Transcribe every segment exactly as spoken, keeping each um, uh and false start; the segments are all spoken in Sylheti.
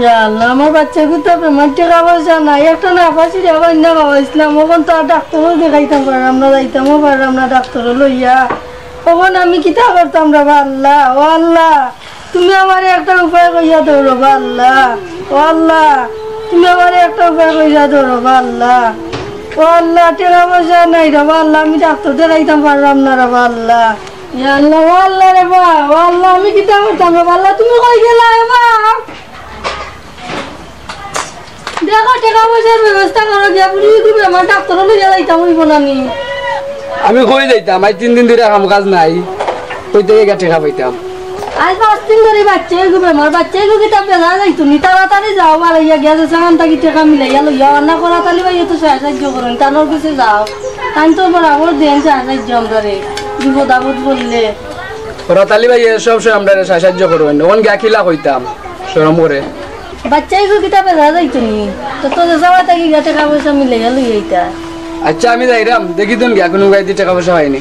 ইয়া আল্লাহ, আমার বাচ্চাগুতা বেমার, টেকা পয়সা নাই, একটা নাফা ছিড়া বান্ধা খাওয়াইছিলাম, অখন তো আর ডাক্তারও দেখাইতাম পারলাম না, যাইতামও পারলাম না ডাক্তারও লইয়া। অখন আমি কিতা করতাম রে বা আল্লাহ? ও আল্লাহ, তুমি আমারে একটা উপায় কইয়া দেও রে বা আল্লাহ। ও আল্লাহ, তুমি আমারে একটা উপায় কইয়া দেও রে বা আল্লাহ। ও আল্লাহ, টেকা পয়সা নাই রে বা আল্লাহ, আমি ডাক্তার দেখাইতাম পারলাম না রে বা আল্লাহ। ইয়া আল্লাহ, ও আল্লাহ রে বা, ও আল্লাহ, আমি কিতা করতাম রে বা আল্লাহ, তুমি কই গেলা রে বা? দেখো, টেকা পয়সার ব্যবস্থা করো গিয়া, বুড়ি খুব আমার ডাক্তারও লইয়া যাইতাম অইবো না নি। আমি কই যাইতাম, আজ তিন দিন ধরে কাম কাজ নাই, কই থাকি গিয়া টেকা পাইতাম? আজ পাঁচ দিন ধরে বাচ্চাইগু বেমার, বাচ্চাইগু কিতা বেলা যাইতো নি, তাড়াতাড়ি যাও, বাড়াইয়া গিয়া যে সামান থাকি টেকা মিলাইয়া লইয়া আনা করা তালি ভাই, তো সাহায্য করুন, তানোর কাছে যাও। আমি তো বরাবর দেন সাহায্য আমরারে, বিপদ আপদ বললে। করা তালি ভাই, সব সময় আমরারে সাহায্য করুন, অখন গিয়া কিলা কইতাম, শরম করে। বাচ্চাইগু কিতা বেলা যাইতো নি? তো তোর যাওয়া থাকি গিয়া টেকা পয়সা মিলাইয়া লই আইতা। আচ্ছা, আমি যাইরাম, দেখি তুন গিয়া কুনু গাইদি টেকা পয়সা পাইনি।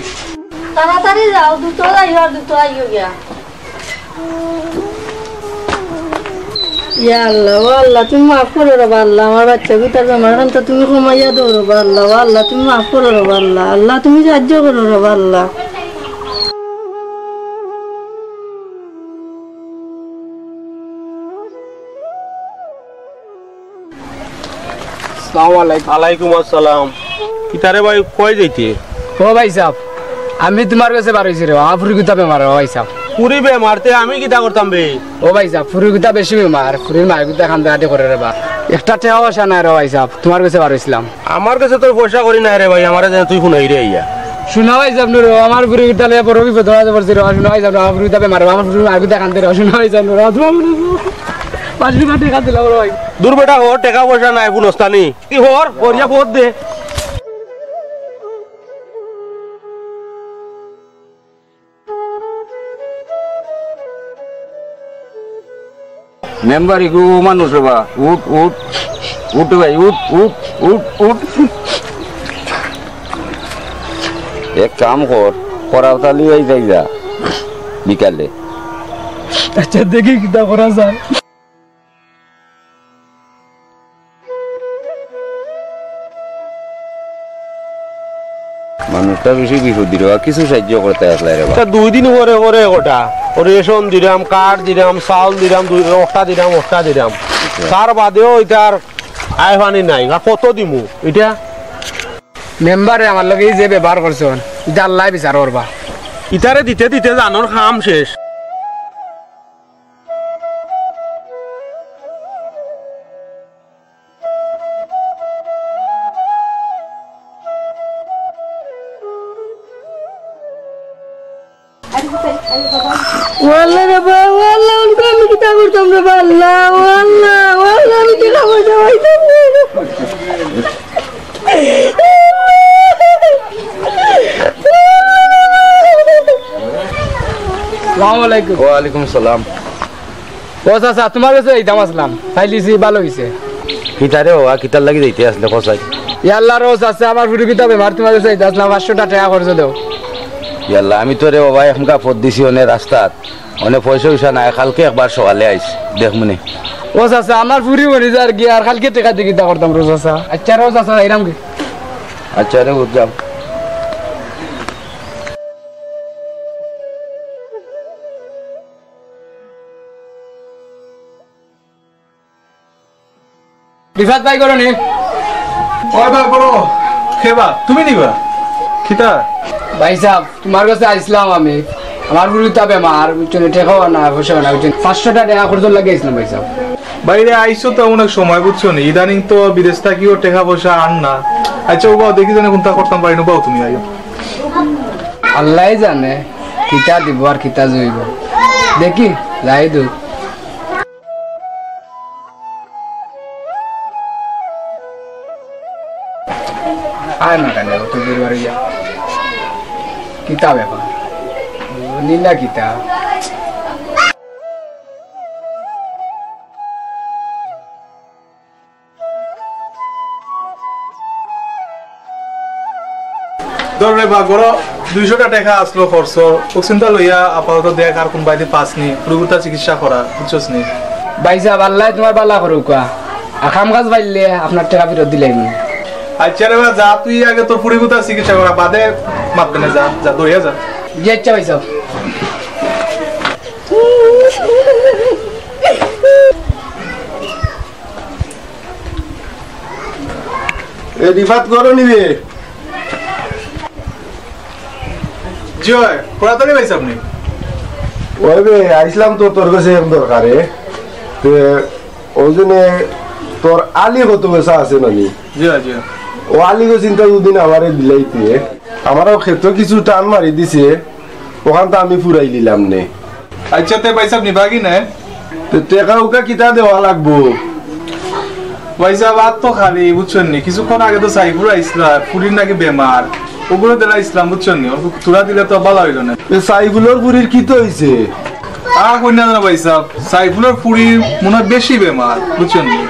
তাড়াতাড়ি যাও, দুটো যাইও আর দুটো আইও গিয়া। ইয়া আল্লাহ, ও আল্লাহ, তুমি মাফ করো রে বা আল্লাহ, আমার বাচ্চাগুতার বেমার অখান তো তুমি কমাইয়া দেও রে বা আল্লাহ, ও আল্লাহ, তুমি মাফ করো রে বা আল্লাহ, আল্লাহ, তুমি সাহায্য করো রে বা আল্লাহ। আসসালামু আলাইকুম। আলাইকুম আসসালাম। কিতারে ভাই, কই যাইতে? ও ভাইসাব, আমি তুমার গেছে বারইছি রে, আমার ফুরিগুতা বেমার রে ভাইসাব। ফুরি বেমার তে আমি কিতা করতাম বে? ও ভাইসাব, ফুরিগুতা বেশি বেমার, ফুরির মায়েগুতা কান্দাকাটি করে রে বা। একটা টেকা পয়সা নাই রে ভাইসাব, তুমার গেছে বারইছিলাম। আমার গেছে তোর পয়সা কড়ি নাই রে ভাই, আমারে যেন তুই হুনাইরে আইয়া। হুনো ভাইসাব নুরু, আমার ফুরিগুতা লইয়া বড় বিপদো পড়ছি রে, হুনো ভাইসাব নুরু, আমার ফুরিগুতা বেমার রে, আমার ফুরির মায়েগুতা কান্দে রে, হুনো ভাইসাব নুরু, তুমার মনে পাঁচশো টেকা দিলাম রে ভাই। দূর বেটা, হ, টেকা পয়সা নাই, ফুনস্তানি। কি হর? করিয়া ভোট দে। মেম্বার ইগু মানুষ রে বা, উঠ, উঠ, উঠ ভাই, উঠ, উঠ, উঠ, উঠ। এক কাম কর, করাতালি ভাই যাই যা, বিকালে। আচ্ছা, দেখি কিতা করা যায়। মানুষটা বেশি বিপদ দিল, আর কিছু সাহায্য করতে আসলে রে বা। তা দুই দিন পরে পরে ওটা, ও রেশন দিলাম, কার্ড দিলাম, চাউল দিলাম, দুই, ওটা দিলাম, ওটা দিলাম। আচ্ছা। তার বাদেও ইতার আয় পানি নাই, আর কত দিমু ইটা? মেম্বারে আমার লগে এই যে ব্যবহার করছইন, ইটা আল্লায় বিচার করবা। ইতারে দিতে দিতে জানোর কাম শেষ। ও আল্লাহ রে বা, ও আল্লাহ, অখন আমি কিতা করতাম রে বা আল্লাহ, ও আল্লাহ, ও আল্লাহ, আমি কিতা করতাম, আইতাম না। আসসালামু আলাইকুম। ওয়ালাইকুম সালাম। ও চাচা, তুমার গেছে যাইতাম আছলাম, পাইলিছি, ভালা অইছে। কিতারে বাবা, কিতার লাগি যাইতে আছলে, কও চাই? ইয়াল্লা রে, ও চাচা, আমার ফুরিগুতা বেমার, তুমার গেছে যাইতাম আছলাম, পাঁচশোটা টেকা কর্জ দেও। ইয়াল্লা, আমি তো রে বাবা এখনকা পথ দিছি অনে রাস্তাত, অনে পয়সা-উইসা নাই, কালকে একবার সকালে আইস, দেখমুনে। ও চাচা, আমার ফুরি মরি যার গি, আর কালকে টেকা দি কিতা করতাম রে চাচা? আইচ্ছা রে ও চাচা, আইরাম গি। আইচ্ছা রে, বুঝলাম। রিফাত ভাই, ঘরো নি? ওই ভাই, বলো। কে বা? তুমি নি বা? কিতা? ভাইসাব, তুমার গেছে আইছলাম আমি। আমার ফুরিগুতা বেমার, বুঝছো নি? টেকাও নাই, পয়সাও নাই, বুঝছো নি? পাঁচশোটা টেকা কর্জর লাগি আইছলাম, ভাইসাব। ভাইরে, আইছো তো অনেক সময়, বুঝছো নি? ইদানিং তো বিদেশ থাকিও টেকা-পয়সা আন না। আইচ্ছা, ও বা, দেখি জানি কুনতা করতাম পারি না, বাও তুমি আইও। আল্লায় জানে, কিতা দিবো আর কিতা জইবো। দেখি, যাই দু। আয় না কেনে, অত দূর বাড়ি যা। কিতা ব্যাপার? নীলা কিতা? ধর রে বা, ঘরো দুইশোটা টেকা আছলো খরচ, অউ চিন্তা লইয়া আপাতত দেখ আর কুনবায়দি পাস নি, ফুরিগুতা চিকিৎসা করা, বুঝছস নি? ভাইসাব, আল্লায় তুমার ভালা করউক্কা। আর কাম কাজ পাইলে আপনার টেকা ফিরত দিলাইমু। আইচ্ছা রে বা, যা তুই আগে তোর ফুড়িগুতার চিকিৎসা করা, বাদে মাতবে নে, যা, যা, দৌড়িয়া যা। জি আইচ্ছা ভাইসাব। এ রিফাত, ঘরো নিবে? জি অয়, করাতালি ভাইসাব নি? ওই বে, আইছলাম তো তোর গেছে এক দরকারে। তে, ওই জন্যে তোর আলী কত পয়সা আছে নানি? জি অয়, জি অয়। ও আলী গো চিন্তা দুদিন আমারে দিলাইতে। আমারও খেতো কিছু টান মারি দিছে, ওখান তো আমি ফুরাই নিলাম নে। আইচ্ছা, তে ভাইসাব নিবা কি না? তে টেকা উকা কিতা দেওয়া লাগবো? ভাইসাব, আর তো খালি, বুঝছইন নি? কিছুক্ষণ আগে তো সাইফুল আইছলা, ফুড়ির নাকি বেমার, ওগুলো দিলা ইসলাম, বুঝছইন নি? ওগুলো থুড়া দিলে তো ভালা অইলো না। এ সাইফুলর ফুড়ির কিতা অইছে? আর কইন না ভাইসাব, সাইফুলর ফুড়ির মনে অয় বেশি বেমার, বুঝছইন নি?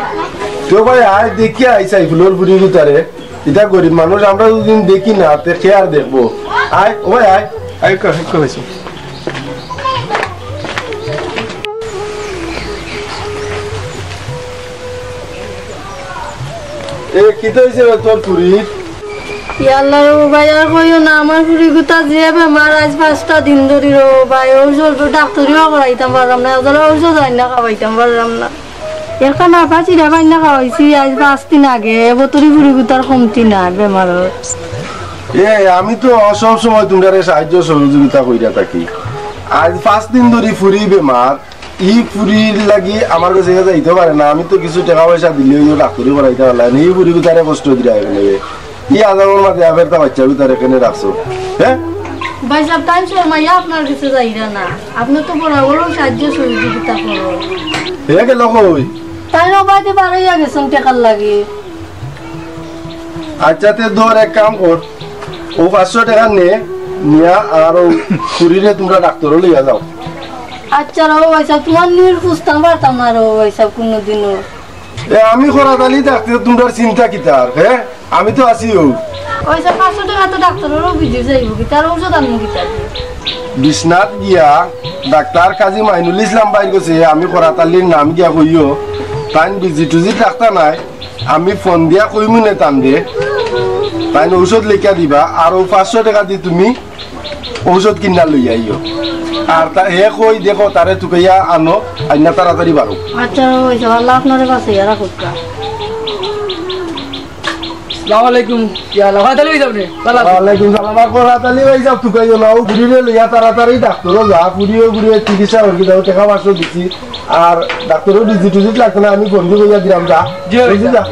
তো ভাই, আয় দেখি আয় সাইফুলর ফুড়িগুতারে। ইতা গরিব মানুষ, আমরা দুদিন দেখি না, তে কে আর দেখবো? আয়, ও ভাই, আয়। আয়, কই, কই, কই। এ, কিতা অইছে রে তোর ফুড়ির? ইয়াল্লা রে ভাই, আর কইও না, আমার ফুড়িগুতা যে বেমার, আইজ পাঁচটা দিন ধরি রে ভাই, ঔষধ ডাক্তরিও করাইতাম পারলাম না, এগুলা ঔষধ আইনা খাওয়াইতাম পারলাম না। একটা নাপা চিরা বাইন্না খাওয়াইছি আইজ পাঁচ দিন আগে, এবতরি ফুড়িগুতার কমতি নাই বেমারর। এ, আমি তো সব সময় তুমরারে সাহায্য সহযোগিতা কইরা থাকি। আইজ পাঁচ দিন ধরি ফুড়ি বেমার, ই ফুড়ির লাগি আমার গেছে যাইতে পারে না। আমি তো কিছু টেকা পয়সা দিলে অউ ডাক্তরি করাইতা পারলাম না, ই ফুড়িগুতারে কষ্ট দিরা এখানে। ই আজাবর মাঝে আবার তা বাচ্চাগুতারে কেনে রাখছো, হে? ভাইসাব, তাইন শর্মাইয়া আপনার গেছে যাইরা না। আপনে তো বরাবরউ সাহায্য সহযোগিতা করইন। হে গেল কই? তাইন অবায়দি বারইয়া গেছইন টেকার লাগি। আইচ্ছা, তে ধর, এক কাম কর, অউ পাঁচশো টেকা নে, নিয়া আর অউ ফুড়িরে তুমরা ডাক্তরো লইয়া যাও। আইচ্ছা রে ভাইসাব, তুমার নিয়ত বুঝতাম পারতাম না রে ভাইসাব কুনুদিনও। এ, আমি করাতালি থাকতে তুমরার চিন্তা কিতার, হে? আমি তো আছি অউ। অউ যে পাঁচশো টেকা তো ডাক্তরর ভিজিট যাইবো, কিতার ঔষধ আনমু কিতা? বিশ্বনাথ গিয়া ডাক্তর কাজী মাইনুল ইসলাম ভাইর গেছে আমি করাতালির নাম গিয়া কইও, তাইন ভিজিট টিজিট রাখতা নায়, আমি ফোন দিয়া কইমু নে তানরে, তাইন ঔষধ লেখিয়া দিবা, আর অউ পাঁচশো টেকা দি তুমি ঔষধ কিনা লইয়া আইও। আর তা, হে কই দেখো, তারে তুকাইয়া আনো, আইনা তাড়াতাড়ি বারো। আইচ্ছা, অউ যে আল্লায় আপনারে বাঁচাইয়া রাখউক্কা। আসসালামু আলাইকুম। ইয়া আল্লাহ, করাতালি ভাইসাব নি? ওয়ালাইকুম সালাম। আর করাতালি ভাইসাব তুকাইও না, অউ ফুড়িরে লইয়া তাড়াতাড়ি ডাক্তরো যা, ফুড়িও ফুড়িয়ে চিকিৎসা করি দাও, টেকা পাঁচশো দিছি। আর ডাক্তরর ভিজিট টিজিট লাগতো না, আমি ফোন দি কইয়া দিলাম, যা। জি, বুঝলি, যা।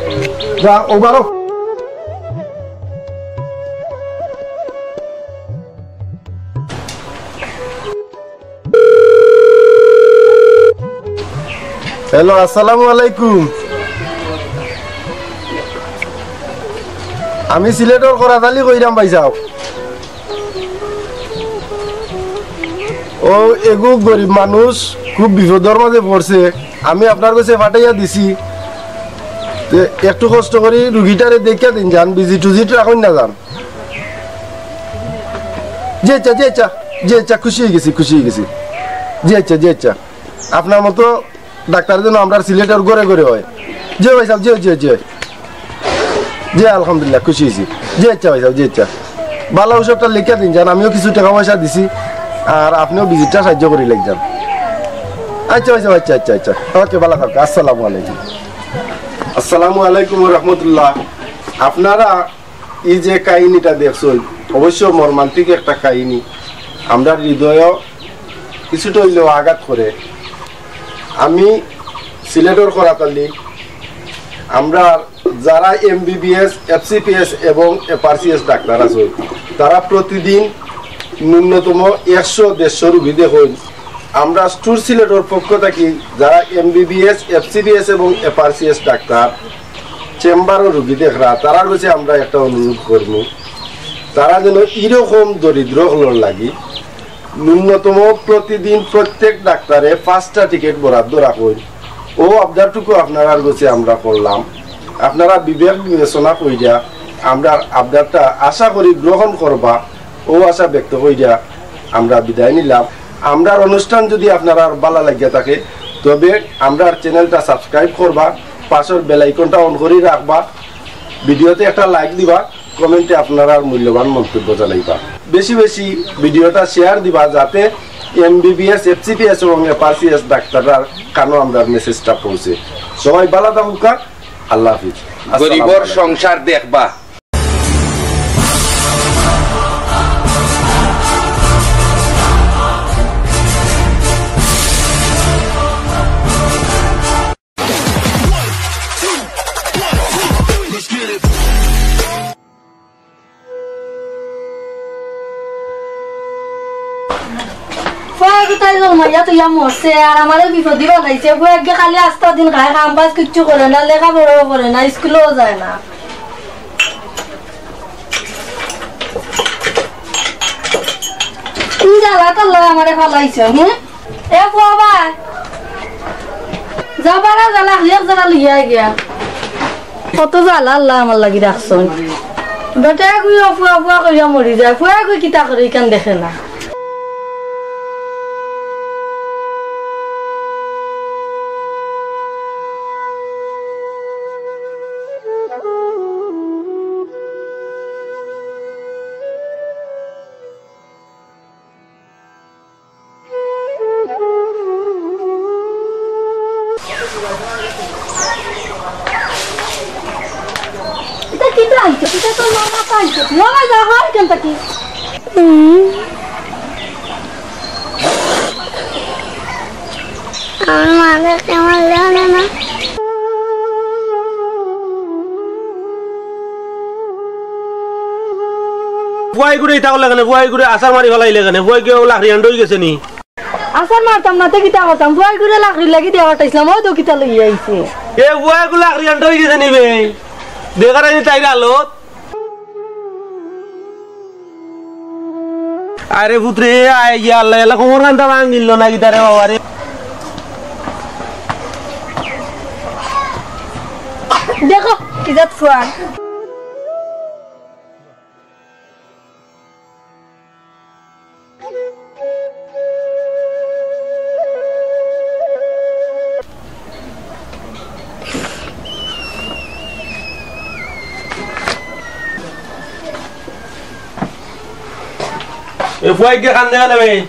যা, অউ বারো। হ্যালো, আসসালামু আলাইকুম। আমি সিলেটর করাতালি কইরাম ভাইসাব। অউ এগু গরিব মানুষ খুব বিপদর মাঝে পড়ছে, আমি আপনার গেছে পাঠাইয়া দিছি। তে একটু কষ্ট করি রুগীটারে দেখিয়া দিন যান, ভিজিট টিজিট রাখইন না যান। জি আইচ্ছা, জি আইচ্ছা, জি আইচ্ছা, খুশি অইগেছি, খুশি অইগেছি। জি আইচ্ছা, জি আইচ্ছা, আপনার মতো ডাক্তার যেন আমরার সিলেটর ঘরে ঘরে অয়। জি ভাইসাব, জি, জি, জি। জি, আলহামদুলিল্লাহ, খুশি অইছি। জি আইচ্ছা ভাইসাব, জি আইচ্ছা। ভালা ঔষধটা লেখিয়া দিন যান, আমিও কিছু টেকা পয়সা দিছি, আর আপনেও ভিজিটটা সাহায্য করি লাইক যান। আইচ্ছা ভাইসাব, আইচ্ছা, আইচ্ছা, আইচ্ছা। ওকে, ভালা থাকউক্কা। আসসালামু আলাইকুম। আসসালামু আলাইকুম ওয়া রাহমাতুল্লাহ। আপনারা ই যে কাহিনীটা দেখছইন, অবশ্য মর্মান্তিক একটা কাহিনী, আমরার হৃদয়ও কিছুটা অইলেও আঘাত করে। আমি সিলেটর করাতালি, আমরার যারা এমবিবিএস, এফসিপিএস এবং এফআরসিএস ডাক্তার আছইন, তারা প্রতিদিন ন্যূনতম একশো দেড়শো রুগী দেখইন। আমরা স্টুর সিলেটর পক্ষ থাকি যারা এমবিবিএস, এফসিবিএস এবং এফআরসিএস ডাক্তার চেম্বারো রুগী দেখরা, তারার গেছে আমরা একটা অনুরোধ করমু, তারা যেন ইরকম দরিদ্র অকলর লাগি ন্যূনতম প্রতিদিন প্রত্যেক ডাক্তারে পাঁচটা টিকিট বরাদ্দ রাখইন। অউ আবদারটুকু আপনারার গেছে আমরা করলাম। আপনারা বিবেক বিবেচনা কইরা আমরার আবদারটা আশা করি গ্রহণ করবা, অউ আশা ব্যক্ত কইরা আমরা বিদায় নিলাম। আমরার অনুষ্ঠান যদি আপনারার ভালা লাগিয়া থাকে, তবে আমরার চ্যানেলটা সাবস্ক্রাইব করবা, পাশর বেল আইকনটা অন করি রাখবা, ভিডিওতে একটা লাইক দিবা, কমেন্টে আপনারার মূল্যবান মন্তব্য জানাইবা। বেশি বেশি ভিডিওটা শেয়ার দিবা, যাতে এমবিবিএস, এফসিপিএস এবং এফআরসিএস ডাক্তাররার কানো আমরার মেসেজটা পৌঁছে। সবাই ভালা থাকুক্কা, আল্লাহ হাফিজ। আসসালামু গরিবর আলাইকুম। সংসার দেখবা। ফুয়া কোথায় জন্মাইয়া তুইয়া মরছে, আর আমারে বিপদি বানাইছে। ফুয়া একে খালি আস্তা দিন খায়, কাম কাজ কিচ্ছু করে না, লেখাপড়াও করে না, স্কুলেও যায় না। কি জ্বালা তোর লগে আমারে ফালাইছো, হুম? এ ফুয়া ভাই, যাবারা জ্বালা, এক জ্বালা লইয়া গিয়া। কত জ্বালা আল্লাহ আমার লাগি রাখছইন। বেটা কই ফুয়া ফুয়া কইয়া মরি যায়, ফুয়া কই কিতা করে ইখান দেখে না। ইটা কিতা আনছো? ইটা তো মামা আনছো। মামা যা হয় কেন তাকি? আমার মা দেখতে আমার লেগে না। ফুয়াইগুরে ইতা করলে কেনে? ফুয়াইগুরে আছাড় মারি ফালাইলে কেনে? ফুয়াইগু লাকড়ি আন্ড অই গেছে নি? আছাড় মারতাম না, তে কিতা করতাম? ফুয়াইগুরে লাকড়ির লাগি দিয়া পাঠাইছিলাম, অউ তো কিতা লইয়া আইছে। এ ফুয়াইগু লাকড়ি আন্ড অই গেছে নি বে? দেখার আইনি তাইর হালত। আরে পুত্রে, আয় গিয়া আল্লাহ, আল্লাহ, কোমর কান্দা ভাঙিল না কিতা রে বাবা রে? দেখো, কি জাত ফুয়া। এ ফুয়াইগু কান্দে কেনে বে?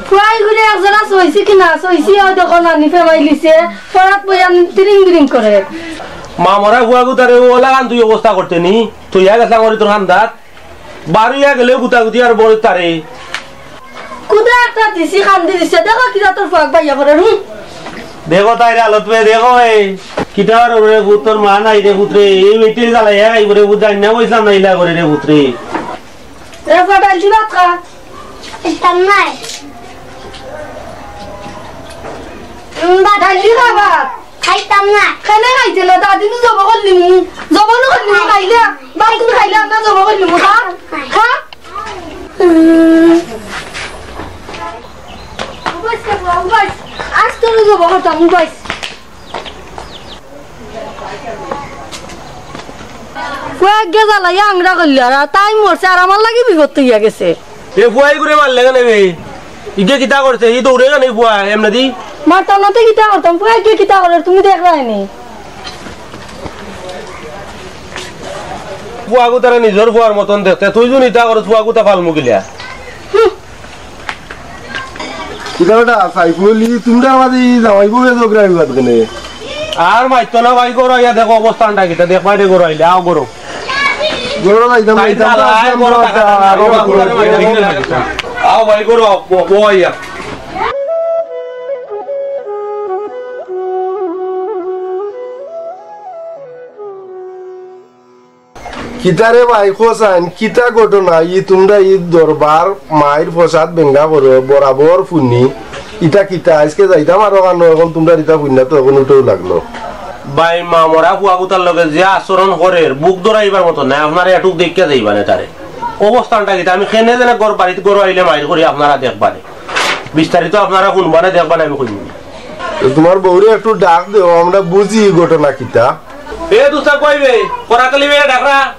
ফুয়াইগুরে একজরা সইছি কি না সইছি, অউ দেখো নানি ফেমাইলিছে, পড়াত বইয়া তিরিং বিরিং করে। মা মরা ফুয়াগু তারে অলা কান তুই অবস্থা করতে নি, তুই ইয়া গেছলা করি তোর কান্দাত। বারইয়া গেলে গুতাগুতি আর বড় তারে। কুদা একটা দিছি, কান্দি দিছে। দেখো কিতা তোর ফুয়াগ বাইয়া করে, হুম। দেখো তাইর হালত বে, দেখো এই। কিতা আর রে পুত, তোর মা নাই রে পুত্রে। এই বেটির জ্বালাইয়া খাইব রে পুত, জানি না বইছলাম না ইলা করে রে পুত্রে। এ ফুয়া, ডাইল দি ভাত খা। খাইতাম নাই। উম, বা- ডাইল দি খা ভাত। খাইতাম না। কেনে খাইতে না? দাদি নু জব করলিমু। জব নু করলিমু, খাইলে। বাদ নু খাইলে আমরা জব করলিমু। খা, খা। উম। উবাইস খা, উবাইস। আজ তোর জব করতাম, উবাইস। ফুয়াইগু জ্বালাইয়া আংরা করলে আর তাই মরছে, আর আমার লাগি বিপদ অইয়া গেছে। এ ফুয়াইগুরে মারলে কেনে বে? ইগে কিতা করছে? ই দৌড়ে কেনে ফুয়া এমনে দি? মারতাম না তে কিতা করতাম? ফুয়াইগু কিতা করে তুমি দেখরায় নি? ফুয়াগু তারে নিজর ফুয়ার মতন দেখতে, তুই যুদি ইতা করস ফুয়াগু তা ফালমু কিলা? হুম। কিতা বেটা, সাইফুল, ই তুমরার মাঝে ই জামাই বউয়ে ঝগড়া বিবাদ কেনে? আর মাইতো না ভাই, ঘরো আইয়া দেখো অবস্থাটা কিতা, দেখবায় দে ঘরো আইলে, আও ঘরো। ঘরো যাইতাম, তাই যাইতাম, চালা, আইতাম, ঘরো আইতাম, থাকা, আরো থাকা, ঘরো ঘরো আইতাম, আইতাম। আও ভাই, ঘরো, ব-, বও আইয়া। কিতা রে ভাই, কও চাইন, কিতা ঘটনা? ই তুমরা ই দরবার মাইর ফসাদ বেঙ্গা করো, বরাবর ফুনি। ইটা কিতা? আইজকে যাইতাম আরো কানো, অখন তুমরার ইতা ফুন্না তো অখন উঠেও লাগলো। ভাই, মা মরা ফুয়াগুতার লগে যে আচরণ করের, বুক ধরাইবার মতো নায়। আপনারা এটুক দেখিয়া যাইবা নে তারে। অবস্থাটা কিতা? আমি কেনে যেন ঘর বাড়িত ঘরো আইলে মাইর করি, আপনারা দেখবা নে। বিস্তারিত আপনারা হুনবা নে, দেখবা নে, আমি কইমু। তো তুমার বউরে একটু ডাক দেও, আমরা বুঝি ঘটনা কিতা। এ দুস্তা কইবে, করাতলি বে ডাকরা।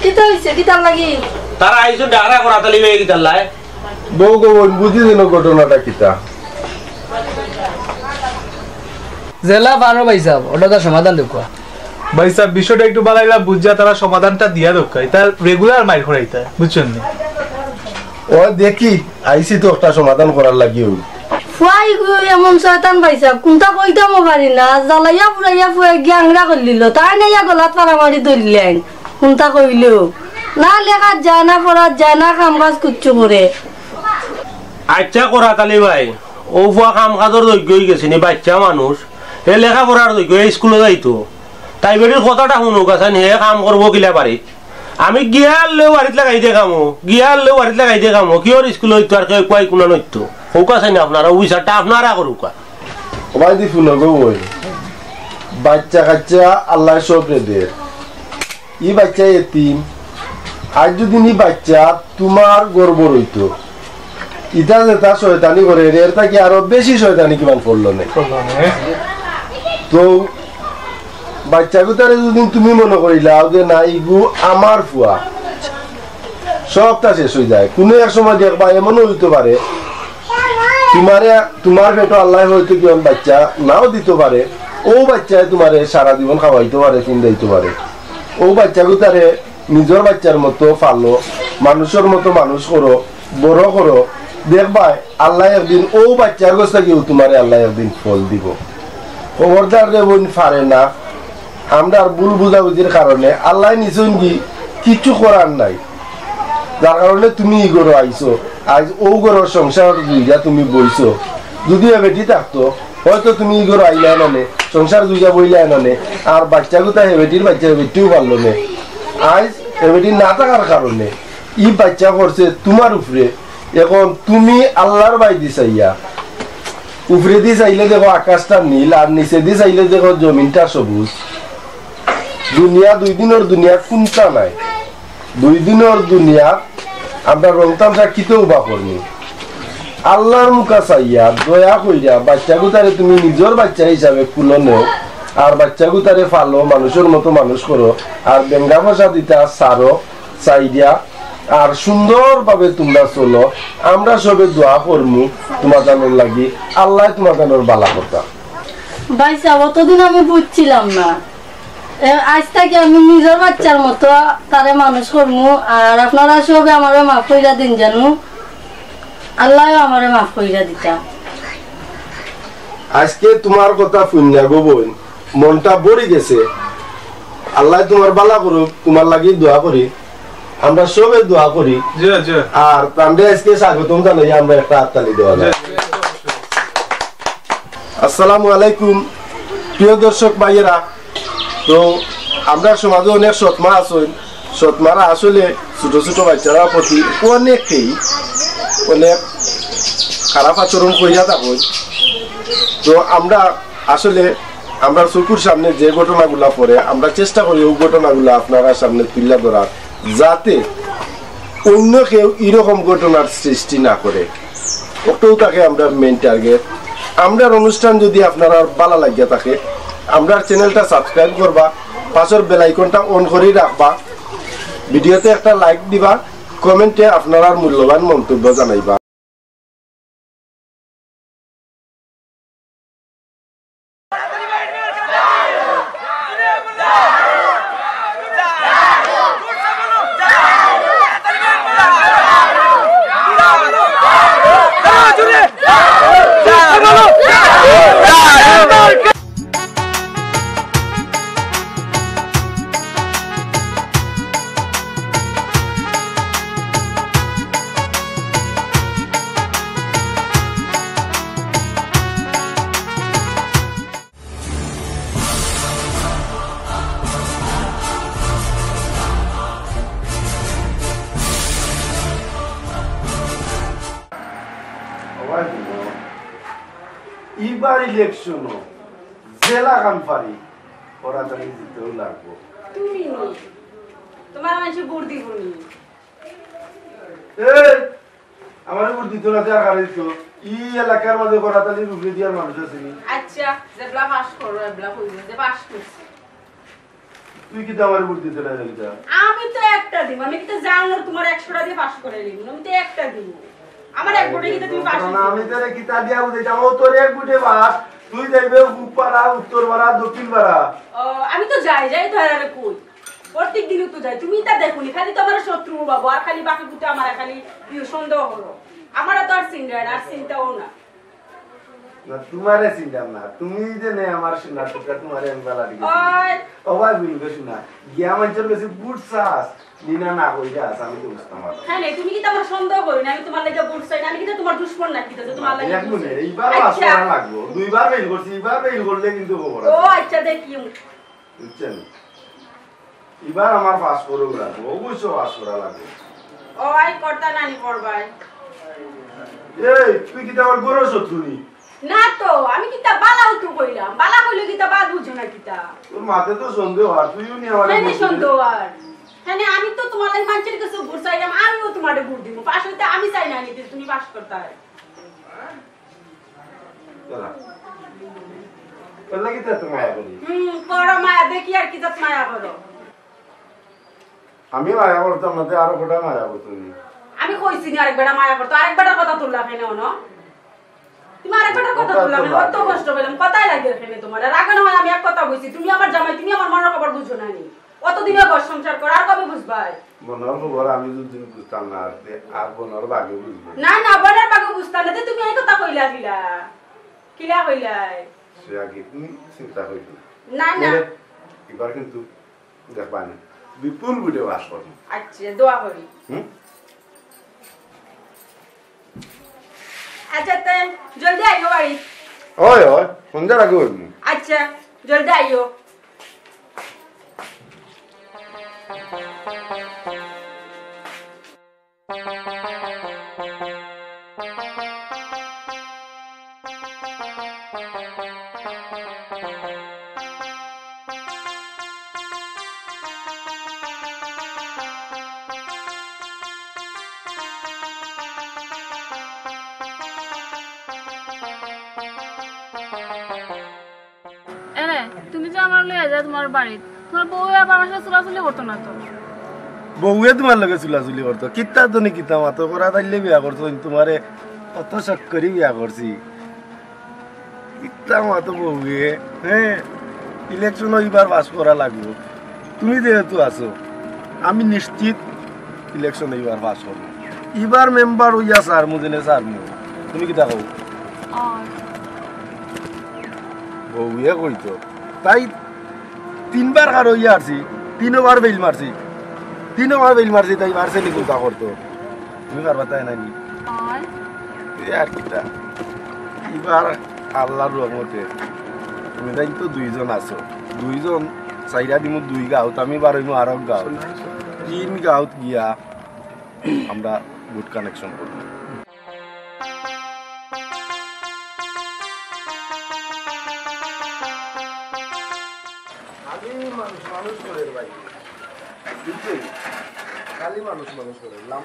কিতা অইছে, কিতার লাগি? তারা আইছইন ডাকরা করাতলি বে, কিতার লাগি? বউ গো বইন, বুঝি যেন ঘটনাটা কিতা। যেলা পারো ভাইসাব, অটা তার সমাধান দেউক্কা। ভাইসাব, বিষয়টা একটু বালাইলা বুঝা তারা সমাধানটা দিয়া দেউক্কা। ইতা রেগুলার মাইর করাইতা, বুঝছইন নি? ও দেখি, আইছি তো একটা সমাধান করার লাগি। ফুয়া ইগু এমন শয়তান ভাইসাব, কুনতা কইতামও পারি না, জ্বালাইয়া পুড়াইয়া ফুয়া গিয়া আংরা করিলিলো, তাইন আইয়া গলাত ফাড়া মারি ধরিলাইন, কুনতা কইলেও না, লেখাত যায় না, পড়াত যায় না, কাম কাজ কিচ্ছু করে। আইচ্ছা করাত আলী ভাই, অউ ফুয়া কাম কাজর যোগ্য অইগেছে নি, বাইচ্চা মানুষ, হে লেখাপড়ার যোগ্য, হে স্কুলো যাইতো। তাই বেটির কথাটা হুনউক্কা চাইন, হে কাম করবো কিলা বাড়িত। আমি গিয়ারলেও বাড়িত লাগাই দে কামো, গিয়ারলেও বাড়িত লাগাই দে কামো, কিওর স্কুলো অইতো আর কেউ কুয়াই কুনা নইতো। কউক্কা চাইন আপনারা, অউ বিচারটা আপনারা করউক্কা। ওবায়দি হুনো গো বইন, বাইচ্চা কাইচ্চা আল্লায় সবরে দের। ই বাইচ্চা এতিম, আইজ যুদি ই বাইচ্চা তুমার গর্ভর অইতো, ইতা যেতা শয়তানি করে, এর থাকি আরো বেশি শয়তানি কিমান করলো নে। তো বাইচ্চাগুতারে যুদি তুমি মনো করিলাও যে না, ইগু আমার ফুয়া, সবটা শেষ অইযায়। কুনু এক সময় দেখবা, এমনও অইতো পারে, তুমারে, তুমার পেটো আল্লায় হয়তো কিয়ন বাইচ্চা নাও দিতো পারে, অউ বাইচ্চায় তুমারে সারা জীবন খাওয়াইতো পারে, ফিন্দাইতো পারে। অউ বাইচ্চাগুতারে নিজর বাইচ্চার মতো পালো, মানুষর মতো মানুষ করো, বড় করো। দেখবায় আল্লায় একদিন অউ বাইচ্চার গেছ থাকিউ তুমারে আল্লায় একদিন ফল দিবো। খবরদার রে বইন, পারে না। আমরার ভুল বুঝাবুঝির কারণে আল্লায় নিছইন কি, কিচ্ছু করার নাই। যার কারণে তুমি ই ঘরো আইছো, আইজ অউ ঘরর সংসার জুইয়া তুমি বইছো। যুদি হে বেটি থাকতো, হয়তো তুমি ই ঘরো আইলায় না নে, সংসার জুইয়া বইলায় না নে, আর বাইচ্চাগুতা হে বেটির বাইচ্চা হে বেটিও পারলো নে। আইজ হে বেটি না থাকার কারণে ই বাইচ্চা পড়ছে তুমার উপরে। এখন তুমি আল্লার বায়দি চাইয়া, উপরেদি চাইলে দেখো আকাশটা নীল, আর নিচেদি চাইলে দেখো জমিনটা সবুজ। দুনিয়া দুই দিনর দুনিয়া কুন্তা নাই। দুই দিনর দুনিয়া আমরা রং তামশা কিতা উবা করমু? আল্লার মুখা চাইয়া, দয়া কইরা, বাইচ্চাগুতারে তুমি নিজর বাইচ্চা হিসাবে কুলো নেও, আর বাইচ্চাগুতারে পালো, মানুষর মতো মানুষ করো, আর বেঙ্গা ফসা দিতা সারো, চাইরা, আর সুন্দরভাবে তুমরা চলো। আমরা সবে দোয়া করমু তুমাতানর লাগি, আল্লায় তুমাতানর বালা করতা। ভাইসাব, অতদিন আমি বুঝছিলাম না। এ, আইজ থাকি আমি নিজর বাইচ্চার মতো তারে মানুষ করমু, আর আপনারা সবে আমারে মাফ কইরা দিন জানু। আল্লায়ও আমারে মাফ কইরা দিতা। আইজকে তুমার কথা হুনিয়া গো বইন, মনটা ভরি গেছে। আল্লায় তুমার বালা করুক, তুমার লাগি দোয়া করি, আমরা সবে দোয়া করি। জি, জি। আর তানরে আইজকে স্বাগতম জানাই, আমরা একটা হাততালি দেওয়া যায়। জি, জি। আসসালামু আলাইকুম, প্রিয় দর্শক ভাইয়েরা। তো আমরার সমাজো অনেক সৎমা আছইন, সৎমারা আসলে ছোট ছোট বাইচ্চারার প্রতি অনেকেই অনেক খারাপ আচরণ কইরা থাকইন। তো আমরা আসলে আমরার চকুর সামনে যে ঘটনাগুলা পড়ে, আমরা চেষ্টা করি অউ ঘটনাগুলা আপনারার সামনে তুলিয়া ধরার, যাতে অইন্য কেউ ইরকম ঘটনার সৃষ্টি না করে। অটাউ থাকে আমরার main target। আমরার অনুষ্ঠান যুদি আপনারার বালা লাগিয়া থাকে, আমরার channelটা subscribe করবা, পাশর bell iconটা on করি রাখবা, videoতে একটা like দিবা, commentএ আপনারার মূল্যবান মন্তব্য জানাইবা। ইবার ইলেকশনও জেলা কাম পারি, ওরা তাহলে জিততেও লাগবো। তুমি নি, তোমার মানুষে ভোট দিব নি। এই, আমারে ভোট দিত না, তে আর কারে দিত? ই এলাকার মাঝে করাতালির উপরে দিয়ার মানুষ আছে নি? আচ্ছা, যেবলা পাস করো, এবলা কইবে যে পাস করছে। তুই কিতা আমারে ভোট দিতে না জানি তা? আমি তো একটা দিব, আমি কিতা জানো তোমার একশোটা দিয়ে পাস করে দিব, আমি তো একটা দিব। আমার এক ভোটে কিতা তুমি পাস না, করছো? আমি তোরে কিতা দিয়া বুঝাইতাম, ও তোর এক ভোটে পাস, তুই যাইবে পূব পাড়া, উত্তর পাড়া, দক্ষিণ পাড়া। ও, আমি তো যাই, যাই তো হেরারে কই। প্রত্যেক দিনও তো যাই। তুমি ইতা দেখো নি, খালি তো আমার শত্রু বাবু, আর খালি বাকি কুটে আমার খালি ইয়ে সন্দেহ করো। আমার তো আর চিন্তা না, আর চিন্তাও না। না, তোমারে চিনতাম না। তুমি যে নে আমার সোনার টুকরা, তোমারে আমি বালা দিকে চিনি। ওই। ও ভাই, ভুল করছো না। গিয়া মানষর কাছে বুট চাস, নি না না কইরা আস, আমি তো বুঝতাম পারলাম। হ্যাঁ, নে, তুমি কিতা আমার সন্দেহ করো না, আমি তোমার লাগি বুট চাই না, আমি কিতা তোমার দুশমন নাকি, কিতা যে তোমার লাগি এক বুট মিনিট, চাই? এইবার আচ্ছা। পাস করা লাগবো। দুইবার ফেল করছি, এইবার ফেল করলে কিন্তু খবর ও আছে। আচ্ছা, দেখি। বুঝছেন? এবার আমার পাস করা লাগবো, অবশ্য পাস করা লাগবো। ও আই করতা নানি করবাই। এই, তুই কিতা আমার ঘরর শত্রু নি? না তো, আমি কিতা বালাউ তো কইলাম, বালা কইলে কিতা বাদ বুঝো না কিতা? তোর মাতে তো সন্দেহ আর তুইও নি আমার হ্যাঁ, নি সন্দেহ আর। হ্যাঁ, নি, আমি তো তোমার লাগি মানষর কাছে ভোট চাইলাম, আমিও তোমারে ভোট দিমু। পাস হইতে আমি চাই না নি, তুমি পাস করতায়। দাঁড়া। এর লাগি তো এত মায়া করি। হুম, করো মায়া, দেখি আর কিতা মায়া করো। আমি মায়া করতাম না, তে আরো কটা মায়া করতো নি। আমি কইছি নি আরেক বেটা মায়া করতো, আরেক বেটার কথা তুললা কেনে অনো? তুমি আরেক বেটার কথা কথা তুললা তো কেনে? অত লাগে। কষ্ট পেলাম, কথাই লাগে কেনে তোমার? আর আগে না হয় আমি এক কথা কইছি, তুমি আমার জামাই, তুমি আমার মনর খবর বুঝো না নি। অতদিনে ঘর সংসার কর, আর কবে বুঝবায়? মনর খবর আমি দুদিন বুঝতাম না, তে আর মনর ভাগে বুঝবো। না, না, মনর ভাগে বুঝতাম না, তে তুমি এই কথা কইলা কিলা? কিলা কইলায়? সে আগে তুমি চিন্তা করিও না। না, না। এবার কিন্তু দেখবা নি, বিপুল ভোটে পাস করবো। আচ্ছা, দোয়া করি। হুম? আচ্ছা, তে জলদি আইও বাড়ি। ওই, ওই, সন্ধ্যার আগে অইবো। আচ্ছা, জলদি আইও। এরে, তুমি যে আমার লইয়া যায় তোমার বাড়িত, তোমার বউয়ে আবার আমার সাথে চুলাচুলি করতো না তো? বউয়ে তোমার লগে চুলাচুলি করতো? কিতা তুমি কিতা মাতো করা তাইলে বিয়া করছো, তোমারে অত শখ করি বিয়া করছি। কিতা মাতো বউয়ে, হ্যাঁ, ইলেকশন ইবার পাস করা লাগবো। তুমি যেহেতু আছো, আমি নিশ্চিত ইলেকশন ইবার পাস করবো। ইবার মেম্বার অইয়া সারমু যেনে সারমু। তুমি কিতা কও? অয়। বউয়ে কইতো, তাই তিনবার খার অইয়া আরছি, তিনবার বেইল মারছি, তিনবার বেইল মারছি, তাই মারছে নি কুন্তা করতো? তুমি পারবা তাই নানি? অয়। এ আর কিতা? ইবার আল্লাহর রহমতে তুমি তাই তো দুইজন আছো, দুইজন চাইরা দিমু দুই গাঁওত, আমি বারইমু আরক গাঁওত, তিন গাঁওত গিয়া আমরা ভোট কালেকশন করবো। খালি মানুষ মানুষ করে ভাই, বুঝলি? খালি মানুষ মানুষ করে, লাভ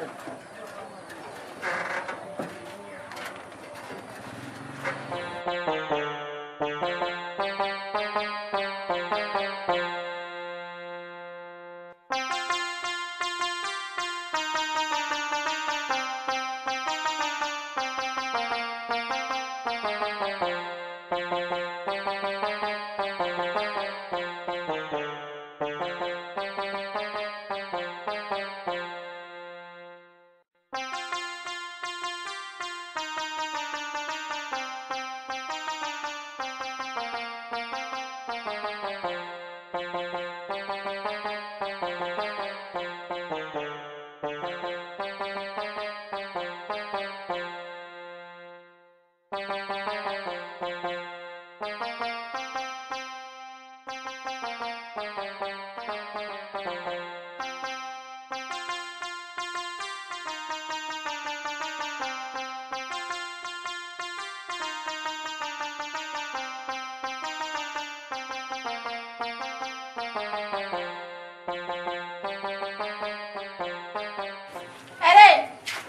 আরে,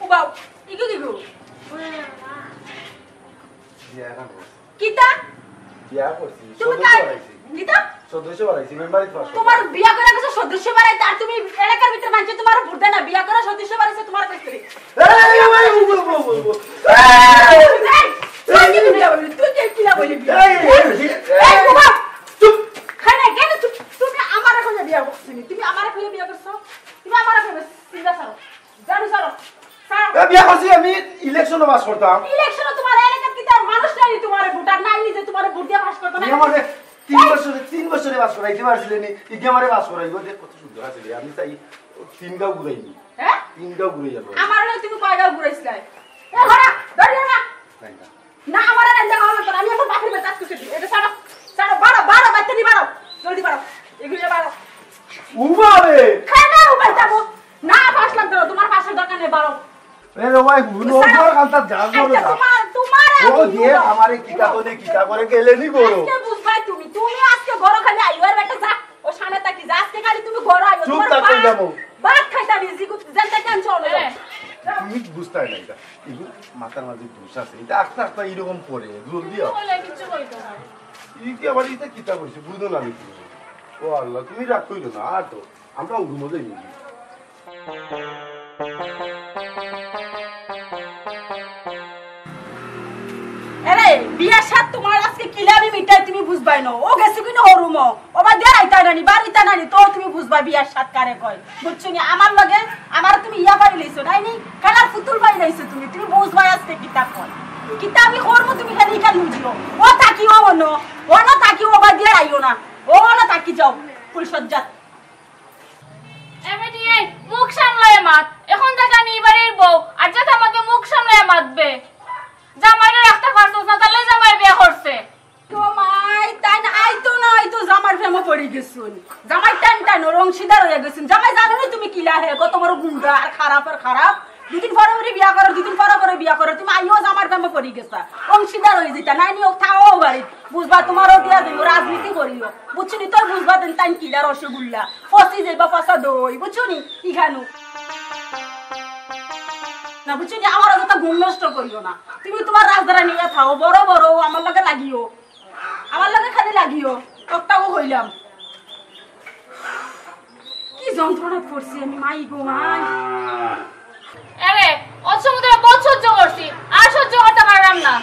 উবাও, ইগু দিগু। বিয়া এখন করছি। কিতা? বিয়া করছি। তুমি সদস্য কার? বাড়াইছি। কিতা? সদস্য বাড়াইছি, মেম্বারি তো আসো। তোমার বিয়া করার কাছে সদস্য বাড়াইতে, আর তুমি এলাকার ভিতরে মানষে তোমার ভোট দেয় না, বিয়া করা সদস্য বাড়াইছে তোমার কাছ থেকে। এই, এই, এই, উবো, উবো, উবো, উবো। এই, এই, তুই কি বিয়া করবি? তুই কি এই কিলা বলি বিয়া? এই, এই, এই, এই, এই, বাবা! চুপ! খানে কেন চুপ? তুমি আমারে কইয়া বিয়া করছো নি? তুমি আমারে কইয়া বিয়া করছো? তুমি আমারে কইবে চিন্তা ছাড়ো। জানো ছাড়ো। ছাড়ো। এ, বিয়া করছি আমি ইলেকশনও পাস করতাম। ইলেকশনও তোমার এলাকাত কি তার মানুষ নাই নি তোমারে ভোটার নাই নি যে তোমারে ভোট দিয়া পাস করতো না? বিয়া মানে তিন এই! বছরে, তিন বছরে পাস করাইতে পারছিলে নি? ইগে আমারে পাস করাইবো, দেখ কত সুন্দর আছে রে। আমি চাই তিন গাঁও ঘুরাইবি। হ্যাঁ? তিন গাঁও ঘুরাই যাবো। আমার লগে তুমি কয় গাঁও ঘুরাইছিলায়? এ, হরা, ধরিও না। নাই না। না, আমার আর দেখা হলো না। আমি আমার বাপের বাড়ি কাজ করছি। এটা ছাড়ো, ছাড়ো, বাড়ো, বাড়ো, বাচ্চা নিয়ে বাড়ো। জলদি বাড়ো। এগুলো বাড়ো। উবারে! খায় না, উবারে যাবো। না, পাস লাগতো না। তোমার পাসের দরকার নেই, বাড়ো। এ রে ভাই, হুনো, ছাড়ো। ওর কান্তা যা করে আচ্ছা, যা। তোমার, তোমার আর ও কি দিয়ে বলো? আমারে কিতা করে, কিতা করে গেলে নি গো? আজকে বুঝবাই তুমি। তুমি আজকে ঘরো খালি আইও আর বেটা যা। ও সামনে তাকি যা। আজকে খালি তুমি ঘরো আইও। চুপ তোমার থাকো, ভাত, যাবো। ভাত খাইতে আমি জিগু, জানতে কেন চলো? হ্যাঁ। তুমি বুঝতায় না এটা। এগুলো মাথার মাঝে দোষ আছে। এটা আস্তে আস্তে এরকম পড়ে। জলদি আও। বলে কিচ্ছু বলতো না। ই কি আবার এটা কিতা কইছে? বুঝো না আমি কি। ও আল্লাহ, তুমি রাগ কইরো না। আর তো আমরা ঘুমো যাই নি। এরে, বিয়ার সাথ তোমার আজকে কিলা আমি মিটাই তুমি বুঝবায় না। ও গেছে কিনা ওর রুমো। ও বাদ দিয়া আইতা নানি, বাড়িতা নানি, তো তুমি বুঝবায় বিয়ার সাথ কারে কয়। বুঝছো নি? আমার লগে, আমার তুমি ইয়া পারি লইছো, নাই নি? খেলার পুতুল পারি লইছো তুমি। তুমি বুঝবায় আজকে কিতা কয়। কিতা আমি করবো তুমি খালি ইখান বুঝিও। ও থাকি ও অনো, অনো থাকি ও বাদ দিয়া আইও না। ও অনো থাকি যাও, ফুলসজ্জাত। এ বেটি, এই মুখ সামলায় মাত। এখন থেকে আমি এবারের বউ, আর যাতে আমাকে মুখ সামলায় মাতবে। জামাইরে রাখতে পারছস না, তাহলে জামাই বিয়া করছে। তো মাই, তাই না, আইতো না, আইতো জামার প্রেমে পড়ি গেছুন। জামাই টান টান, ওর অংশীদার হয়ে গেছুন। জামাই জানো না তুমি কিলা হে, কত বড় গুন্ডা আর খারাপ আর খারাপ। দুদিন পরে পরে বিয়া করো, দুদিন পরে পরে বিয়া করো, তুমি আইও জামার প্রেমে পড়ি গেছা। অংশীদার হয়ে যেতা, নাই নি, ও থাও বাড়ি। বুঝবা, তোমারও দিয়া যাইব, রাজনীতি করিও। বুঝছো নি, তোর বুঝবা দেন, তাই কিলা রসগোল্লা। ফসি যাইবা, ফসা দই, বুঝছো নি? ইখানু। না, বুঝছো নি, আমার অযথা ঘুম নষ্ট করিও না। তুমি তোমার রাজধারা নিয়ে থাও, বড় বড়, আমার লগে লাগিও। আমার লগে খালি লাগিও, তক্তাও হইলাম। কি যন্ত্রণা পড়ছি আমি, মাই গো মাই। এরে, অত সময় ধরে বহুত সহ্য করছি, আর সহ্য করতে পারলাম না।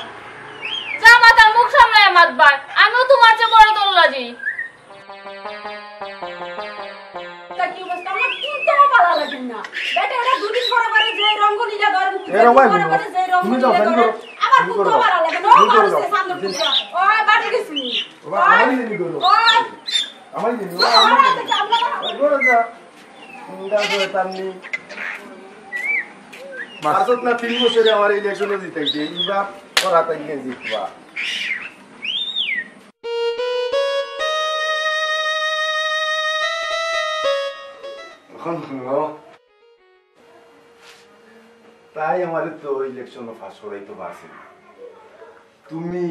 যা মাতার মুখ সামলায় মাতবার, আমিও তোমার চেয়ে বড় দল্লাজি। তা কি অবস্থা? আমার কিনতেও ভালো লাগে না। বেটা, এরা দুদিন পরে পরে যে রঙ্গ লীলা ধরেন, এরা দুদিন ভাই পরে বলো। পরে যে রঙ্গ তুমি যাও, লীলা তুমি ধরেন, করো। আমার তুমি করো। কিনতেও ভালো লাগে না। ও তুমি করো। বাড়িতে সান্দর তুমি করো। ও বাড়ি গেছি। ও বাবা, ওই, আমারই জিনিস করো। ওই। আমারই জিনিস। ও বাবা, হাতে চামড়া বাবা। ওই করো যা। সুন্দর করে তার নেই। মাসুদ না তিন বছরে আমার ইলেকশনে জিতাইছে। এইবার ওরা তাই জিতবা। এখন শুনো, তাই আমারে তো ইলেকশনে পাস করাইতে পারছি না। তুমি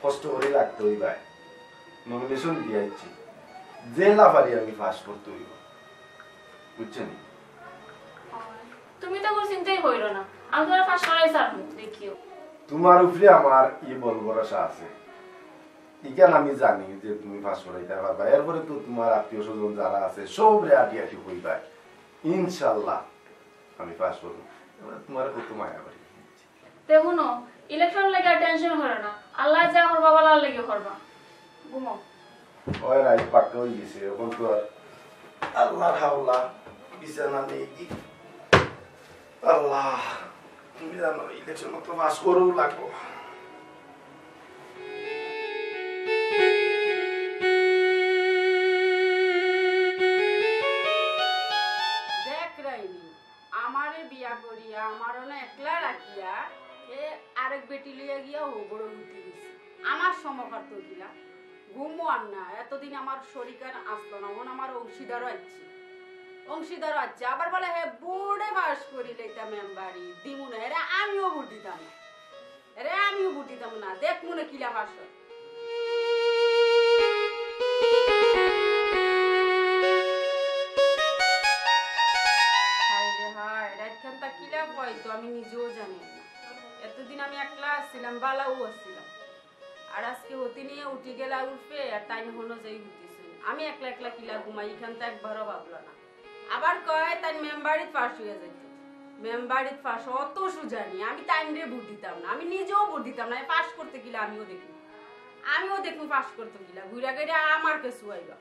কষ্ট করে লাগতে হইবায়, নমিনেশন দিয়াইছি, যে লাফারি আমি পাস করতে হইব, বুঝছো নি? তুমি তো কোনো চিন্তাই হইল না, আমি তোমার পাস করাই ছাড়বো, দেখিও। তোমার উপরে আমার ই বল ভরসা আছে, ইখান আমি জানি যে তুমি পাস করাইতে পারবা। এরপরে তো তোমার আত্মীয় স্বজন যারা আছে, সবরে আটি আটি কইবায়, ইনশাল্লাহ আমি পাস করবো। এবার তোমার কত মায়া করি। তে হুনো, ইলেকশন লাগি টেনশন করো না, আল্লাহ যা করবা ভালার লাগি করবা। ঘুমাও। ওই রাইত পাক্কা হয়ে গেছে, এখন তো আর আল্লাহর হাওলা, বিছানা নেই কি? আল্লাহ, তুমি জানো, ইলেকশন তো পাস করেও লাগবো। দেখ রাইনি, আমারে বিয়া করিয়া, আমার অনে একলা রাখিয়া, হে আরেক বেটি লইয়া গিয়া হো বড় হইতে গেছে। আমার সমকার তো গিলা। ঘুমও আর না, এতদিন আমার শরীরখান আসলো না, এখন আমার অংশীদারও আসছে। অংশীদারও আসছে, আবার বলে হে বুড়ে পাস করিলে এটা মেম্বারি দিমু না, এরে আমিও ভোট দিতাম না। এরে আমিও ভোট দিতাম না, দেখমু না কিলা পাস হয়। হায় রে হায়, রাইতখান তা কিলা কয় তো আমি নিজেও জানি না। এতদিন আমি একলা আসছিলাম, বালাও আসছিলাম। আর আজকে হতি নিয়ে উঠি গেলা উঠবে, আর তাই হনো যাই উঠতেছে। আমি একলা একলা কিলা ঘুমাই, এখান তো একবারও ভাবলো না। আবার কয় তাই মেম্বারিত পাস হইয়া যাইতে। মেম্বারিত পাশ অত সুজা নি, আমি তাইনরে ভোট দিতাম না, আমি নিজেও ভোট দিতাম না। পাশ করতে গেলে আমিও দেখি, আমিও দেখি পাশ করতে গেলে ঘুরা গেড়ে আমার কাছে আইবা।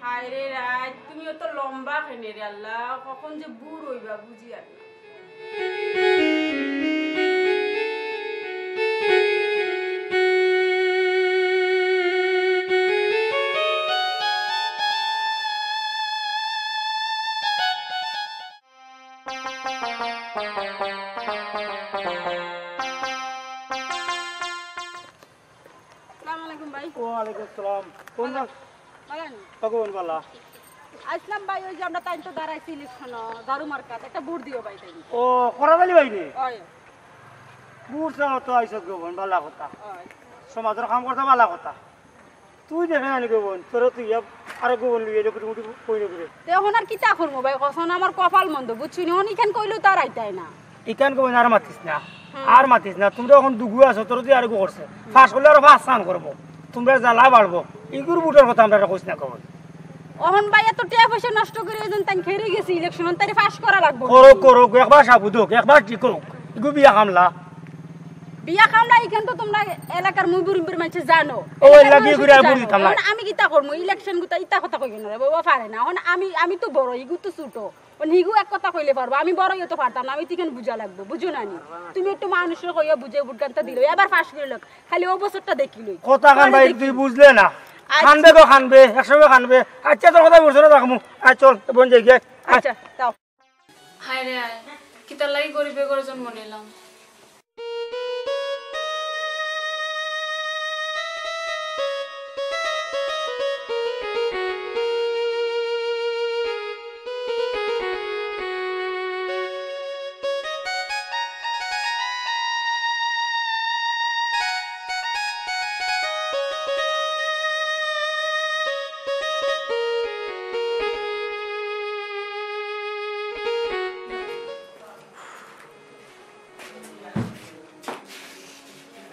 হায় রে রাইত, তুমি অত লম্বা কেনে রে আল্লাহ, কখন যে বুড় অইবা বুঝি আর না। আসসালামু আলাইকুম ভাই। ওয়ালাইকুম আসসালাম। কোন ভালো? ভালো আছেন? ভগবান বালা। আসলাম ভাই, ওই যে আমরা তাইন তো দাঁড়াইছি ইলেকশন, ঝাড়ু মার্কাত, একটা ভোট দিও ভাই তাই। ও, করাত আলী ভাই নি? ওই। ভোট চাও তো আইসত গো বোন, বালা কথা। ওই। সমাজর কাম করতা বালা কথা। তুই দেখে আনি গো বোন, তোর তুই আরো গো বোন লইয়া দেখে মুটি কই না করে। তে এখন আর কিতা করবো ভাই, কখন আমার কপাল মন্দ, বুঝছো নি? অনিখান কইলেও তার আইতায় না। ইখান কই না, আর মাতিস না, হুম। আর মাতিস না। তোমরা এখন দুগু আছো, তোর তুই আরো গো করছে। পাশ করলে আরো পাঁচ সান করবো, তোমরা জ্বালা বাড়বো। ইগুর ভোটর কথা আমরা কইস না কখন। অহন ভাই এত টিয়া পয়সা নষ্ট করে ওই জন্য তাই খেরে গেছি ইলেকশন, তাই পাশ করা লাগবো। করুক, করুক, একবার সাবুদ হোক, একবার ঠিক হোক। ইগু বিয়া কামলা। বিয়া কামলা ইখান তো তোমরা এলাকার মুই বুড়ি বুড়ি মানছে জানো। ও, এলাকার এলাকায় মানুষে ঘুরে তো আর বুড়ি জানো। থামলা। এখন আমি কিতা করবো? ইলেকশন গুতা ইতা কথা কইও না রে বাবা, পারে না। এখন আমি, আমি তো বড়, ইগু তো ছোট। অন হিগু এক কথা কইলে পারবো, আমি বড় ইয়ে তো পারতাম না, আমি তো ইখান বুঝা লাগবো, বুঝো না নি? তুমি একটু মানুষরে কইয়া বুঝে ভোট গানটা দিলো, এবার পাশ করে লোক, খালি ও বছরটা দেখিলই। কথা কান ভাই, তুই বুঝলে না। আচ্ছা। কানবে গো কানবে, একসময় কানবে। আচ্ছা, তোর কথা বুঝছো না, রাখমু। আয় চল, বোন যাই গিয়া। আয়। আচ্ছা, তাও। হায় রে হায়, কিতার লাগি গরিবের ঘরে জন্ম নিলাম।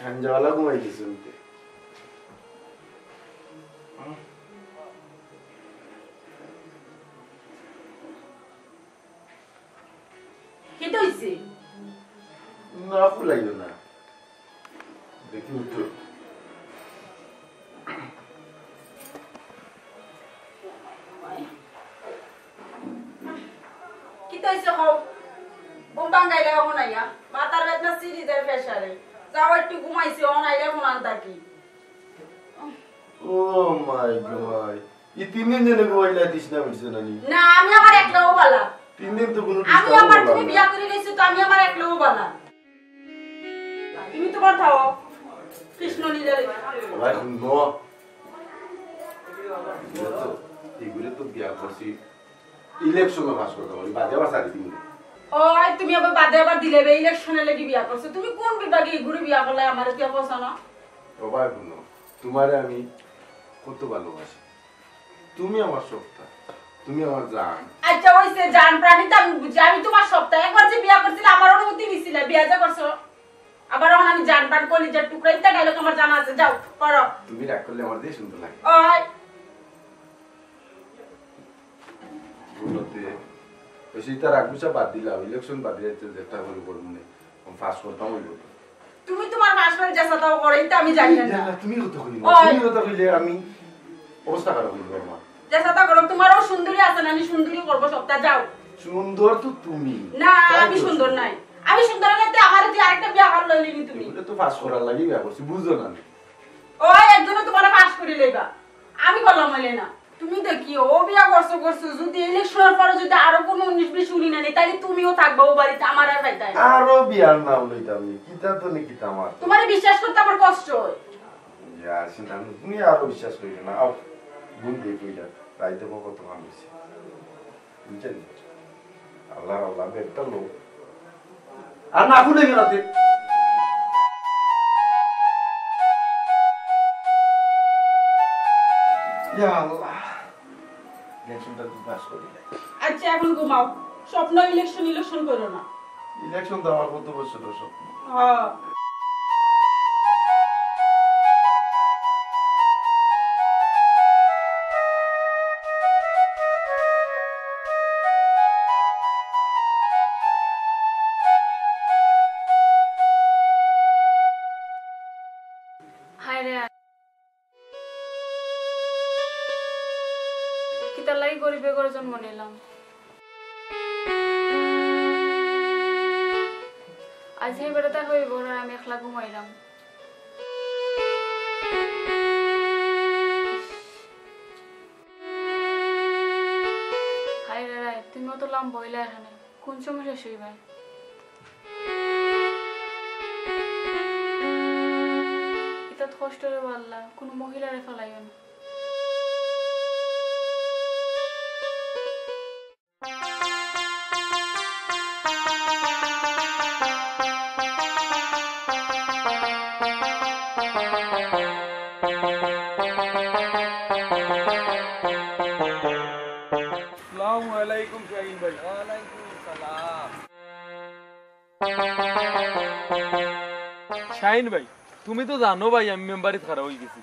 ঠান্ডাওয়ালা ঘুমাই গেছে উনকে। কিতা অইছে? না ফুলাইও না। দেখি উঠো। কিতা অইছে কও? ঘুম ভাঙ্গাইলে অখন আইয়া। মাথার বেদনা সিরি যায় প্রেশারে। যাও একটু ঘুমাইছি, অখন আইলে অখন আন থাকি। ও মাই গো মাই। ই তিন দিন জেনে ঘুমাইলা, তৃষ্ণা মিটছে না নি? না, আমি আবার একলাও বালা। তিন দিন তো কোনো আমি disturb আবার করলাম তুমি না। বিয়া করে লইছো তো আমি আবার একলাও বালা। তুমি তোমার থাও। কৃষ্ণ নিজের। ভাই, হুনো। এগুলো তো, এগুলো তো বিয়া করছি। ইলেকশনে পাস করতে পারি, বাদে আবার চাকরি দিব। ওই, তুমি আবার বাদে আবার দিলে বে, ইলেকশনে লেগে বিয়া করছো। তুমি কোন বিভাগে এগুলো বিয়া করলে আমার ইতিহাস পৌঁছানো? ও ভাই, হুনো, তোমারে আমি কত ভালোবাসি। তুমি আমার সবটা, তুমি আমার জান। আচ্ছা, ওই যে জান প্রাণী তো আমি বুঝি, আমি তোমার সবটা। একবার যে বিয়া করছিলে, আমার অনুমতি নিছিলে, বিয়া যে করছো, আবার এখন আমি জান প্রাণ কলিজার টুকরা, ইত্যা ডায়লগ আমার জানা আছে। যাও, করো। তুমি রাগ করলে আমার দিয়ে সুন্দর লাগে। ওই। বলতে, ওই সেই তার আগুসা বাদ দিলাম, ইলেকশন বাদ দিলে তো যেটা হলো বলবো না, আমি পাস করতাম ওই বলবো। তুমি তোমার পাস করে যেসাতাও করো, ইতা আমি জানি না। না, না, তুমি কথা কইলে, ওই। তুমি কথা কইলে আমি অবস্থা খারাপ হইল আমার। যেসাতা করো, তোমারও সুন্দরী আছে না, আমি সুন্দরী করবো সবটা, যাও। সুন্দর তো তুমি। না, তাই আমি তো সুন্দর সুন্দর। নাই। আমি সুন্দর নাইতে আমার যে আরেকটা বিয়া ভালো লইলি তুমি। এগুলো তো পাস করার লাগি বিয়া করছি, বুঝো না আমি। ওই একজনে তোমার পাস করে লইবা, আমি বললাম হইলে না। তুমি দেখিও, ও বিয়া করছো, করছো, যদি ইলেকশনের পরে যদি আরো কোনো উনিশ বিশ উনি না নেই, তাহলে তুমিও থাকবা ও বাড়িতে, আমার আর পাইতাই না। আরো বিয়ার নাম লইতাম নি, কিতা তো নি কিতা আমার। তোমারে বিশ্বাস করতে আমার কষ্ট হয়। ইয়া, চিন্তা নেই, তুমি আরো বিশ্বাস করিও না। আও, ঘুম দিয়ে কইলা, রাইতে কত কাম হইছে। বুঝছেন? আল্লাহ, আল্লাহ, একটা লোক। আর না খুলে বেড়াতে। ইয়া আল্লাহ। ইলেকশনটা তুই পাস করি নাই। আচ্ছা, এখন ঘুমাও। স্বপ্ন ইলেকশন, ইলেকশন করো না। ইলেকশন তো আমার কত বছর স্বপ্ন। হ্যাঁ। বেগরে জন্ম নিলাম। আজ হে বেটাটা হয়ে বড় আর আমি একলা ঘুমাইলাম। হায় রে রায়, তুমি অত লম্বা হইলা এখানে, কোন সময় শেষ হইবা? ইতাত কষ্ট রে আল্লাহ, কোনো মহিলারে ফালাইও না। আসসালামু আলাইকুম শাহিন ভাই। ওয়ালাইকুম সালাম। শাহিন ভাই, তুমি তো জানো ভাই, আমি মেম্বারিত খাড়া অই গেছি।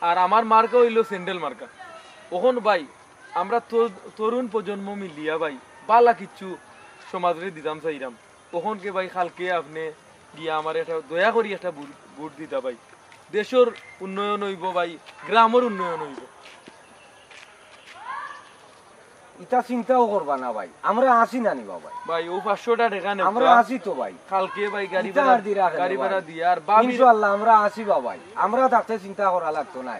আর আমার মার্কা অইলো স্যান্ডেল মার্কা। অখন ভাই, আমরা তো তরুণ প্রজন্ম মিলিয়া ভাই, বালা কিচ্ছু সমাজরে দিতাম চাইরাম। অখনকে ভাই, কালকে আপনে গিয়া আমার একটা দয়া করি একটা ভোট, ভোট দিতা ভাই। দেশর উন্নয়ন অইবো ভাই, গ্রামর উন্নয়ন অইবো। ইতা চিন্তাও করবা না ভাই, আমরা আছি না নি বা ভাই? ভাই, অউ পাঁচশোটা টেকা নেও আমরা কা। আছি তো ভাই। কালকে ভাই গাড়ি ইতা ভাড়া, আর দি রাখে গাড়ি না ভাড়া ভাই। দিয়া আর ভাবিরে ইনশাআল্লাহ আমরা আছি বা ভাই, আমরা থাকতে চিন্তা করা লাগতো না।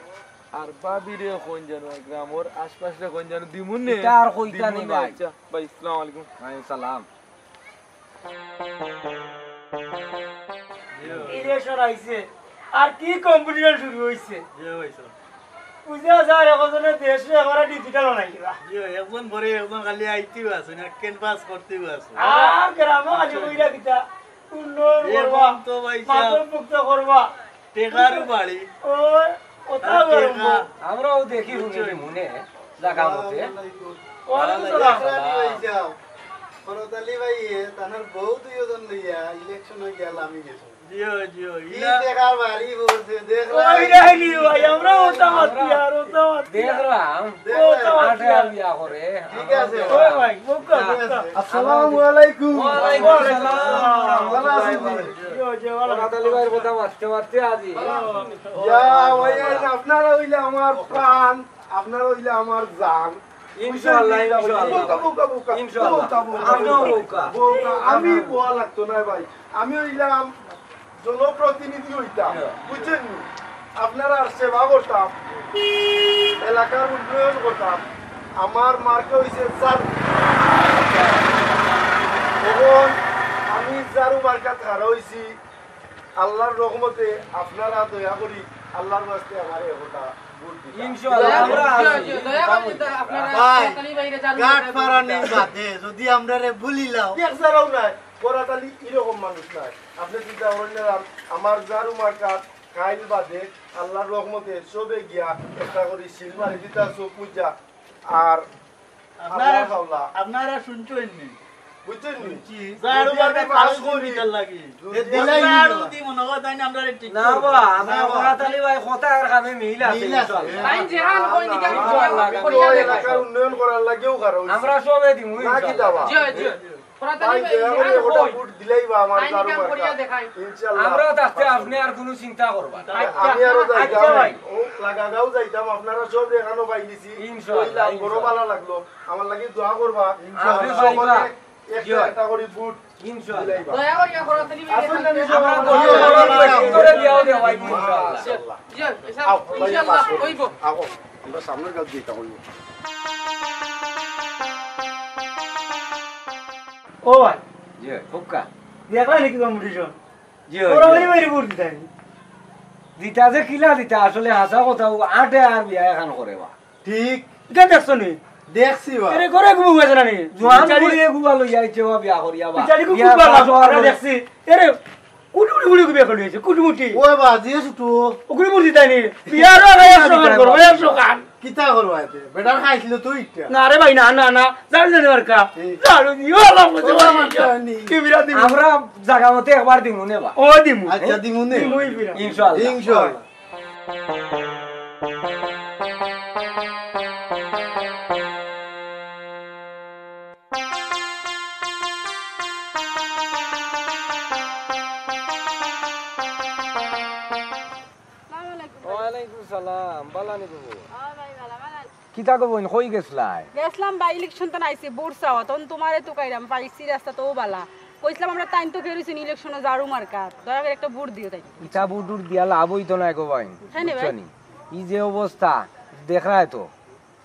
আর ভাবিরে কইন জানো, আর গ্রামর আশপাশরে কইন জানো, দিমুনে। ইতা আর কইতা নি দিমুনে। ভাই। আচ্ছা, ভাই, আসসালামু আলাইকুম। ওয়ালাইকুম সালাম। ইলেকশন আইছে, আর কি কম্পিটিশন শুরু হইছে। জি ভাই সাহেব। বুঝা যায়, একজনে দেশরে এবারে ডিজিটাল বানাই দিবা। জি ভাই, একজন পরে একজন খালি আইতেও আছে না, ক্যানভাস করতেও আছে। আর গ্রামে খালি কইরা কিতা, উন্নয়ন করবা, এখন তো ভাই সাহেব মাদক মুক্ত করবা। টেকারও বাড়ি। ওই, ওটাও আর গরম। টেকা। আমরাও দেখি হুনি মনে, জাগা মতে। ওয়ালাইকুম সালাম। ওয়ালাইকুম সালাম। করতালি ভাই, এ, তানার বউ দুইজন লইয়া ইলেকশনে গিয়া লামি গেছে। জিও, জিও, কি ইলা। টেকার বাড়ি বলছে, দেখলাম। ওই রে, নি ভাই, আমরা ওটা মাতি আর ওটা মাতি। দেখলাম। ওটা মাতি আটে আর। বিয়া করে। ঠিক আছে। ওই ভাই, মুখ কর, মুখ কর। আসসালামু আলাইকুম। ওয়ালাইকুম আসসালাম। ভালো আছেন নি? জিও, জিও, ভালো। ওরা তালি ভাইয়ের কথা মারতে মারতে আজি। ইয়া, ওই, ওই, আপনারা অইলে আমার প্রাণ, আপনারা অইলে আমার জান। ইনশাআল্লাহ, ইনশাআল্লাহ। বোকা, বোকা, বোকা। ইনশাআল্লাহ। বোকা, বোকা, আমরাও বোকা। বোকা। বোকা, আমি বোয়া লাগতো না ভাই। আমি অইলাম জনপ্রতিনিধি অইতাম, হ্যাঁ। বুঝছেন নি? আপনারার সেবা করতাম, এলাকার উন্নয়ন করতাম। আমার মার্কা অইছে ঝাড়ু। এখন আমি ঝাড়ু মার্কাত খাড়া অইছি। আল্লাহর রহমতে আপনারা দয়া করি আল্লাহর ওয়াস্তে আমারে একটা ভোট দিতা। ইনশাআল্লাহ, দয়া আমরা করি, আছি। দয়া করি, দয়া করি, আপনারা ভাই, তাড়াতাড়ি বাইরে যান, গাট আপনারা ফারানির বাদে যদি আমরারে ভুলিলাও। এক জারাও নাই, করাতালি এরকম মানুষ নাই। আপনে চিন্তা করেন না, আমার ঝাড়ু মার্কাত খাইল বাদে আল্লাহর রহমতে সবে গিয়া একটা করি সিল মারি দিতা চোখ মুজা। আর আপনারা, আল্লাহ আল্লাহ। আপনারা শুনছেন নি? বুঝছেন নি? ঝাড়ু মার্কা পাস করি। যদি এ দিলাই নি। ঝাড়ু দি মনে হয় তাই না, আমরা ঠিক না করবো। বা, আমরা না বা। করাতালি ভাই, কথা আর কামে মিল আছে, মিল আছে। ইনশাআল্লাহ। তাই যেহান কই দিকে আমি ইনশাআল্লাহ। করিয়া দেখাই। এলাকার উন্নয়ন করার লাগিও খাড়া অইছি। আমরা সবে দিমু, না কি ইনশাআল্লাহ। দাবা? জি, জি। করাতালি ভাই, ভাই, দয়া করে যেহান ওটা কই। ভোট দিলাই বা আমার তাই ঝাড়ু নিকাম মার্কা। করিয়া দেখাই। ইনশাআল্লাহ। আমরা থাকতে আপনি আর কোনো চিন্তা করবা না। আচ্ছা। আমি আরো আচ্ছা যাইতাম। ভাই। ও, লাগাগাঁও যাইতাম, আপনারা সব এখানো পাই দিছি। ইনশাআল্লাহ, কইলাম, বড় ইনশাআল্লাহ। ভালা লাগলো। আমার লাগি দোয়া করবা। ইনশাআল্লাহ। আর আপনি সকলে পাইবা। একটা জি ভাই। একটা করি ভোট ইনশাআল্লাহ। দিলাইবা। দয়া করিয়া করাতালি ভাই আসুন না, থাকতে। নিচে আমরা বসো। দোয়া করি, দোয়া করি, দোয়া করি, দোয়া করি, ইনশাআল্লাহ। জি, ইনশাআল্লাহ। আও, ভাই, ইনশাআল্লাহ, পাঁচশো। অইবো। আও, আমরা সামনের গাছ দিয়ে তখন। ও ভাই। জি, হুক্কা। দেখলা নাকি কম্পিটিশন? জি, ওরা জি। ওই বাড়ি ভোট দিতাই। দিতা যে কিলা দিতা, আসলে হাছা কথা, ও আটে আর বিয়া এখান করে বা। ঠিক। ইটা দেখছো নি? দেখছি বা। এরে ঘরে ঘুমু গেছে না নি? জোয়ান বিচারি বুড়ি এগুয়া লইয়া আইছে বা বিয়া করিয়া বা। বিচারি বিয়া খুব ভালা, পাস আমরা করে। দেখছি। এরে কুটি কুটি কুটি বিয়া করে লইছে, কুটি কুটি। ওই বা, যে ছুটু। ওগুলি ভোট দিতাই নি? বিয়ারও আগে একশো খান করো, একশো খান। কিতা করবা এতে? বেটার খাইছিল তো ইটা। না রে ভাই, না, না, না। ঝাড়ু দিও না মার্কা। এই। ঝাড়ু দিও, আল্লাহ বুঝে ওরা ভাই। মার্কা নি। কি বিরাট দিমু। আমরা জাগা মতে একবার দিমু নে বা। ও দিমু। আচ্ছা, দিমু নে। দিমু এই বিরাট। ইনশাআল্লাহ। ইনশাআল্লাহ। আসসালামু আলাইকুম ভাই। ওয়ালাইকুম সালাম। বালা নি বাবু? ও ভাই, বালা, বালা। কিতা গো বইন, কই গেছলায়? গেছলাম বা, ইলেকশন তো নাইছে, ভোট চাওয়া, তখন তোমারে তো কাইরাম পাইছি, রাস্তা তো বালা। কইছিলাম আমরা তাইন তো খেয়ে রইছেন ইলেকশনে ঝাড়ু মার্কা, দয়া করে একটা ভোট দিও তাই। ইতা ভোট উট দিয়া লাভ অইতো নায় গো বইন, কেনে ভাই? বুঝছো নি? ই যে অবস্থা, দেখরায় তো।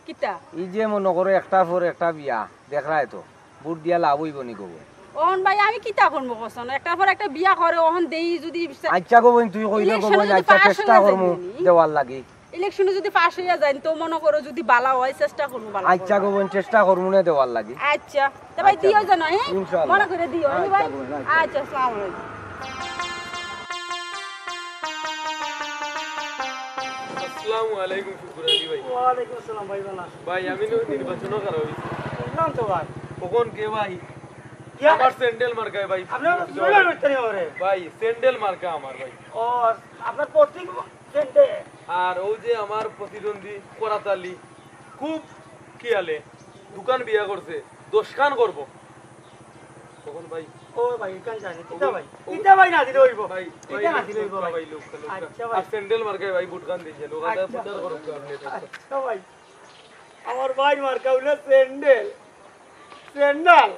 কিতা? ই যে মনো করো একটার পর একটা বিয়া, দেখরায় তো। ভোট দিয়া লাভ অইবো নি গো বইন? অখন ভাই আমি কিতা করমু কওছাইন? একটার পর একটা বিয়া করে, অখন দেই যদি আচ্ছা গো বইন, তুই কইলে গো ইলেকশনে বইন, যদি আচ্ছা পাশ চেষ্টা অইয়া করমু যাইবো নি? দেওয়ার লাগি। ইলেকশনে যদি পাশ অইয়া যাইন, তো মনো করো যদি বালা অয়, চেষ্টা করমু বালা আচ্ছা করবার। গো বইন, চেষ্টা করমু নে দেওয়ার লাগি। আচ্ছা, তো ভাই আচ্ছা দিও গো। যেন, হ্যাঁ? ইনশাআল্লাহ। মনে করে দিও, হ্যাঁ আচ্ছা ভাই? গো বইন, আচ্ছা। আচ্ছা, আসসালামু আলাইকুম। আসসালামু আলাইকুম শুকুর আলী ভাই। ওয়ালাইকুম আসসালাম ভাই, ভালা আছো? ভাই, আমি নি-, নির্বাচনো খাড়া অইছি। বুঝলাম তো ভাই। কখন কে ভাই? ইয়া। আমার স্যান্ডেল মার্কায় ভাই। আপনার স্যান্ডেল মার্কা নি ওরে? ভাই, স্যান্ডেল মার্কা আমার ভাই। ও, আপনার প্রতীক স্যান্ডেল? আর অউ যে আমার প্রতিদ্বন্দ্বী করাত আলী, খুব খিয়ালে, দুখান বিয়া করছে, দশখান করবো। কখন ভাই? ও ভাই, ইখান জানি। কিতা ভাই? ও, কিতা ভাই না দিলে অইবো? ভাই, ভাই, ইটা না দিলে অইবো ভাই। ভাই, লোক, লোক। আচ্ছা ভাই। আর স্যান্ডেল মার্কায় ভাই ভোটখান দিছে, লোক আদায় আচ্ছা। প্রচার করুক আপনি। আচ্ছা ভাই। আমার ভাই মার্কা অইলো স্যান্ডেল। স্যান্ডেল।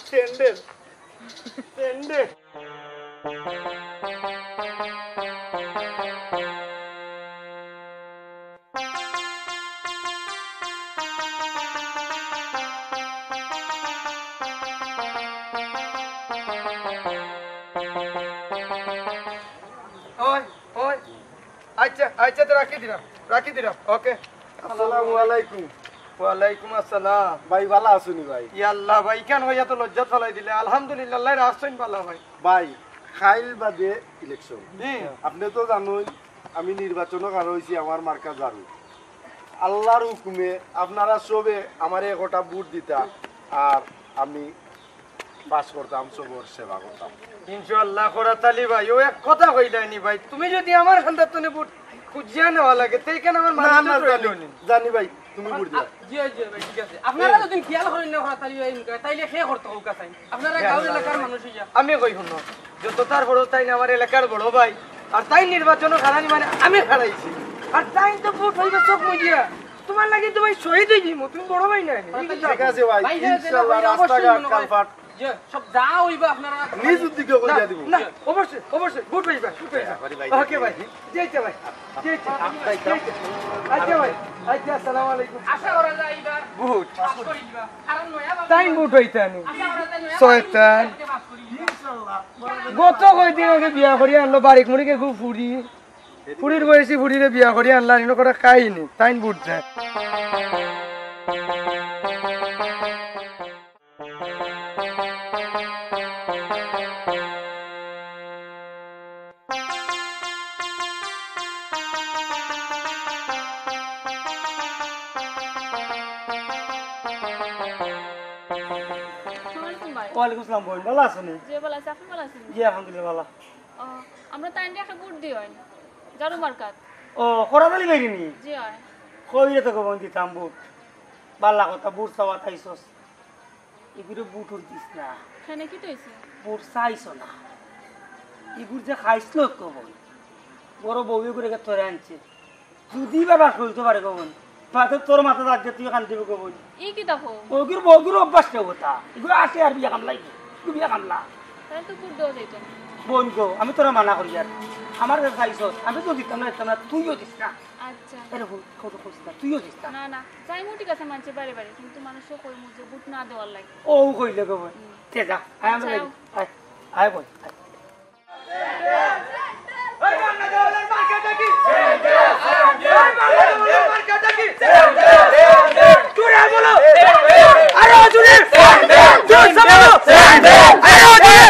স্যান্ডেল। স্যান্ডেল। ওই, ওই। আচ্ছা, আচ্ছা, তো রাখি দিলাম, রাখি দিলাম, ওকে। আসসালামু আলাইকুম। ওয়ালাইকুম আসসালাম। ভাই, ভালা আছো নি ভাই? ইয়াল্লা ভাই, ইখান অইয়া তো লজ্জাত ফালাই দিলে। আলহামদুলিল্লাহ, আল্লায় রাখছইন ভালা ভাই। ভাই, কাইল বাদে ইলেকশন। হুম। আপনে তো জানইন, আমি নির্বাচনো খাড়া অইছি, আমার মার্কা ঝাড়ু। আল্লার হুকুমে আপনারা সবে আমারে একটা ভোট দিতা, আর আমি পাস করতাম, সবর সেবা করতাম। ইনশাআল্লাহ, করাত আলী ভাই, অউ এক কথা কইলায় নি ভাই, তুমি যদি আমার কান্দাত থনে ভোট খুজিয়া নেওয়া লাগে, তে ইখান আমার না, মানিজ্য না, প্রয়োজন জানি, নেই। জানি ভাই, তুমি ভোট দিবা। জি, জি ভাই, ঠিক আছে। আপনারা যদি খেয়াল করইন না করাত আলী ভাই, তাইলে কে করতো অউ কাজ? আপনারা গাঁওর এলাকার মানুষ অইয়া। আমি কই হুনো, যত তার বড় তাইন আমার এলাকার বড় ভাই, আর তাইন নির্বাচনো খাড়া নি মানে আমি খাড়াইছি, আর তাইন তো ভোট অইবো চোখ মুজিয়া। তোমার লাগি তো ভাই শহীদ অই যাইমু, তুমি বড় ভাই না নি? ঠিক আছে ভাই, ভাই, ইনশাআল্লাহ ভাই, অবশ্যই রাস্তাঘাট মনে করে কালভার্ট যে সব যা অইবো আপনারা নিজ উদ্যোগে করিয়া দিমু। না, অবশ্যই, অবশ্যই, ভোট অইবা, ভোট অইবা। ওকে ভাই, জি আচ্ছা ভাই, জি আচ্ছা, জি আচ্ছা। আচ্ছা ভাই, আচ্ছা, আসসালামু আলাইকুম। আশা করা যায় এবার ভোট পাস করি দিবা। কারণ নয়া বাবু তাইন ভোট অইতা নি। আশা করা যায় নয়া শয়তান। বাবু পাস করি দিবা। ইনশাআল্লাহ। গত কয়দিন আগে বিয়া করি আনলো, বারিক মুড়িকে খুব ফুড়ি। ফুড়ির বয়সী ফুড়িরে বিয়া করি আনলা, ইনো করে খাইনি, তাইন ভোট দেয়। আসসালামু আলাইকুম ভাই। ওয়ালাইকুম আসসালাম বইন, ভালা আছো নি? জি, ভালা আছি, আপনি ভালা আছেন? জি, আলহামদুলিল্লাহ, ভালা। ও, আমরা তাইনরে একটা ভোট দিওয়াইন, ঝাড়ু মার্কাত। ও, করাত আলী ভাইরে নি? জি, অয়। কইরে তো গো বইন দিতাম ভোট। ভালা কথা, ভোট চাওয়াত আইছস। ইগুরে ভোট উট দিস না। কেনে কিতা অইছে? ভোট চাইছ না। ইগুর যে খাইছলো কবন। বড় বউ ইগুরে কে তোরে আনছে। যদি বা বাস করতে পারে কবন। তাতে তোর মাথা রাখবে তুই কান দিবে কবন। ই কিতা কও? ওগুর বউগুর অভ্যাস কেউ কথা। ইগুর আসে আর বিয়া কামলাই। ইগুর বিয়া কামলা। তাইলে তো ভোট দেওয়া যাইতো না। বইন গো, আমি তোরে মানা করি আর। আমার কাছে চাইছস, আমি তো দিতাম না, দিতাম না, তুইও দিস না। আচ্ছা। আরে বইন, কত কইস না, তুইও দিস না। না, না, যাইমু ঠিক আছে, মানছি বারে বারে, কিন্তু মানুষরে কইমু যে ভোট না দেওয়ার লাগি। ও কইলে গো বইন। হুম। তে যা, আয় আমরা যাও। যাই। আয়, আয় বইন, আয়। জোরে বলো। আরো জোরে। জোরে বলো। আরো জোরে।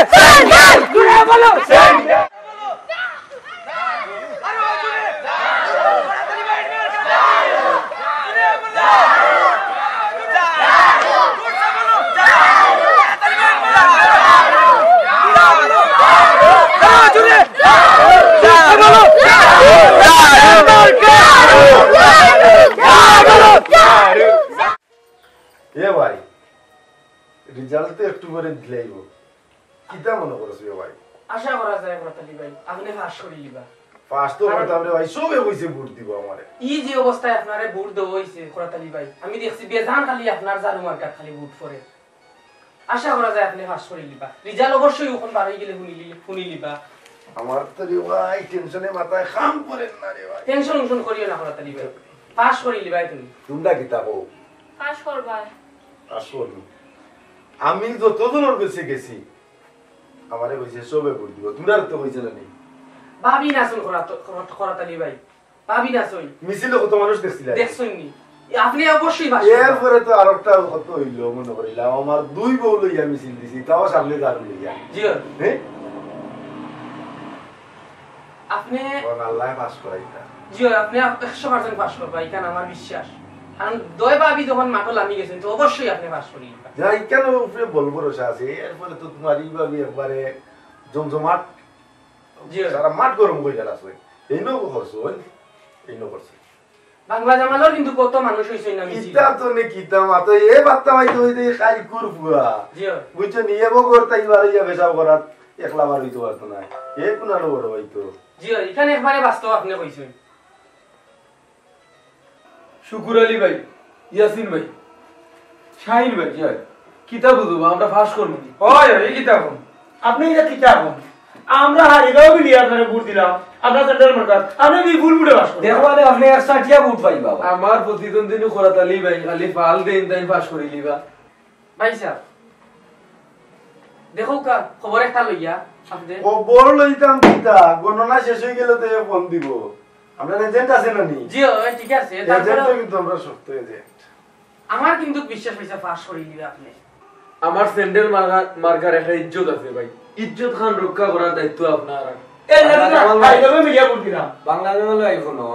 এ ভাই, রেজাল্ট তো একটু পরে দিলাইবো। কিতা মনে করছ রে ভাই? আশা করা যায় করাত আলী ভাই, আপনে পাস করি লিবা। পাস তো করতাম রে ভাই, সবে কইছে ভোট দিব আমারে। ই যে অবস্থায় আপনারে ভোট দেওয়া অইছে, খরাত আলী ভাই, আমি দেখছি বেজান খালি আপনার ঝাড়ু মার্কাত খালি ভোট পড়ে। আশা করা যায় আপনে পাস করিলিবা। রিজাল্ট অবশ্যই অখন বার অইগেলে হুনিলি-, হুনিলিবা। আমার তো রে ভাই টেনশনে মাথায় কাম করে না রে ভাই। টেনশন উনশন করিও না খরাত আলী ভাই, পাস করিলিবায় তুমি। তোমরা কিতা কও? পাস করবায়। পাস করবো। আমি যতজনর গেছে গেছি, আমারে কইছে সবে ভোট দিব। তোমরারে তো কইছে না নি? ভাবি না শুন খরাত-, খরাত-, খরাত আলী ভাই। ভাবি না সই। মিছিলে কত মানুষ দেখছিলা? দেখছইন নি? আপনে অবশ্যই পাস করবা। এরপরে তো আরেকটা কত অইলো মনে করিলাম, আমার দুই বউ লইয়া মিছিল দিছি, তাও সামনে ঝাড়ু লইয়া। জি অয়। হ্যাঁ? আপনে কোন আল্লায় পাস করাইতা? জি অয়, আপনে আপ-, একশো পার্সেন্ট পাস করবা, ইখান আমার বিশ্বাস। কারণ দুই ভাবি যখন মাঠো লামি গেছইন, তো অবশ্যই আপনে পাস করিবা। যা, ইখান উপরে বল ভরসা আছে, এরপরে তো তোমার ই ভাবি একবারে জমজমাট, জি অয়। সারা মাঠ গরম করিয়া আছে। এই নকো করছো, এই নকো করছো। বাংলা জামালর কিন্তু কত মানুষ অইছে না মিছিল। কিতা তো নে কিতা মাতো, এ বাত্তা মাইতে অইতে খাই কুরফুয়া। জি অয়। বুঝছো নি, এ বগর তাই বার অইয়া পেশাব করাত একলা বার অইতে পারতো না। এ কোন আলো বড় অইতো। জি অয়, ইখান একবারে বাস্তব আপনে কইছইন। শুকুর আলী ভাই, ইয়াসিন ভাই, শাহিন ভাই, জি অয়। কিতা বুঝবো, আমরা পাস করবো নি? অয়, অয়, এই কিতা কন? আপনে ইটা কিতা কন? আমরা হারিগাঁও মিলিয়া আপনারে ভোট দিলাম, আপনার সেন্টার মার্কাত, আপনে বিপুল ভোটে পাস করলেন। দেখো মানে আপনে একশাটিয়া ভোট পাইবা। আমার প্রতিদ্বন্দ্বী নু খরাত আলী ভাই, খালি ফাল দেইন, তাইন পাস করিলিবা। ভাই সাহেব, দেখউক্কা, খবর একটা লইয়া, আপনে। খবর লইতাম কিতা? গণনা শেষ অইগেলে তো এ ফোন দিব। আমরার এজেন্ট আছে না নি? জি, অয়, ঠিক আছে। এজেন্ট তারপরে তো কিন্তু আমরা শক্ত এজেন্ট। আমার কিন্তু বিশ্বাস অইছে পাস করিলিবা আপনে। আমার স্যান্ডেল মার্কা-, মার্কার একটা ইজ্জত আছে ভাই। ইজ্জত খান রক্ষা করার দায়িত্ব আপনার। এই না, না, না, বাংলা জামাল ভাই। হারিগাঁও মিলিয়া ভোট দিলাম। বাংলা জামাল ভাই, হুনো,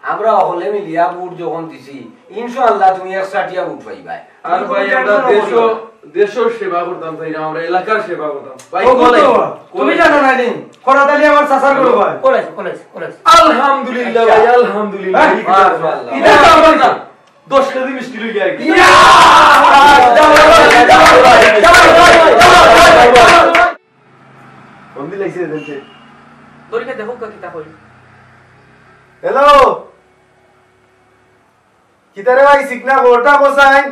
আমরা হকলে মিলিয়া ভোট যখন দিছি, ইনশাআল্লাহ তুমি একশাটিয়া ভোট পাইবায়। আর তুমি ভাই, কোনো আমরা টেনশন দেশ, করো না। দেশর সেবা করতাম চাই না, আমরা এলাকার সেবা করতাম। ভাই, ও, কলাই, তো, তুমি কলাই। জানো না নি? খরাত আলী আমার চাচার ঘরর ভাই। কলাই, কলাই, কলাই। আলহামদুলিল্লাহ ভাই, আলহামদুলিল্লাহ। হ্যাঁ? মাশাআল্লাহ। ইটা তো আমার না। দশ কেজি মিষ্টি লই গিয়া। ইয়া! ফোন দিলাইছে এজেন্টে। দরিকে দেখউক্কা কিতা কই। হ্যালো। কিতারে ভাই, সিগনা গোটা কোসাইন?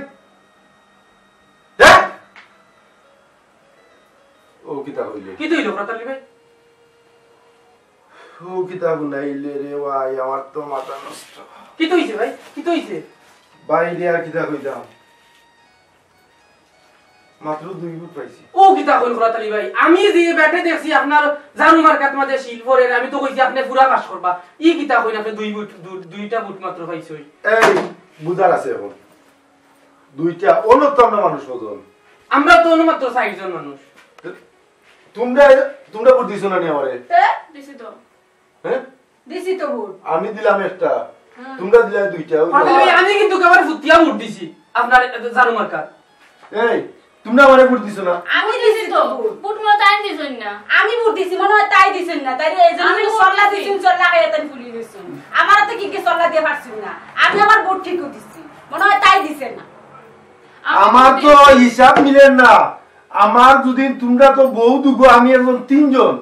হ্যাঁ? ও কিতা কইলে? কিতা অইলো, খরাত আলী ভাই? ও কিতা বুনাইলে রে ভাই, আমার তো মাথা নষ্ট। কিতা অইছে ভাই? কিতা অইছে? ভাই রে, আর কিতা কইতাম? মাত্র দুই ভোট পাইছি। ও কিতা কইন খরাত আলী ভাই? আমি যে ব্যাটে দেখছি আপনার ঝাড়ু মার্কাত মাঝে শিল পড়ের, আমি তো কইছি আপনে পুরা পাস করবা। ই কিতা কইন আপনে দুই ভোট, দু-, দুইটা ভোট মাত্র পাইছইন? এই, বুঝার আছে অখন। দুইটা, অনো তো আমরা মানুষ কয়জন? আমরা তো অনো মাত্র চাইরজন মানুষ। তো তুমরা, তুমরা ভোট দিছো না নি আমারে? তে? দিছি তো। হ্যাঁ? দিছি তো ভোট। আমি দিলাম একটা, হুম। তুমরা দিলায় দুইটা, ওই যে খরাত আলী ভাই, আমি কিন্তু একেবারে ফুতিয়া ভোট দিছি আপনার ঝাড়ু মার্কাত। এই, তুমরা আমারে ভোট দিছো না? আমি দিছি তো ভোট। ভোট মনে হয় তাই দিছইন না। আমি ভোট দিছি, মনে হয় তাই দিছইন না। তাইরে এই জন্য আমি ভোট সল্লা দিছি। দিছইন, সল্লা খাইয়া তাই ফুলি গেছইন। আমার হাতে কি কি সল্লা দিয়া পারছইন না? আমি আমার ভোট ঠিকও দিছি, মনে হয় তাই দিছে না। আমি আমার ভোট তো দিছি। হিসাব মিলের না। আমার যদি তুমরা তো বউ দুগো, আমি একজন তিনজন,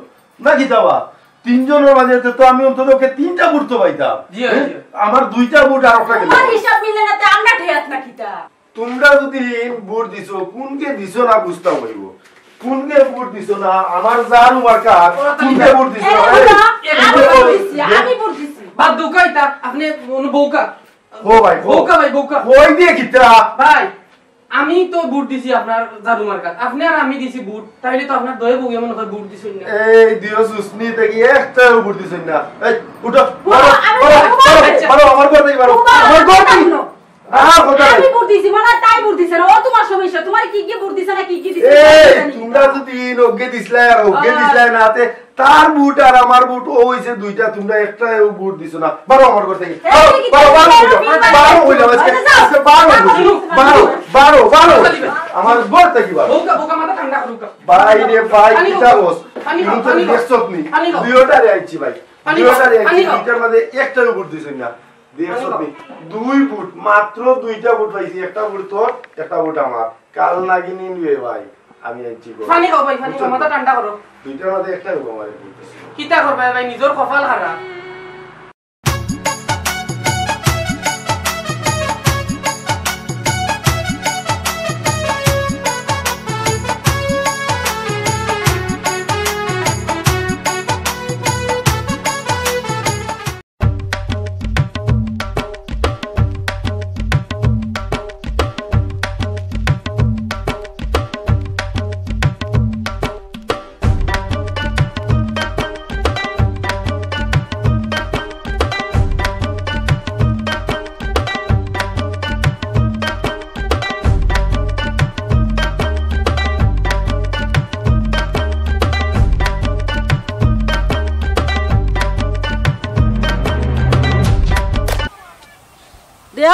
না কিতা বা? তিনজনর মাঝে তো আমি অন্তত ওকে তিনটা ভোট তো পাইতাম। জি, হ্যাঁ? জি। আমার দুইটা ভোট আর একটা গেল। তোমার হিসাব মিলে না, তে আমরা ঠেয়াত না কিতা? তুমরা যদি ভোট দিছো, কোনকে দিছো না বুঝতাম অইবো। কোনকে ভোট দিছো না, আমার জান মার্কা, কোনকে ভোট দিছো এই না? এই, হুনো, এই, আমি ভোট দিছি, আমি ভোট দিছি। বাদ দুকাইতা, আপনে অনো বউকা। ও ভাই, ও। বউকা ভাই, বউকা। কই দিয়ে কিতা? ভাই, আমি তো ভোট দিছি আপনার ঝাড়ু মার্কাত। আপনে আর আমি দিছি ভোট, তাইলে তো আপনার দুই বউয়ে মনে হয় ভোট দিছইন না। এই দিও সুসনি দেখি একটাও ভোট দিছইন না। এই, উঠো, বাবা, বারো, আমি বারো, বাবা, বারো, আচ্ছা। বারো, আমার ঘর থেকে বারো। বাবা, আমার ঘর থেকে। না। আর কোথায়? আমি ভোট দিছি, মনে হয় তাই ভোট দিছে না। ও তোমার সমস্যা, তোমার কি কি ভোট দিছে না, কি কি দিছে, এই, জানি না। তুমরা যদি ইন ওকে দিছলায় আর ওকে আহ। দিছলায় না, তে তার ভোট আর আমার ভোট, ও অইছে দুইটা, তুমরা একটাও ভোট দিছো না। বারো আমার ঘর থেকে। এই, বারো, কি বারো, বারো, বারো, বারো, বারো, বারো, আচ্ছা, যাও। আজকে বারো, বারো, বারো, বারো, বারো। আমার ঘর থেকে বারো। বউকা, বউকা, মাথা ঠান্ডা করুক। ভাই রে ভাই, পানি কিতা খাও। বস? পানি খাও, তুমি তো পানি খাও। দেখছত নি? পানি খাও। দুইটারে আইছি ভাই। পানি খাও, দুইটারে আইছি, পানি খাও। দুইটার মাঝে একটাও ভোট দিছইন না। দেখছত পানি খাও। নি? দুই ভোট, মাত্র দুইটা ভোট পাইছি, একটা ভোট তোর, একটা ভোট আমার। কাল নাগিনী নিবে ভাই, আমি আইছি গো। পানি খাও ভাই, পানি খাও, বুঝছো? মাথা ঠান্ডা করো। দুইটার মাঝে একটাই হবো আমার এই ভোট। কিতা করবে ভাই, নিজর কপাল খারাপ।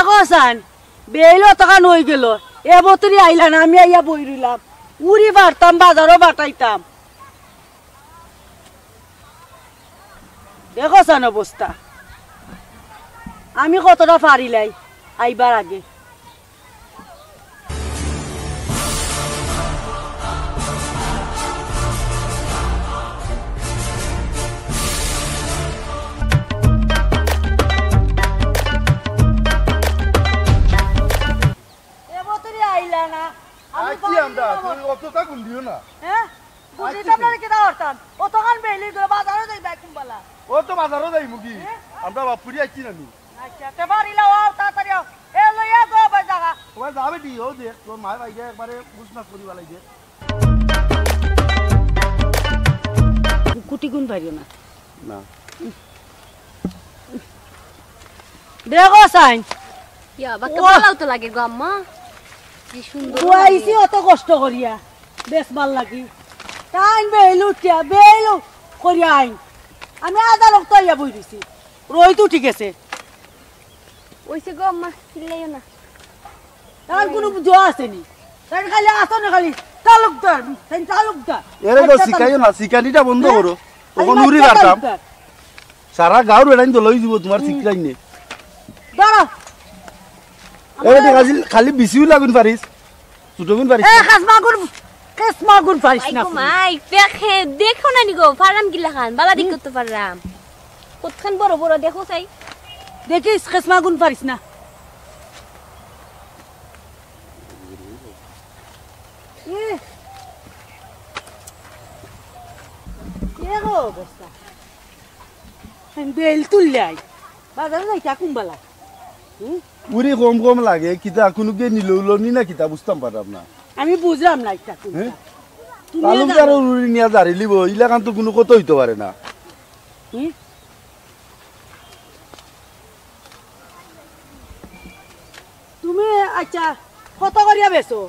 দেখো চাইন, বেইল অতখান অইগেলো, এ বতুরি আইলা না, আমি আইয়া বই রইলাম। উড়ি পারতাম, বাজারো পাঠাইতাম। দেখো চাইন অবস্থা, আমি কতটা পারিলাই আইবার আগে। এ বতুরি আইলা না। আমি আইছি পারি আমরা, না। তুমি অতটা গুন্ডিও না। হ্যাঁ? গুন্ডি আইছি তো তো। আপনারা কিতা করতাম? অতখান বেইল অইগেলো, বাজারো যাইবা কুনবালা? ও তো বাজারো যাইমু গি। হ্যাঁ? আমরা বাপুরি আইছি না নি? আচ্ছা, তে বাড়ি লও, আও, তাড়াতাড়ি আও। এ লইয়া গো, আবার জাগা। তোমার যাবে দি, ও দেখ, তোর মায় ভাইকে একবারে বুঝ না করি বালাই দে। কুটি গুন পারিও না। না। দেখো চাইন। ইয়া, বাক্কা ও। ভালাও তো লাগে গো আম্মা। কি সুন্দর বইছি লাগে। অত কষ্ট করিয়া। বেশ ভালা লাগি। তাইন বেইল উঠিয়া, বেইল করিয়া আইন। আমি আধা লোক তো আইয়া বই দিছি। রইদ উঠি গেছে। ওইছে গো আম্মা, চিল্লাইও না। তার কোনো জোয়া আছে নি? তাই খালি আসো না খালি তালুকদার, তাই তালুকদার। এরে গো, আচ্ছা, শিখাইও না, শিখানিটা বন্ধ হ্যাঁ? করো। খালি ওখানে উড়ি মারতে পারতাম। তালুকদার। সারা গাঁওর বেড়াইন তো লই দিব তোমার হুম। শিখরাই নে। দাঁড়াও। এরে দেখ, খালি, খালি বিসিউ লাগুন পারিস। ছোট গুণ পারিস এ, না? খাস মাগুর, খাস মাগুর পারিস আই না গো তুই। মাই, দেখে, দেখো না নি গো, ফার্ম গিলা খান, বালা দেখো তো ফার্ম। কতখান বড় বড় দেখো চাই। দেখিস, খাস মাগুর পারিস না। এ, এ গো অবস্থা। আমি বেল তুললে আই। বাজারে যাইতা কুম্বালা। হুম? উরি কম কম লাগে, কিতা কুনুকে নিল উলো নি না কিতা বুঝতাম পারলাম না। আমি বুঝলাম না ইটা কুনটা। হ্যাঁ? তুমি তালুকদার জানো। উরি নিয়া দাঁড়িলিব, ইলাখান তো কুনু কথা অইতো পারে না। হুম? তুমি আচ্ছা কত করিয়া বেচো?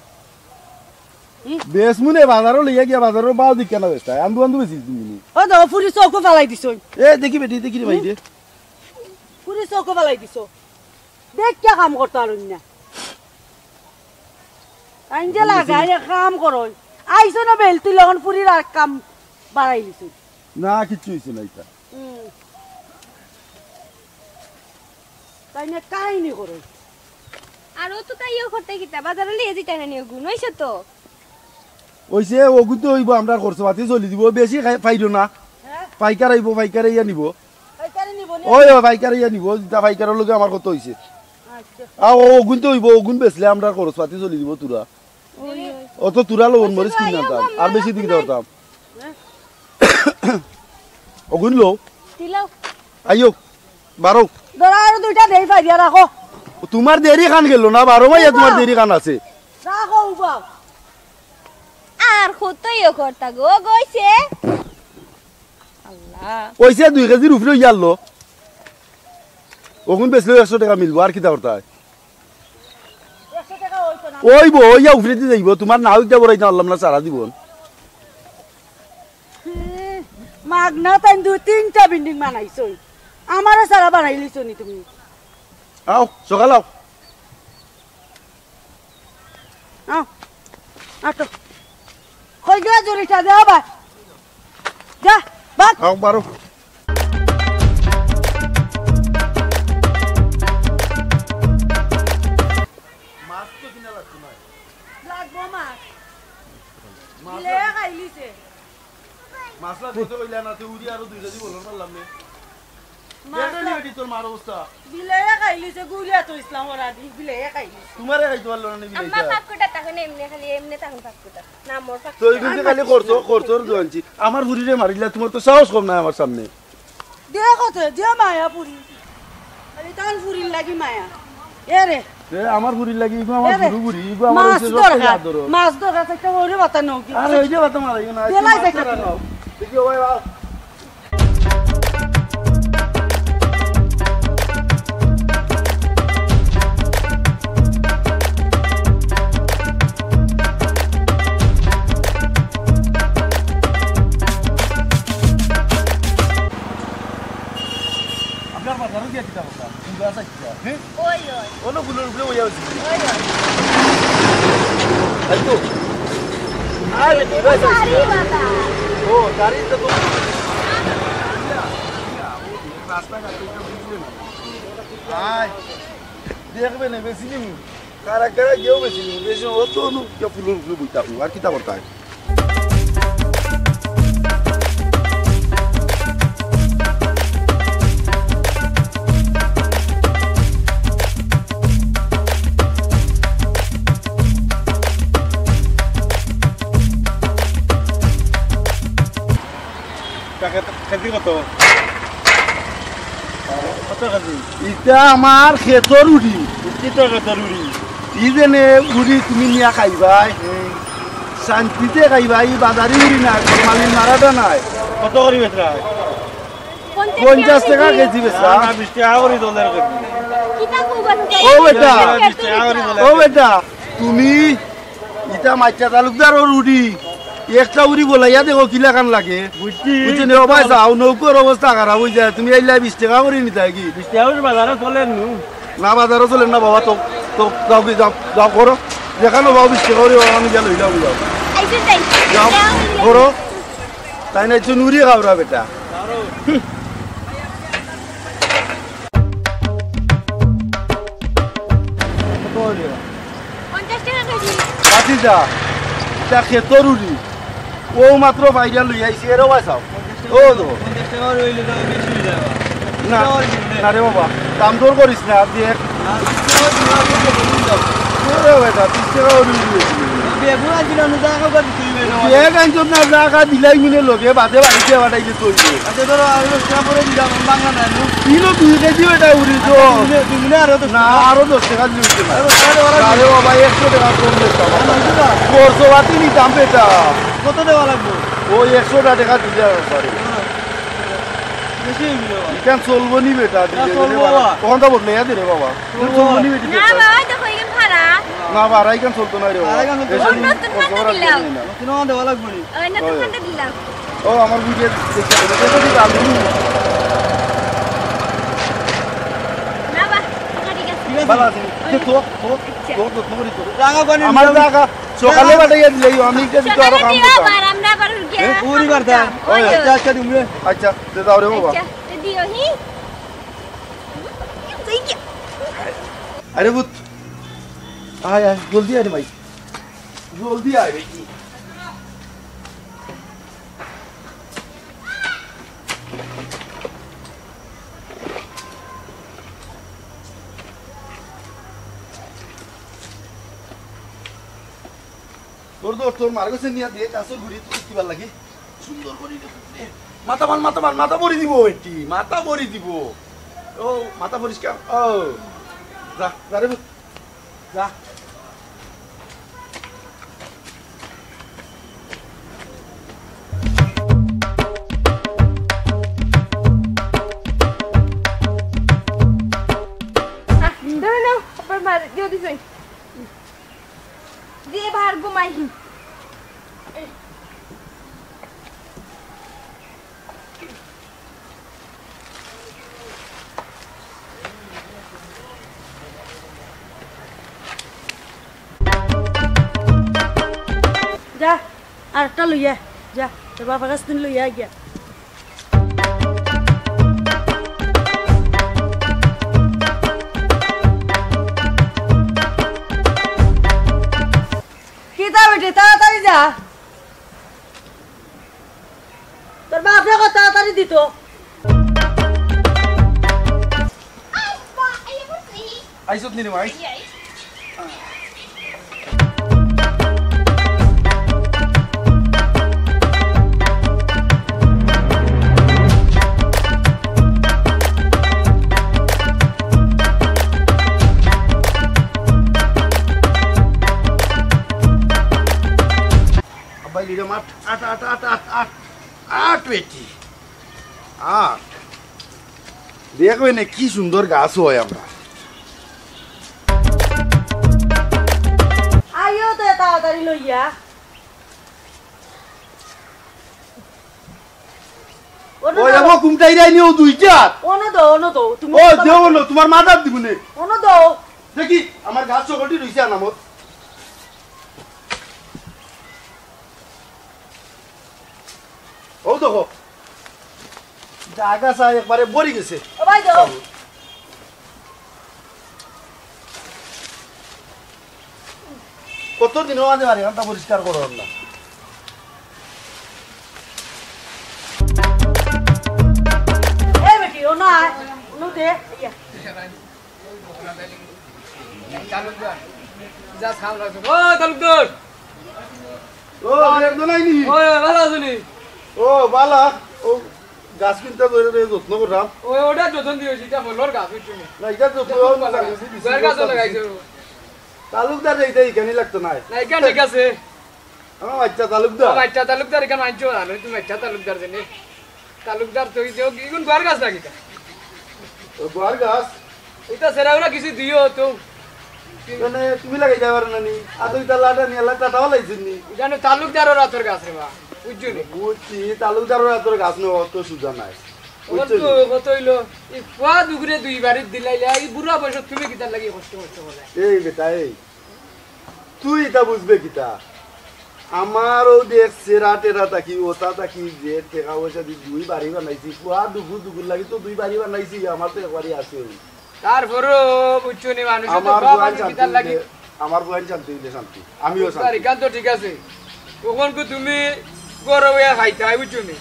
হুম? বেচমু নে বাজারো লইয়া গিয়া বাজারো বাও দিক কেন বেচতা? আন্দু আন্দু বেচিস তুমি নি। ও তো ফুরি চৌকো ফালাই দিছো। এ দেখি বেটি, দেখি রে ভাই রে। ফুরি চৌকো ফালাই দিছো। দেখ কে কাম করতে পারুন না। আইন যে লাগাই কাম করো। আইসো না বেল তুই লখন ফুরির আর কাম বাড়াই দিছো। না, কিচ্ছু হইছে না এটা। হুম। তাই না কাহিনী করো। আর ও তো তাইও করতে কিতা, বাজারে লিয়ে দিতে না নিয়ে গুণ, হইছে তো? হইছে, ওগুন তো হইব, আমরা খরচ পাতি চলি দিব, বেশি খাই-, পাইলো না। হ্যাঁ? পাইকার আইব, পাইকারে ইয়া নিব। পাইকারে নিব নি? ওই, ওই, পাইকারে ইয়া নিব, যেটা পাইকারের লগে আমার কথা হইছে। আচ্ছা। আ, ও, ওগুন তো হইব, ওগুন বেচলে আমরা খরচ পাতি চলি দিব তোরা। ওই, ওই। অত তোরা লবণ মরিচ কিনা দাম, আর বেশি দিকে ধরতাম। হ্যাঁ? ওগুন লো। দিলাও। আইও, বারো। ধরো আরো দুইটা দেই পাইয়া রাখো। তোমার দেরি খান গেল না, বারো মাইয়া তোমার দেরি খান আছে। রাখো উবা। আর কতইও করতা গো, গইছে। আল্লাহ। ওইছে দুই কেজির উপরে হইয়া আনলো। ওগুন বেচলেও একশো টাকা মিলবো, আর কিতা করতা হয়? একশো টাকা হইতো না। ওইব, ওইয়া উপরেদি যাইব, তোমার নাও একটা বড়াইতে পারলাম না, সারা জীবন। হুম, মাগনা তাই দুই তিনটা বিল্ডিং বানাইছো, আমারে সারা বানাইলিছো নি তুমি? আও, সকাল আও। আও, আটো। কই গেলা জুরিটা দে আবার। যা, বাদ। আও, বারো। মাছ তো কিনা লাগতো না। লাগবো মাছ। মাছ বিলে লাগবো। খাইলিছে। মাছ লাগবো তো কইলা না, তুই উড়ি আরো দুই কেজি বললাম, পারলাম নে। মাছ বেটা নি লাগ- বেটি তোর মার অবস্থা। বিলে খাইলিছে, গুড়িয়া তো ইসলাম ওরা দি, বিলে খাইলিছে। তোমারে খাইতে পারলো না নি আম্মা বিলাইটা? ফাঁক কুটা তখন এমনি খালি, এমনি তখন ফাঁক কুটা। না, মোর ফাঁক তো কুটা। এইগুলো খালি করছো, করছো, দোয়ানছি। আমার ফুরিরে মারিলা, তোমার তো সাহস কম নাই আমার সামনে। দেখো তো, যে মায়া ফুরি। খালি তান ফুরির লাগি মায়া। এ রে। এ, আমার ফুরির লাগি, ইগো আমার এ রে। ফুরু ফুরি, ইগো আমার মাছ হইছে রক্ত দরকার। আদর। মাছ দরকার, একটা ওরে বাতা নাও কি? আরে, ওই যে বাতা মারাইও না, একটু বেলাই মাছ দেখে ধরা তো। নাও। দেখি, ও ভাই, বাপ। আপনার বাজারও গিয়া কিতা কথা? কিন্তু আছে হ্যাঁ? ওই, ওই। অনো ফুলর উপরে বইয়া আছি। ওই, ওই। তাই তো? আরে, কি ভাই? আরে বাবা। ও, গাড়ি তো তো। রাস্তাঘাট তো একটু বুঝলে না। আয়। দেখবে না, বেশি দিন। কারা কারা গেও বেশি দিন। বেশি অত নু, কে ফুলর উপরে বইতা, আর কিতা করতা? তা খেত-, খেতি কত? কত খেতি? ইটা আমার খেতর উড়ি। কিতা খেতর উড়ি? ই যেনে উড়ি তুমি নিয়া খাইবায়। হুম। শান্তিতে খাইবায়, ই বাজারি উড়ি নায়, মালির মারাটা নায়। কত করি বেচরা? পঞ্চাশ টেকা কেজি বেচরা। না, না, বিশ টেকা করি দলের কেজি। ও বেটা, বিশ টেকা করি দলের ও কেজি। বেটা, তুমি ইটা মাইচ্চা তালুকদারর উড়ি, একটা উড়ি বলাইয়া দেখো কিলাখান লাগে। বুঝছি। বুঝছো নি? ও ভাই, যাও, নৌকর অবস্থা খারাপ অই যায়, তুমি আইলা বিশ টেকা করি নিতায় কি? বিশ টেকা করি বাজারো চলের নু। না, বাজারো চলের না বাবা, তো, তো যাও কি, যাও, যাও করো। যেখানো পাও বিশ টেকা করি, আমি গিয়া লইলাম, যাও। আইসে যাই। যাও, যাও, করো। তাই না, একটু নুরি খাওরা বেটা। হুম। কত অইলো? পঞ্চাশ টেকা কেজি। বাতিজা, ইটা খেতর উড়ি। ও মাত্র বাইরা লই আইছি, এরও বাঁচাও। ও তো। পঞ্চাশ টেকা অইলে তো বেশি অই যায়। না, না রে বাবা, দাম দর করিস না, দেখ। না, বিশ টেকা অইলে তো বেশি অই যায়। ওরে বেটা, বিশ টেকা অইলে বেশি। বেগুন আনছি না, জাগা কত দিতে অইবে? বেগ আনছত না, জাগা দিলাই মিলে লগে, বাদে বাড়িতে বাটাইলে চলবে। আচ্ছা, ধরো, আর দশ টেকা পরে দিলাম, বাংলা নাই, নো? কিলো দুই কেজি বেটা উড়ি তো। আচ্ছা, দুই দিনে, দুই দিনে আরো দশ না, টেকা। আরো দশ টেকা দিলে অইতো না। আরো দশ টেকা দেওয়া লাগবে। আরে বাবা, একশো টেকা কম বেচতাম। আর নয়শো টেকা? খরচ পাতি নিতাম বেটা। কত দেওয়া লাগবে? ওই একশো টেকা দিলে আর পারে। বেশি অই গেল। ইখান চলবো নি বেটা, না, দিলে চলবো দিলে বাবা। বাবা। তখন তো বদলে দে রে বাবা। চলবো। চলবো নি বেটা, না বাবা, তো কই গেল ভাড়া? না, ভাড়া ইখান চলতো না রে বাবা। ভাড়া ইখান চলতো না। এসব ও, নতুন খরচ খাতা করা দিলাম। যায় না। নতুন খাতা দেওয়া লাগবে নি? ওই নতুন ওই। খাতা দিলাম। ও, আমার বুঝে দেখে, দেখে যদি ভালো। না বা, ঠিক আছে। ঠিক আছে। ভালো আছে। ওই। তো, তো, আচ্ছা। তো, তো, তো, তো। জাগা বানিয়ে আমার দিলাম। জাগা। সকালে পাঠাইয়া দিলে, আমি এটা দিতে আরো সকালে কাম দিবা, করতাম। আবার আমরা আবার গিয়া এ? পুরি বার্তা। ওই। আচ্ছা, আচ্ছা, দিমু রে। আচ্ছা, দে দাও রে বাবা। আচ্ছা, তো দিও, হি। আরে পুত, আয়, আয়, জলদি আয় রে ভাই। জলদি আয় বেটি। তোর, তোর, তোর মার গেছে নিয়া দে, গাছর গুড়ি তুই কিবার লাগি। সুন্দর করি দে, দে। মাথা মার, মাথা মার, মাথা ভরি দিব এটি, মাথা ভরি দিব। ও, মাথা পরিষ্কার। ও, যা, যা রে পুত, যা। আহ, ধরে নাও, আবার মার, দিও দিছই। দিয়ে বার ঘুমাই। যা, আরেকটা লইয়া, যা, তোর বাবার কাছ থেকে লইয়া গিয়া। কিতা বেটি, তাড়াতাড়ি যা। তোর বাপরে কত তাড়াতাড়ি দিত। আইসত নি রে মাই? আব্বাই লিডো মাঠ। আট, আট, আট, আট, আট, আট বেটি। আট। দেখবে নে কি সুন্দর গাছ হয় আমরা। আইও তো তাড়াতাড়ি লইয়া। অনো ওই দাও। এগো কুমটাই রাইনি ও দুইটা। অনো দাও, অনো দাও। তুমি ও তোমার দেও না, তোমার মাথার দিব নে। অনো দাও। দেখি, আমার গাছ সকলটি রইছে আনামত। ও দেখো, জাগা চাই একবারে ভরি গেছে। ও ভাই দাও। কত দিন হওয়া যায় এখানটা পরিষ্কার করো না। এ বেটি, ও না, ও দে, ইয়া। তালুকদার, যা সালাম রাখছো। ও তালুকদার। ও, একজন আইনি। ও, ভালা আছো নি? ও, ভালা। ও, গাছ কিনতে ধরে ধরে যত্ন করলাম। ও, ওটা যত্ন দিও, সেটা বললোর গাছ, বুঝছো নি? না, এটা যত্ন এটা খুব ভালা গাছ। গাছ লাগাইছি, বেশি গুয়ার গাছও লাগাইছি। লাগাইছো। তালুকদার এইটা এখানে লাগতো না। না, এখানে ঠিক আছে। আমার বাচ্চা তালুকদার। ও, বাচ্চা তালুকদার এখানে আনছো না, তুমি বাচ্চা তালুকদার জানি। তালুকদার তো এই যে, ইগুন গুয়ার গাছ নাকি তা? ও গুয়ার গাছ? এটা সেরা ওরা কিছু দিও তো। মানে তুমি লাগাই যাবার না নি? আর তো এটা লাটা নিয়ে লাটা টাটাও লাইছেন নি? জানো তালুকদার ওরা তোর গাছ রে বা, বুঝছো নি? বুঝছি, তালুকদার ওরা তোর গাছ নেওয়া অত সুজা নাই। বুঝছো তো নি? কত হইলো? এই ফুয়া দুগুরে দুই বাড়ির দিলাইলে, এই বুড়া বয়স তুমি কিতার লাগি কষ্ট কষ্ট করে? এই বেটা, এই তুই ইতা বুঝবে কিতা? আমারও দেখ সেরা টেরা থাকি, ওতা থাকি যে টেকা পয়সা দি দুই বাড়ি বানাইছি, ফুয়া দুগু দুগুর লাগি তো দুই বাড়ি বানাইছি, আমার তো এক বাড়ি আছে। তারপরেও বুঝছো নি, মানুষ তো আমার ফুয়া ফুয়াইন বানাইছি শান্তি তার লাগি। হইলে, আমার ফুয়াইন শান্তি হইলে শান্তি, আমিও শান্তি। এখান তো ঠিক আছে, তখন কি তুমি গরো হইয়া খাইতায়, বুঝছো নি?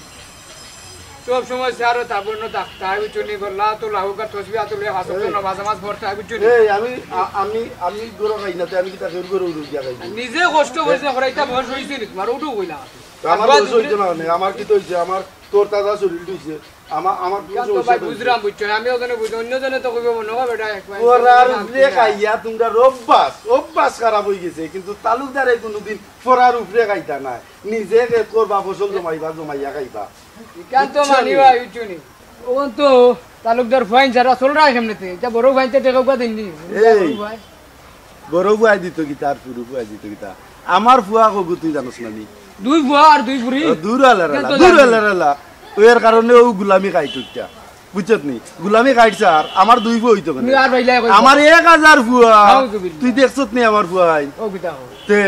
সব সময় সে আরো তাবুর না থাকতায়, বুঝছো নি? গল্লা তো লাহুকার তসবি আতো লইয়া হাসো তো এই। নামাজ নামাজ পড়তায়, বুঝছো নি? এই, আমি, আ-, আমি, আমি গরো খাই না, তে আমি কিতা ফের গরো উঠে গিয়া খাই? নিজে কষ্ট করিস না, করাইতা বয়স হইছে নি তোমার, ওটাও কইলাম। তো আমার একবার বয়স দুপুরে হইছে না, মানে, আমার কিতা হইছে? আমার তোর তাজা শরীর হইছে, আমার, আমার কোনো ইখান তো সমস্যা ভাই নাই। বুঝলাম, বুঝছো? আমি ওখানে বুঝি, অন্য জনে তো কইবো মনে হয় বেটা, এক পয়েন্ট ফরার উপরে খাইয়া তোমরা অভ্যাস, অভ্যাস খারাপ হয়ে গেছে, কিন্তু তালুকদারে কোনোদিন ফরার উপরে খাইতা না, নিজে খেত করবা, ফসল জমাইবা, জমাইয়া খাইবা। ইখান তো বুঝছো মানি নি? ভাই, বুঝছো নি? ওখান তো তালুকদার ফাইন ছাড়া চলরা কেমনেতে? এটা বড় ফাইনতে টেকা উগা দেননি। এই, বড় ভাই। বড় ফুয়ায় দিত কিতা আর ফুরু ফুয়ায় দিত কিতা? আমার ফুয়া কগু তুই জানোস না নি? দুই ফুয়া আর দুই ফুরি। ও, দূর আলার আলা, ইটা তো দূর জানি। আলার আলা। ওর কারণে ও গুলামি খাইতো ইটা। বুঝছত নি? গুলামি খাইছে আর আমার দুই ফুয়া হইতো কেনে? তুমি আর ভাইলাই কইছো। আমার এক হাজার ফুয়া। নাউজুবিল্লাহ। তুই দেখছত নি আমার ফুয়াইন? ও কিতা কও? তে,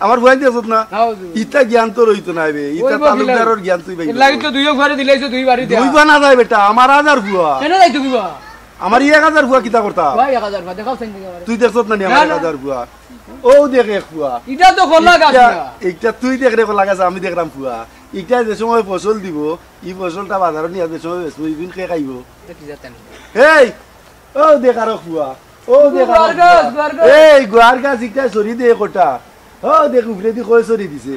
আমার ফুয়াইন দেখছত না? নাউজুবিল্লাহ। ইটা জ্ঞান তোর হইতো না বে। ইটা ওই বকিলা। তালুকদারর জ্ঞান তুই ভাই। এর লাগি তো দুইও ফুয়ারে দিলাইছো দুই বাড়ি দিয়া। দুই ফুয়া না যায় বেটা, আমার হাজার ফুয়া। কেনে যাইতো কিবা? আমার এক হাজার ফুয়া কিতা করতা? ভাই, এক হাজার ফুয়া, দেখাও চাইন দেখি আমারে। তুই দেখছত না নি না, আমার না। এক হাজার ফুয়া? ও দেখ এক ফুয়া। ইটা তো কলা গাছ ইটা, না। ইটা তুই দেখ রে কলা গাছ, আমি দেখরাম ফুয়া। ইটা যে সময় ফসল দিব, ই ফসলটা বাজারো নিয়া যে সময় বেচমু, ইগুন কে খাইবো? ইটা কি জাত আনি? এই, ও দেখ আরো ফুয়া, ও দেখ আরো গুয়ার গাছ, ফুয়া। গুয়ার গাছ। এই গুয়ার গাছ ইটা সরি দে কটা। ও দেখ উপরেদি কয় সরি দিছে।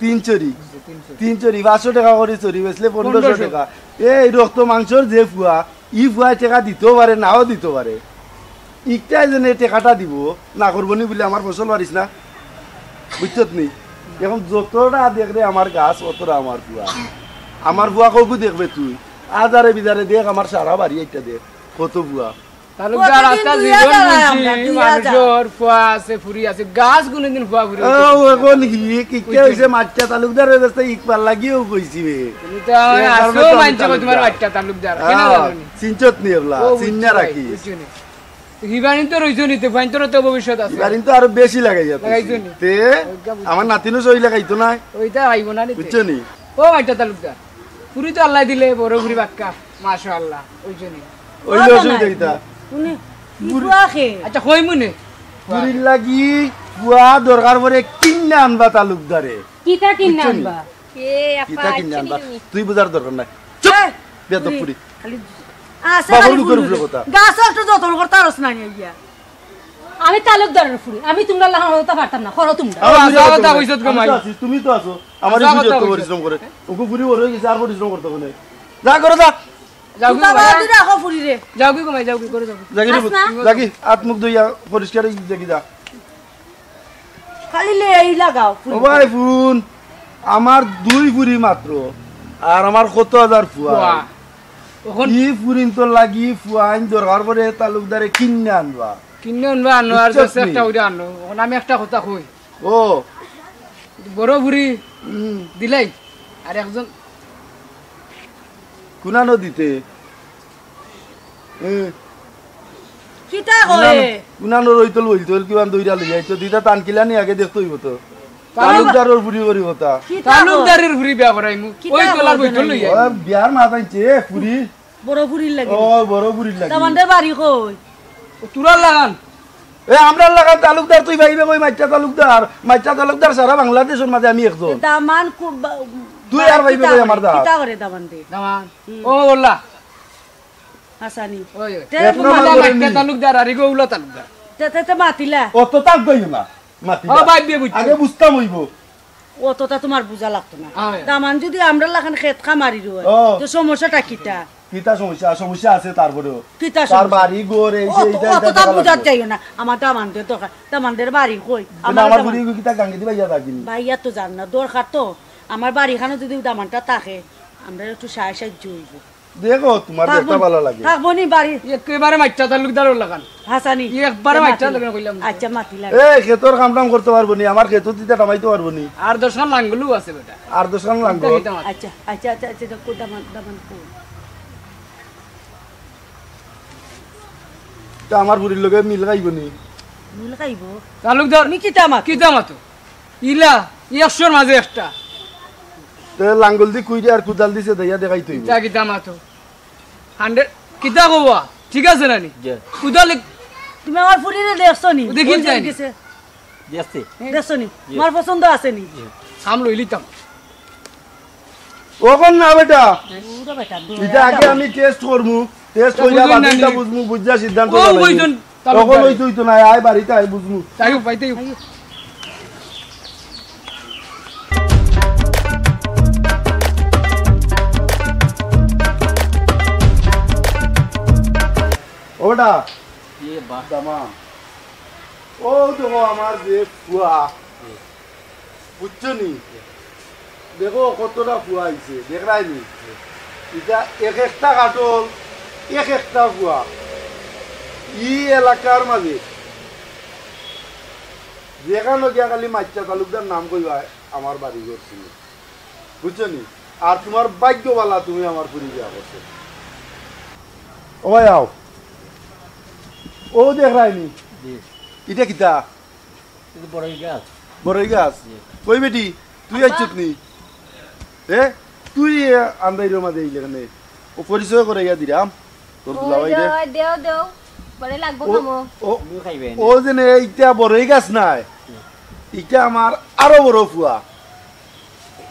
তিন চুরি। তিন চুরি। তিন চুরি, পাঁচশো টেকা করি চুরি, বেচলে পনেরোশো পনেরোশো। টেকা। এই রক্ত মাংসর যে ফুয়া, ই ফুয়ায় টেকা দিতেও পারে, নাও দিতে পারে। ইকটায় যেন এই টেকাটা দিব, না করবো নি বুলে আমার ফসল পারিস না। বুঝছত নি? এখন যতটা দেখরে আমার গাছ, অতটা আমার ফুয়া। আমার ফুয়া কগু দেখবে তুই। আজারে বিজারে দেখ, আমার সারা বাড়ি একটা দেখ, কত ফুয়া। তালুকদার, কতদিন আস্তা দুই জীবন হাজার বুঝছি, আমরা, দুই হাজার। মানুষর ফুয়া আছে, ফুরি আছে, গাছ কোনোদিন ফুয়া ফুরি ও, হইতো না। এখন হি, কিকে বুঝছি। হইছে, মাচ্চা তালুকদার হয়ে গেছে, ইকবার লাগিও কইছি বে। তুমি তো এ, আসো, কারণে তো আমি মানছে কই তোমার তালুকদার। মাচ্চা তালুকদার, কেন হ্যাঁ, জানো নি? চিনছত নি এবলা, ও, চিন না বুঝছি ভাই, রাখি। বুঝছি নি। তো হিবারিন তো রইছো নি, তো ফাইন তোর তো ভবিষ্যৎ আছে। হিবারিন তো আরো বেশি লাগাই যাচ্ছে। লাগাইছো নি? তে, ওইটা বুঝছি। আমার নাতিনও সই লাগাইতো না। ওইটা আইবো না রে তে। বুঝছো নি? ও মাচ্চা তালুকদার, ফুরি তো আল্লাহ দিলে, বড় ফুরি বাক্কা, মাশাআল্লাহ, ওই জন্য। ওই ও অসুবিধা নাই। কিতা? উনি কি বুড়ি ফুয়া খে? আচ্ছা, কই মনে? ফুরির লাগি ফুয়া দরকার পড়ে কিন্না আনবা তালুকদারে। কিতা কিন্না বুঝছো নি? আনবা? এ, আপা, কিতা কিন্না আনবা? তুমি? তুই বুঝার দরকার নাই। চুপ! এই, বেয়াদব ফুরি। ফুরি। খালি আছে বাবার খালি মুখের ফুরি। উপরে কথা। গাছ একটু যত্ন করতে পারস না, নিয়ে গিয়া। আমি তালুকদারের ফুরি, আমি তোমরা লাখান হতে পারতাম না, করো তোমরা। আমার আচ্ছা, বুঝে কথা কথা কইছত গো আমি মাই। তো আছি, তুমি তো আছো। আমার আচ্ছা, এই বুঝে কথা তো কইছত। পরিশ্রম করে। ওগো ফুরি বড় হয়ে গেছে, আর পরিশ্রম করতে হবে না। যা করো, যা। যাও কি তুই বাবা, বাবা? তুই রাখো ফুরি রে। যাও কি গো মাই, যাও কি করে যাও। যাগি রে আস পুত, না। যাগি, আত মুখ ধুইয়া পরিষ্কার হয়ে যাগি, যা। খালি লে এই লাগাও ফুরি। ও ভাই, ফুন, আমার দুই ফুরি মাত্র, আর আমার কত হাজার ফুয়া। ফুয়া। অখন ই ফুরিন তো লাগি ফুয়াইন দরকার পড়ে তালুকদারে কিন্নে আনবা। কিন্নে আনবা, আনো, আর বুঝছত just নি? একটা উড়ে আনো। অখন আমি একটা কথা কই। ও। বড় ফুরি হুম। দিলাই, আর একজন কুনা নদীতে? এ, কিতা কয়? কুনা নদীতে লইল তো কিমান দইরা লই আইছো? দিতা তান কিলানি আগে দেখতে অইবো তো। তালুকদারর ফুরি করি কথা। কিতা কয়? তালুকদারর ফুরি বিয়া করাইমু। কিতা ওই কয় তোলার বইতল লই আইমু। বিয়ার মাত আনছে, এ, ফুরি। বড় ফুরির লাগি। ও, বড় ফুরির লাগি। দামান্দর বাড়ি কই? ও, তুরার লাখান। এ, আমরার লাখান তালুকদার তুই পাইবে কই? মাইচ্চা তালুকদার, মাইচ্চা তালুকদার সারা বাংলাদেশর মাঝে আমি একজন। দামান কু-, বা-, তুই আর পাইবে কিতা কই করে? আমার দা? কিতা করে দামান্দে? দামান। হুম। ও, ওলা। হাসানি। ওই, ওই। তে এ, তুমি তোমার মাতিলা। মাইচ্চা তালুকদার আর ইগো উলা তালুকদার। তে, তে, তে মাতিলা। অত তাক দইও না, মাতিলা। ও, ভাই, বিয়ে বুঝছি। আগে বুঝতাম অইবো। অতটা তোমার বুঝা লাগতো না। হ্যাঁ। দামান যদি আমরার লাখান খেত খামারির অয়, ও। তো সমস্যাটা কিতা? কিতা সমস্যা? সমস্যা আছে তারপরেও। কিতা তার সমস্যা? বাড়ি ঘর এই যে অত-, এইটা, এইটা অতটা দেখা বুঝাত লাগবে। যাইও না। আমার দামান্দর দরকার। দামান্দর বাড়ি কই? না, আমার আমার দামান-, বুড়ি কিতা গাঙ্গি দিবা ইয়া থাকিনি। ভাইয়া তো জান না, দরকার তো। আমার বাড়িখানো যদি দামানটা থাকে, আমরা একটু সাহায্য সাহায্য অইবো। দেখো, তোমার থাকবো যেটা নি, ভালো লাগে। থাকবো নি বাড়ি। একেবারে মাইচ্চা তালুকদারর লাখান। হাসানি। একবারে মাইচ্চা মাতিলা। তালুকদার কইলাম। আচ্ছা, মাতিলা। এ, খেতর কাম টাম করতে পারবো নি, আমার খেতর দিতে টামাইতে পারবো নি। আর দশখান লাঙ্গলও আছে বেটা। আর দশখান লাঙ্গল? কিতা মাত? আচ্ছা, আচ্ছা, আচ্ছা, আচ্ছা, কোটা মান, দামান কো। তা আমার বুড়ির লগে মিল খাইবো নি? মিল খাইবো? তালুকদার। তুমি কিতা মাত? কিতা মাতো? ইলা, একশোর মাঝে একটা। তে লাঙ্গল দি কুইরে আর কুদাল দিছে, দেইয়া দেখাই তুই। কিতা কিতা মাতো? হান্ড্রেড, কিতা কওয়া? ঠিক আছে না নি? জি। কুদাল এক- তুমি আমার ফুরিরে দেখছো নি? দেখি ওই যে নাই। গেছে। দেখছি। দেখছো নি? জি। আমার পছন্দ আছে নি? জি। সাম লই লিতাম। ওখন না বেটা। পুরো বেটা, এটা আগে আমি টেস্ট করমু। টেস্ট কইরা বুঝুন না বাকিটা নি। বুঝমু, বুঝা সিদ্ধান্ত ও, লইমু। ওই জন তখন তালুকদার। ওই তুই তো নাই, আয় বাড়িতে আয় বুঝমু। তাই পাইতে। ও বেটা। ইয়ে বাহ। দামান। ও দেখো আমার যে ফুয়া। বুঝছো নি? দেখো কতটা ফুয়া আইছে, দেখরায় নি? ইটা এক একটা কাঠল, এক একটা ফুয়া। ই এলাকার মাঝে যেখানো গিয়া খালি মাইচ্চা তালুকদার নাম কইবায়, আমার বাড়ি ঘর চিনে। বুঝছো নি? আর তোমার ভাগ্য ভালা, তুমি আমার ফুরি বিয়া করছো। ও ভাই আও, ও দেখরায় নি? জি। ইটা কিতা? বড়ই গাছ। বড়ই গাছ? জি। কই বেটি, তুই আইছত নি? এ, তুই এ আন্দাইরর মাঝে আইলে কেনে? ও পরিচয় করাইয়া দিরাম তোর দুলাভাইরে। দেও, দেও, দেও। পরে লাগবো ও, কামো। ও, তুমিও খাইবে নি। ও যে নে, ইটা বড়ই গাছ নায়। ইটা আমার আরো বড় ফুয়া।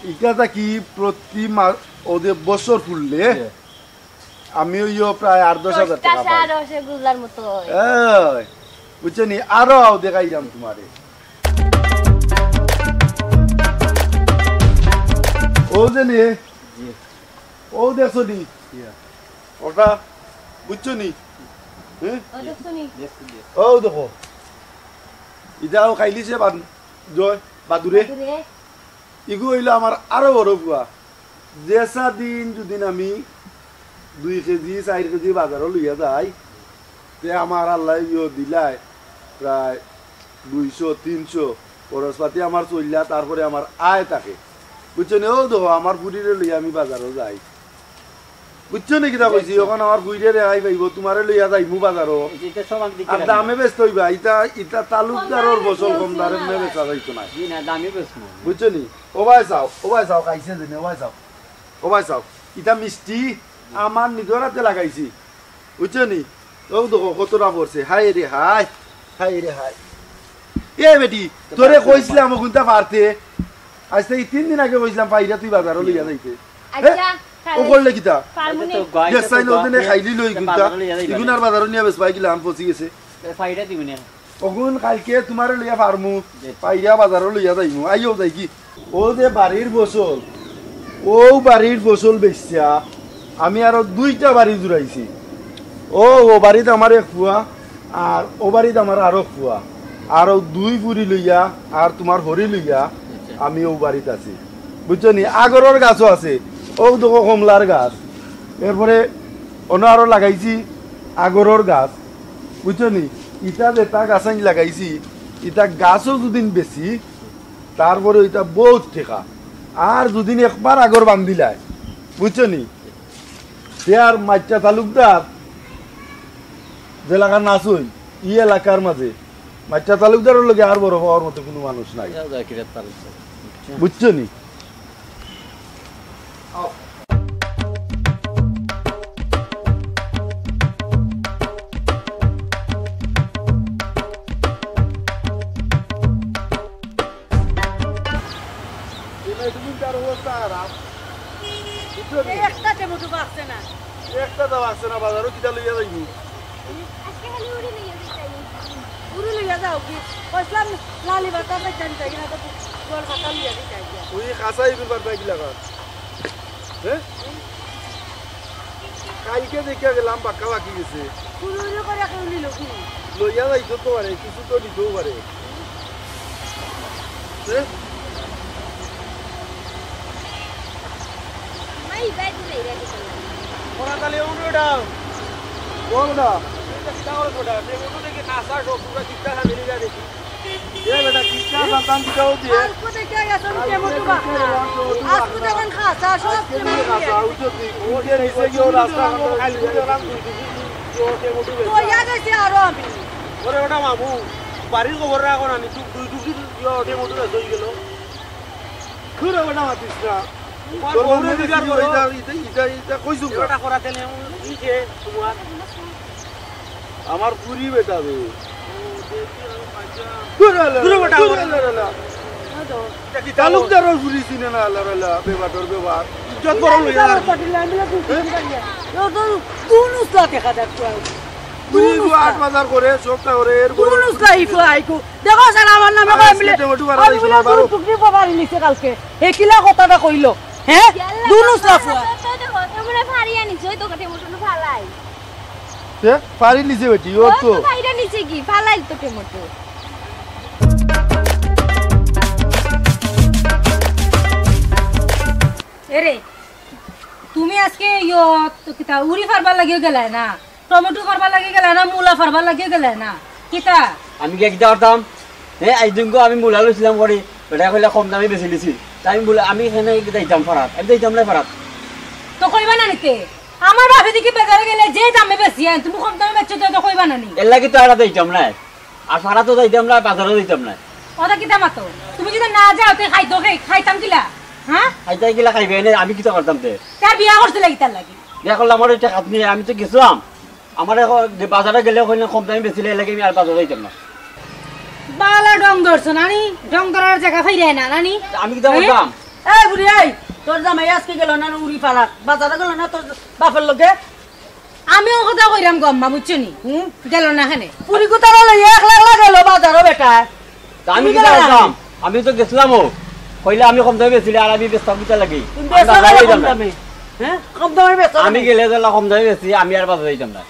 ইটা থাকি প্রতি মা-, ও যে বছর ফুললে, জি। আমি অইও প্রায় আট দশ হাজার টেকা পাই। রসগোল্লার মতো। এই, বুঝছো নি? আরো আও দেখাইরাম তোমারে। ও যে নে, জি। ও দেখছো নি? জি। ওটা, বুঝছো নি? হ্যাঁ? ও দেখছো নি? দেখছি, দেখছি। ও দেখো। ইটাও খাইলিছে বাদ-, জয়, বাদুরে। বাদুরে। ইগু অইলো আমার আরো বড় ফুয়া। যেসা দিন যুদিন আমি দুই কেজি, চাইর কেজি বাজারো লইয়া যাই, তে আমার আল্লায় ইয়ো দিলায় প্রায় দুইশো, তিনশো, খরচপাতি আমার চইল্লা, তারপরে আমার আয় থাকে। বুঝছো নি? ও দেখো, আমার ফুরিরে লইয়া আমি বাজারো যাই। বুঝছো নি কিতা কইছি? অখন আমার ফুরিরে রেহাই পাইবো, তোমারে লইয়া যাইমু বাজারো। এটা সব আমি দিকে আর রাখি। দামে বেচতে অইবা, ইটা, ইটা তালুকদারর ফসল, কম দামে বেচা যাইতো না। জি না, দামে বেচমু। বুঝছো নি? ও ভাই চাও, ও ভাই চাও, খাইছে যে নি, ও ভাই চাও। ও ভাই চাও, ইটা মিষ্টি, আমার নিজর হাতে লাগাইছি। বুঝছো নি? ও দেখো কতটা পড়ছে। হায় রে হায়, হায় রে হায়। এ বেটি, তোরে কইছিলাম অগুনতা পারতে। আজ থাকি তিন দিন আগে কইছিলাম পাইরা তুই বাজারো লইয়া যাইতে। আচ্ছা, হ্যাঁ? ও করলে কিতা? পারমু নি। দেশাই নদনে খাইলি লই গুনতা। বাজারো লইয়া যাইবা। ইগুন আর বাজারো নিয়া বেচবায় কিলা আম পচি গেছে। পাইরা দিবি না। অগুন কাইলকে তোমারে লইয়া পারমু, পাইরা বাজারো লইয়া যাইমু, আইও যাই কি? ও যে বাড়ির ফসল, ও বাড়ির ফসল বেচিয়া আমি আরো দুইটা বাড়ি জুড়াইছি। ও, ও বাড়িত আমার এক ফুয়া, আর ও বাড়িত আমার আরো ফুয়া, আরো দুই ফুরি লইয়া, আর তোমার হরি লইয়া আমি ও বাড়িত আছি। বুঝছো নি? আগরর গাছও আছে, ও দেখো কমলার গাছ, এরপরে অনো আরো লাগাইছি আগরর গাছ। বুঝছো নি? ইটা যেটা গাছ আমি লাগাইছি, ইটা গাছও যুদিন বেচি, তারপরে ইটা বহুত টেকা। আর যুদিন একবার আগর বান্ধিলায়, বুঝছো নি? তে আর মাইট্টা তালুকদার যে এলাকার নাচইন, ই এলাকার মাঝে মাইট্টা তালুকদারর লগে আর বড় পাওয়ার মতো কুনু মানুষ নাই। বুঝছো নি? এই মেয়েটুকুর তার অবস্থা খারাপ। বুঝছো নি? এই একটা টেমোটো বাঁচছে না। একটা দাও আছে না, বাজারো কিতা লইয়া যাইবি? আজকে খালি উড়ি লইয়া যাইতাম। উড়ি লইয়া যাও কি? কইছিলাম লালি বাতাস একদম যাই না, তো জল বাতা লইয়া দিতাই গিয়া। তুই খাসা ইগুর বাদ পাই গিলা কর। হ্যাঁ? কালকে দেখিয়া গেলাম বাক্কা বাকি গেছে। হুরু হুরু করে কেউ নিল কি? লইয়া যাইতো তো পারে, কিছু তো নিতেও পারে। হ্যাঁ? মাই ব্যাগ নেই রে, কিছু নাই। ওরা তাহলে উঠে উঠাও। বল না। এটা কিতা করে ওটা? সে উঠে দেখি কাঁচা সব পুরা কিতা খাবে, নিয়ে যায় দেখি। এ বেটা, কিতা সাতান দিতাও দিয়ে। আর কোথায় কে গেছে? আমি টেমোটো বাঁচছে না। আজকে যখন খাসা, সব আজকে টেমোটো নিয়ে খাসা, উঠে তুই, উঠে নিচে গিয়ে রাস্তা খান তো খালি উঠে রাম তুই, তুই, তুই, তুই, তুই, টেমোটো বেচা। তো ইয়া গেছি আরো আমি। ওরে বেটা মামু, বাড়ির খবর রাখো না নি, তুই দুই টুকরি ইয়ে টেমোটো বেচা হয়ে গেল। ঘুরে বেটা মাতিস না। তোমার তোর বউরে মনে বিদার করো। ইটা, ইটা, ইটা, ইটা কইছো এটা না? করা তেলে নিচে তোমার। আমার পুরি বেটা রে। দূর হলে দূর বেটা, দূর দূর। হলে রে। এটা কি তালুকদারর পুরি চিনে না, আল্লাহ রে, বেবাটর বেবার। ইজ্জত বড় লইয়া আর কি। ও তো দুনুসলা দেখা যাচ্ছে। পুরি দুনুসলা। আট বাজার করে, সবটা করে, এর করে দুনুসলা ইফু আইকু। দেখো স্যার, আমার নামে আরে, কয় মিলে, আজকে টেমোটো বাড়া আমি দিছে, বলে বারো। দুই টুকরি বাড়ি নিছে কালকে। হে কিলা কথাটা কইলো? হ্যাঁ? ইয়াল্লা, দুনুসলা বাবা, ফুয়া। তো, তো দেখো, কেমনে ফাড়ি আনিছে, ওই তো টেমোটো ফালাই। হে? ফাড়ি নিছে বেটি, ও ও তো। তো ফাড়ি নিছে কি? ফালাই তো টেমোটো। এরে, তুমি আজকে ইয়ো, তো কিতা, উড়ি ফারবার লাগিও গেলায় না? টমেটো ফারবার লাগি গেলায় না, মূলা ফারবার লাগি গেলায় না। কিতা? আমি গিয়া কিতা করতাম? হে, আইজ দিনকু আমি মূলা লইছিলাম করি, বেটায় কইলা কম দামে বেচি দিছি। তাই আমি মূলা, আমি কেনে যাইতাম ফারাত? আমি যাইতাম না ফারাত। তো কইবা না নি তে? আমার বাপে দেখি বাজারে গেলে যে দামে বেচি আইন, তুমি কম দামে বেচছো তো, তো কইবা না নি? এর লাগি তো আর যাইতাম না। আর ফারাতও যাইতাম না, বাজারও যাইতাম না। ওটা কিতা মাতো? তুমি যদি না যাও, তে খাইতো কে, খাইতাম কিলা? হ্যাঁ? খাইতায় কিলা খাইবে এনে, আমি কিতা করতাম তে? তার বিয়া করছিলে কিতার লাগি? বিয়া করলাম, আমার একটা খাত নিয়ে আমি তো গেছিলাম। আমার এখন যে বাজারে গেলে ওখানে কম দামে বেচিলে, এর লাগি আমি আর বাজারে যাইতাম না। বালা ঢং ধরছো নানি? ঢং ধরার জাগা পাইরায় না নানি? আমি কিতা হ্যাঁ? করতাম? এই বুড়ি, এই, তোর জামাই আজকে গেল না উড়ি ফারাত? বাজারে গেল না তোর বাপের লগে? আমি ও কথা কইরাম গো আম্মা, বুঝছো নি? হুম? গেল না কেনে? পুরি কুতারা লইয়া একলা একলা গেল বাজারো বেটায়। তা আমি তুমি কিতা গেলা না করতাম? কেনে? আমি তো গেছিলাম ও। কইলে আমি কম দামে বেচিলে আর আমি বেচতাম কিতার লাগি? তুমি আমি বেচো বাজারে না যাইতাম কম না। দামে? হ্যাঁ? কম দামে বেচো না আমি কেনে? গেলে যেলা কম দামে বেচি, আমি আর বাজারে যাইতাম না।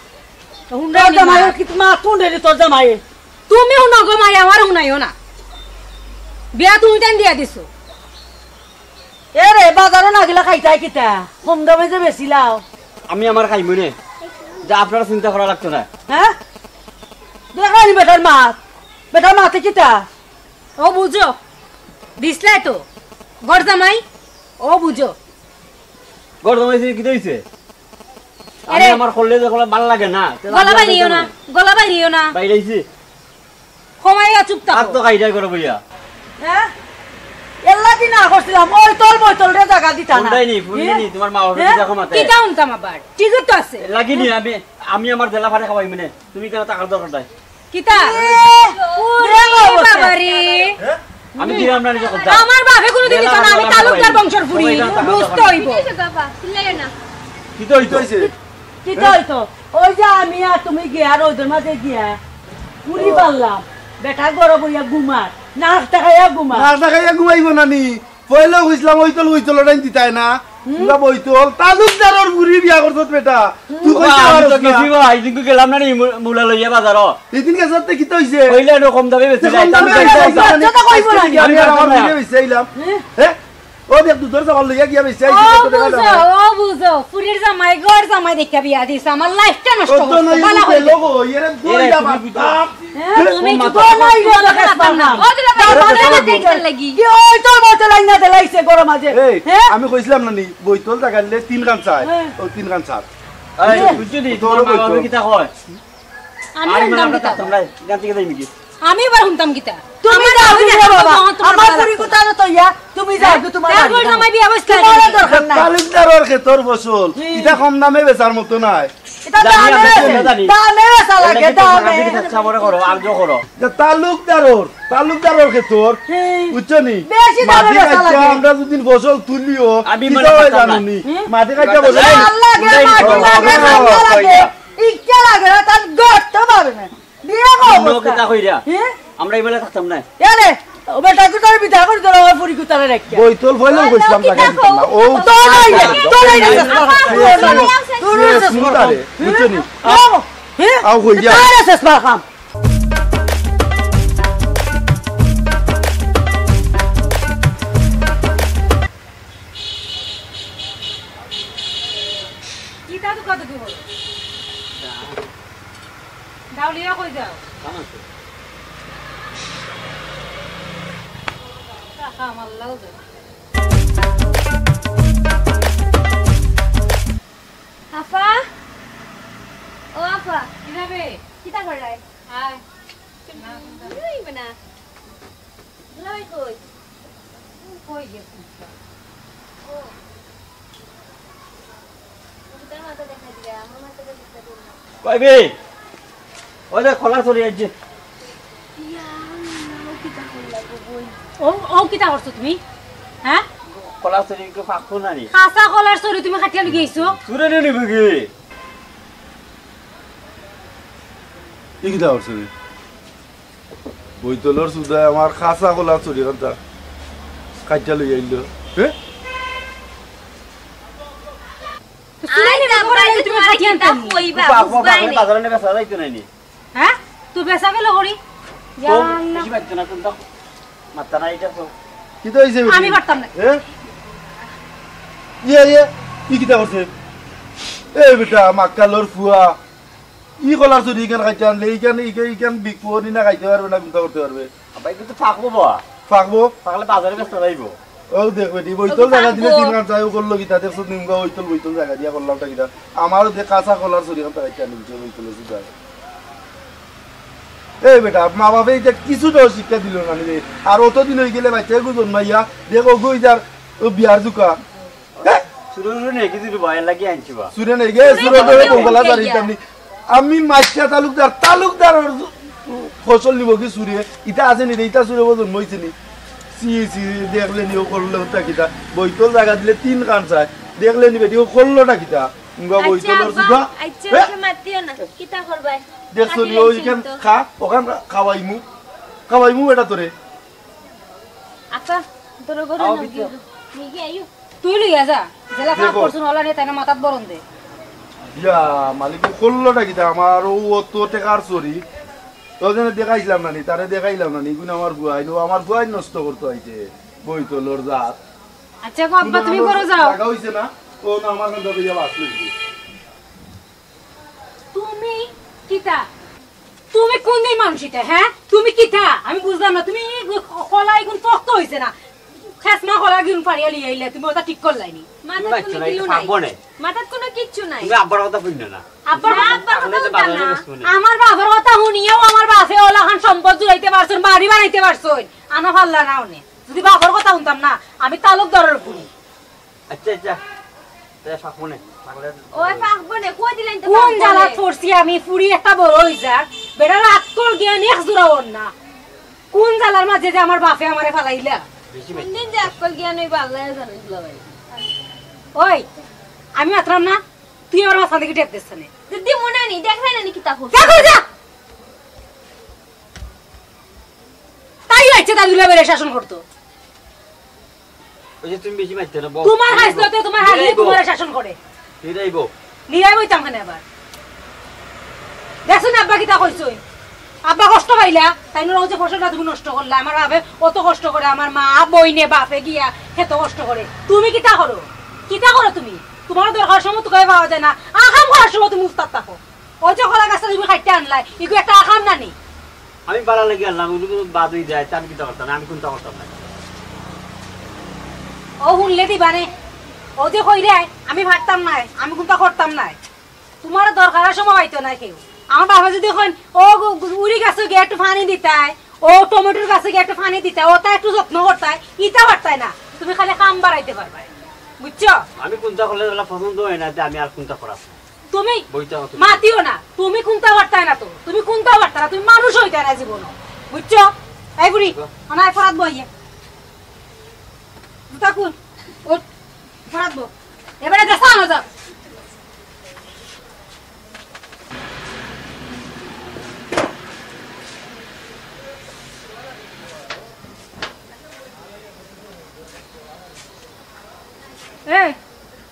তো হুন্ডা তোর নি জামাই মা। কি মা হুন্ডা নি তোর জামাই? তুমি হুনো গো মাই, আমার হুনাইও না। বিয়া তুমি টান দিয়া দিছো। এ রে, বাজারো না গেলে খাইতায় কিতা? কম দামে যে বেচিলাও। আমি আমার খাইমু নে। যা আপনারা চিন্তা করা লাগতো না। হ্যাঁ? দেখানি বেটার মাত। বেটার মাতে কিতা? ও বুঝো। দিছলাই তো। ঘর জামাই। ও বুঝো। ঘর জামাই যে কিতা হইছে? আমি এরে। আমার করলে যে কোনো ভালো লাগে না। তে গলা আমি বাইরিও না। কেমনে? গলা বাইরিও না। বাইরে আইছি। কমাইয়া চুপ থাকো। আর তো কাইটাই করো বইয়া। হ্যাঁ? এল্লা দিন না করছিলাম, ওই তল বই তল রে জাগা দিতা না। হুন্ডাই নি, হুন্ডাই নি, হ্যাঁ? তোমার মা বাপে হ্যাঁ? কিতা কমাতে? কিতা হুনতাম আবার? ঠিকই তো আছে। লাগিনি আমি, আমি আমার জেলা ফারে খাওয়াই মানে। তুমি কেন টাকার দরকার নাই? কিতা? এ, ওরে রে বাবা। বাবা রে। হ্যাঁ? আমি দিলাম না নিজে কথা। আমার বাপে কোনোদিন দিত না, আমি তালুকদার বংশর ফুড়ি। বুঝতে হইব। কিতা হইছে বাবা? চিল্লাইও না। কিতা হইতো? কিতা হইতো? ওই যে আমি আর তুমি গিয়া রোদের মাঝে গিয়া পুরি পারলাম। বেটা গরম হইয়া ঘুমার, নাক দেখাইয়া ঘুমার। নাক দেখাইয়া ঘুমাইব না নি? পয়লা কইছিলাম ওই তল, ওই তল ওটাই দিতায় না। হুম। তোমরা বই তল, তালুকদারর বুড়ি বিয়া করছত বেটা। হুম। তুই কইতে বাবা, আমি পারছ তো না। গেছি বাবা, এই দিনকে গেলাম না নি মু-, মূলা লইয়া বাজারো। এই দিন গেছত তে কিতা হইছে? কইলে একটু কম দামে বেশি কম দামে বেশি আইতাম। আচ্ছা, তো কইব না নি? আমি আর আমার লগে বেশি আইলাম। হ্যাঁ? হ্যাঁ? ও দেখ, দুধর চাপাল লইয়া গিয়া বেশি আইছে, ও কত টাকা বুঝো, দাম? ও বুঝো, ফুরির জামাই, ঘর জামাই দেখিয়া বিয়া দিছে, আমার লাইফটা নষ্ট কত করছে, নাই বালা বুঝে, হইছে। লোক, এরে, এরে, দুইটা তুমি বাপ, বুঝো। বাপ। হ্যাঁ? তুমি ও মাথা চুপ করো, খারাপ না। ও দিলে ভাই, বাবা, বাবা, বাবা, বাবা, দেখতে লাগি। কি ওই তোর মতো লাইন না দিলাইছে ঘরর মাঝে? এই, হ্যাঁ? আমি কইছিলাম না নি, বইতল টাকা দিলে তিন খান চায়, হ্যাঁ। ও তিন খান চায়। এই, বুঝছো নি? তোর তোমার মা বাবা কিতা কয়? আমি আর ইমান হুনতাম আমরা কিতা? থাকতাম না, এখান থেকে যাই নাকি? আমি আবার হুনতাম কিতা? তুমি আমার যাও, বাবা তুমি যাও বাবা। যখন তোমার আমার বাবা ফুরি লাগতো। কোথায় তো ইয়া? তুমি যাও, হ্যাঁ? তোমার তার বাড়ি বই যাও। জামাই বিয়া বসতে তোমার আইবে। দরকার নাই। তালুকদারর খেতর ফসল, হুম। ইটা কম দামে বেচার মতো নায়। এটা জানি, দামে আমি বেচে, জানি, জানি। দামে বেচা লাগে, এটা তো দামে। আমার দিকে চামড়া করো, আর জো করো। যে তালুকদারর, তালুকদারর খেতর, হুম। বুঝছো নি? বেশি দামে মাটি বেচা কাটিয়া লাগে। আমরা যদি ফসল তুলিও, আমি কি মনে হয় করতাম জানো না। নি? হুম? মাটি কাটিয়া ফসল লাগে, উঠাই মাটি নিতে লাগে, হবে। মাটি লাগে। ইচ্ছা লাগে না, তার গর্ত পাবে না। বিয়া কো অন্য অবস্থা? কিতা কইরা? হ্যাঁ? আমরা এই বেলা থাকতাম না। এ রে, ও বেটা, তুই তোর বিদায় করে দিল, আমার ফুরি কুতারে রাখিয়া। বইতল ফয়লাও কইছিলাম, কিতা টাকা দিতাম না। কও? ও, তো নাই রে, তো নাই রে, শেষ মার খাম। শেষ মার খাম। তোর শেষ মার খাম। আরে, বুঝছো নি? ও, হ্যাঁ? আও, কই যা। তার শেষ মার খাম। কিতা তো কত দূর? ডাউলিয়া কই যাও? কাম আছে। টাকা আমার লাও যাও। আফা, ও আফা। কি যাবে? কিতা কররায়? আয়। না, না। দুলাভাই কই? কই গেছে? ও। কইবি? ওই যে কলার ছড়ি আইছে। ও, ও কিতা করছো তুমি? হ্যাঁ? কলার ছড়ি একটু ফাঁকতো না নি? কাঁচা কলার ছড়ি তুমি কাটিয়া লই আইছো? চুরে নিয়ে নিবি কি? ই কিতা করছো রে? বইতলর সুদায় আমার কাঁচা কলার ছড়ি কাটিয়া লই আইলো। হে? তো চুরে নিবি, আব্বা, তুমি কাটিয়া আনতে নি। কইবা, বাজারে বেচা যাইতো না নি? হ্যাঁ? তুই বেচা গেল করি? ইয়া আল্লাহ। বেশি বাজছে না, কোনটা? মাত্তা না, এটা তো। কিতা অইছে বেটি? আমি পারতাম না। এ? ইয়ে, ইয়ে, ই কিতা করছে? এ বেটা, মাক্কালর ফুয়া। ই কলার ছড়ি ইখান খাইতে আনলে, ইখান, ইখান, ইখান বিকবো নি না খাইতে পারবে না, কোনটা করতে পারবে? আব্বা, ইটা তো ফাকবো বা। ফাকবো? ফাকলে বাজারে বেচতে যাইবো। ও দেখ বেটি, বইতল জাগা দিলে তিন কান চাই, ও করলো কিতা? দেখছো নিমগা বইতল, বইতল জাগা দিয়া করলাম তা কিতা? আমারও দেখ কাঁচা কলার ছড়ি খান খাইতে আনলে, বইতল জাগা। এই বেটা, মা বাপে ইটা কিছুটাও শিক্ষা দিল না রে। আর অতদিন অই গেলে বাচ্চা এগু জন্মাইয়া, দেখো গই যার ও বিয়ার জুকা। হ্যাঁ? চুরে চুরে নিয়ে কি দিবি বা, এর লাগি আনছি বা। চুরে নেই গে, চুরে চুরে বউ গলা জারি ইতাম নি। আমি মাইকা তালুকদার, তালুকদার ওর ফসল নিব কি চুরে? ইটা আছে নি রে, ইটা চুরে ও জন্মাইছে নি? সি, সি, দেখলে নি ও করলো ওটা কিতা? বইতল জাগা দিলে তিন কান চায়। দেখলে নি বেটি ও করলো না কিতা? মুগা আচ্ছা, বইতলর আব্বা, সুদা। আচ্ছা, হ্যাঁ? ওকে মাতিও না। কিতা করবায়? দেখছো নি, মাতিলে ওই চিনতো। ইখান খা, ওখান খা-, খাওয়াইমু। খাওয়াইমু এটা তোরে। আচ্ছা, তোর ঘরে আও, না ভিতরে। গিয়ে, নিয়ে গিয়ে আইও। তুই লইয়া যা, জেলা ফাঁক দেখো। করছুন, ওলা নিয়ে তাই না মাথাত বরন দে। ইয়া, মালিক, করলোটা কিতা? আমার ও অত টেকার চুরি। তো যেন দেখাইছিলাম না নি, তারে দেখাইলাম না নি, ইগুন আমার ফুয়াইন, ও আমার ফুয়াইন নষ্ট করতো আইছে। বইতলর জাত। আচ্ছা গো আব্বা, তুমি ঘরো যাও। লাগা হইছে না? ও না, আমার কাছে ইয়া বাস লইছে। তুমি কিতা? তুমি কোন দিন মানুষ ইতা, হ্যাঁ? তুমি কিতা? আমি বুঝলাম না। তুমি ই ক-, কলা ইগুন পক্ত হইছে না। খেসমা কলা ইগুন ফাড়িয়া লিয়ে আইলে, তুমি ওটা ঠিক করলাইনি। মাথাত তুমি কোনো বাচ্চা নাই, কিচ্ছু নাই। পারবো না। মাথাত কোনো কিচ্ছু নাই। তুমি আব্বার কথা শুনলে না। আব্বার না, কথা আব্বার কথা শুনলে তো হুনতাম বাজারে না। বসবো না। আমার বাবার কথা হুনিয়াও আমার বাপে ওলাখান সম্পদ জুড়াইতে পারছইন, বাড়ি বানাইতে পারছইন। আনা ফাল্লা না উনি। যদি বাবার কথা হুনতাম না, আমি তালুকদারের পুরি। আচ্ছা, আচ্ছা। তে ফাঁকবো নে, ফাঁকলে ওই ফাঁকবো নে, কই দিলেন তো কোন ফাঁকবো জ্বালাত নে? পড়ছি আমি, ফুড়ি একটা বড় হই যাক, বেটার আক্কল জ্ঞান এক জোড়া ওর না। কোন জ্বালার মাঝে যে আমার বাপে আমারে ফালাইলা? বেশি কোন দিন যে আক্কল জ্ঞান হইবা আল্লাহ জানেন দুলাভাই। ওই, আমি মাতরাম না, তুই আমার মাথা থেকে টেপ দিস না। দিদি মনে নি, দেখলে না নি কিতা করছে? যা, যা, যা। তাই হচ্ছে তার দুলাভাইরে শাসন করতো। ওই যে তুমি বেশি মারতে না, বউ। তোমার হাসতে হতে তোমার হাসলে নিরাইবো। তোমার শাসন করে। নিরাইবো। নিরাইবই তো আমাকে আবার। দেখছো না আব্বা কিতা কইছই? আব্বা কষ্ট পাইলা, তাই না? ওই যে ফসলটা তুমি নষ্ট করলা। আমার বাপে অত কষ্ট করে, আমার মা, বইনে, বাপে গিয়া কত কষ্ট করে। তুমি কিতা করো? কিতা করো তুমি? তোমার দরকার সময় তোকে পাওয়া যায় না, আকাম করার সময় তুমি উস্তাদ থাকো। ওই যে কলা গাছটা তুমি কাটতে আনলাই, ইগু একটা আকাম না নি? আমি বালা লাগি আনলাম, ওগুলো বাদ হয়ে যায়, তা আমি কিতা করতাম না, আমি কোনটা করতাম না। ও হুনলে দিবা নে। ও যে কইরে, আমি পারতাম নায়, আমি কোনটা করতাম নায়। তুমার দরকারর সময় পাইতো না কেউ। আমার বাবা যদি কইন, "ও গো, গু-, উরি গাছে গিয়া একটু পানি দিতায়, ও টমেটোর গাছে গিয়া একটু পানি দিতায়, ওটা একটু যত্ন করতায়", ইতা পারতায় না। তুমি খালি কাম বাড়াইতে পারবায়, বুঝছো? আমি কুনটা করলে যেলা পছন্দ অয় না, তে আমি আর কুনটা করাম? তুমি বইতে হতো। মাতিও না, তুমি কুনটা পারতায় না তো, তুমি কুনটা পারতায় না, তুমি মানুষ অইতায় না জীবনও, বুঝছো? এই বুড়ি, বাহ। অনায় ফরাত বইয়ে। জুতা খুল, ওঠ, ফরাত বো। এবারে দেশা আনো যাও। এ,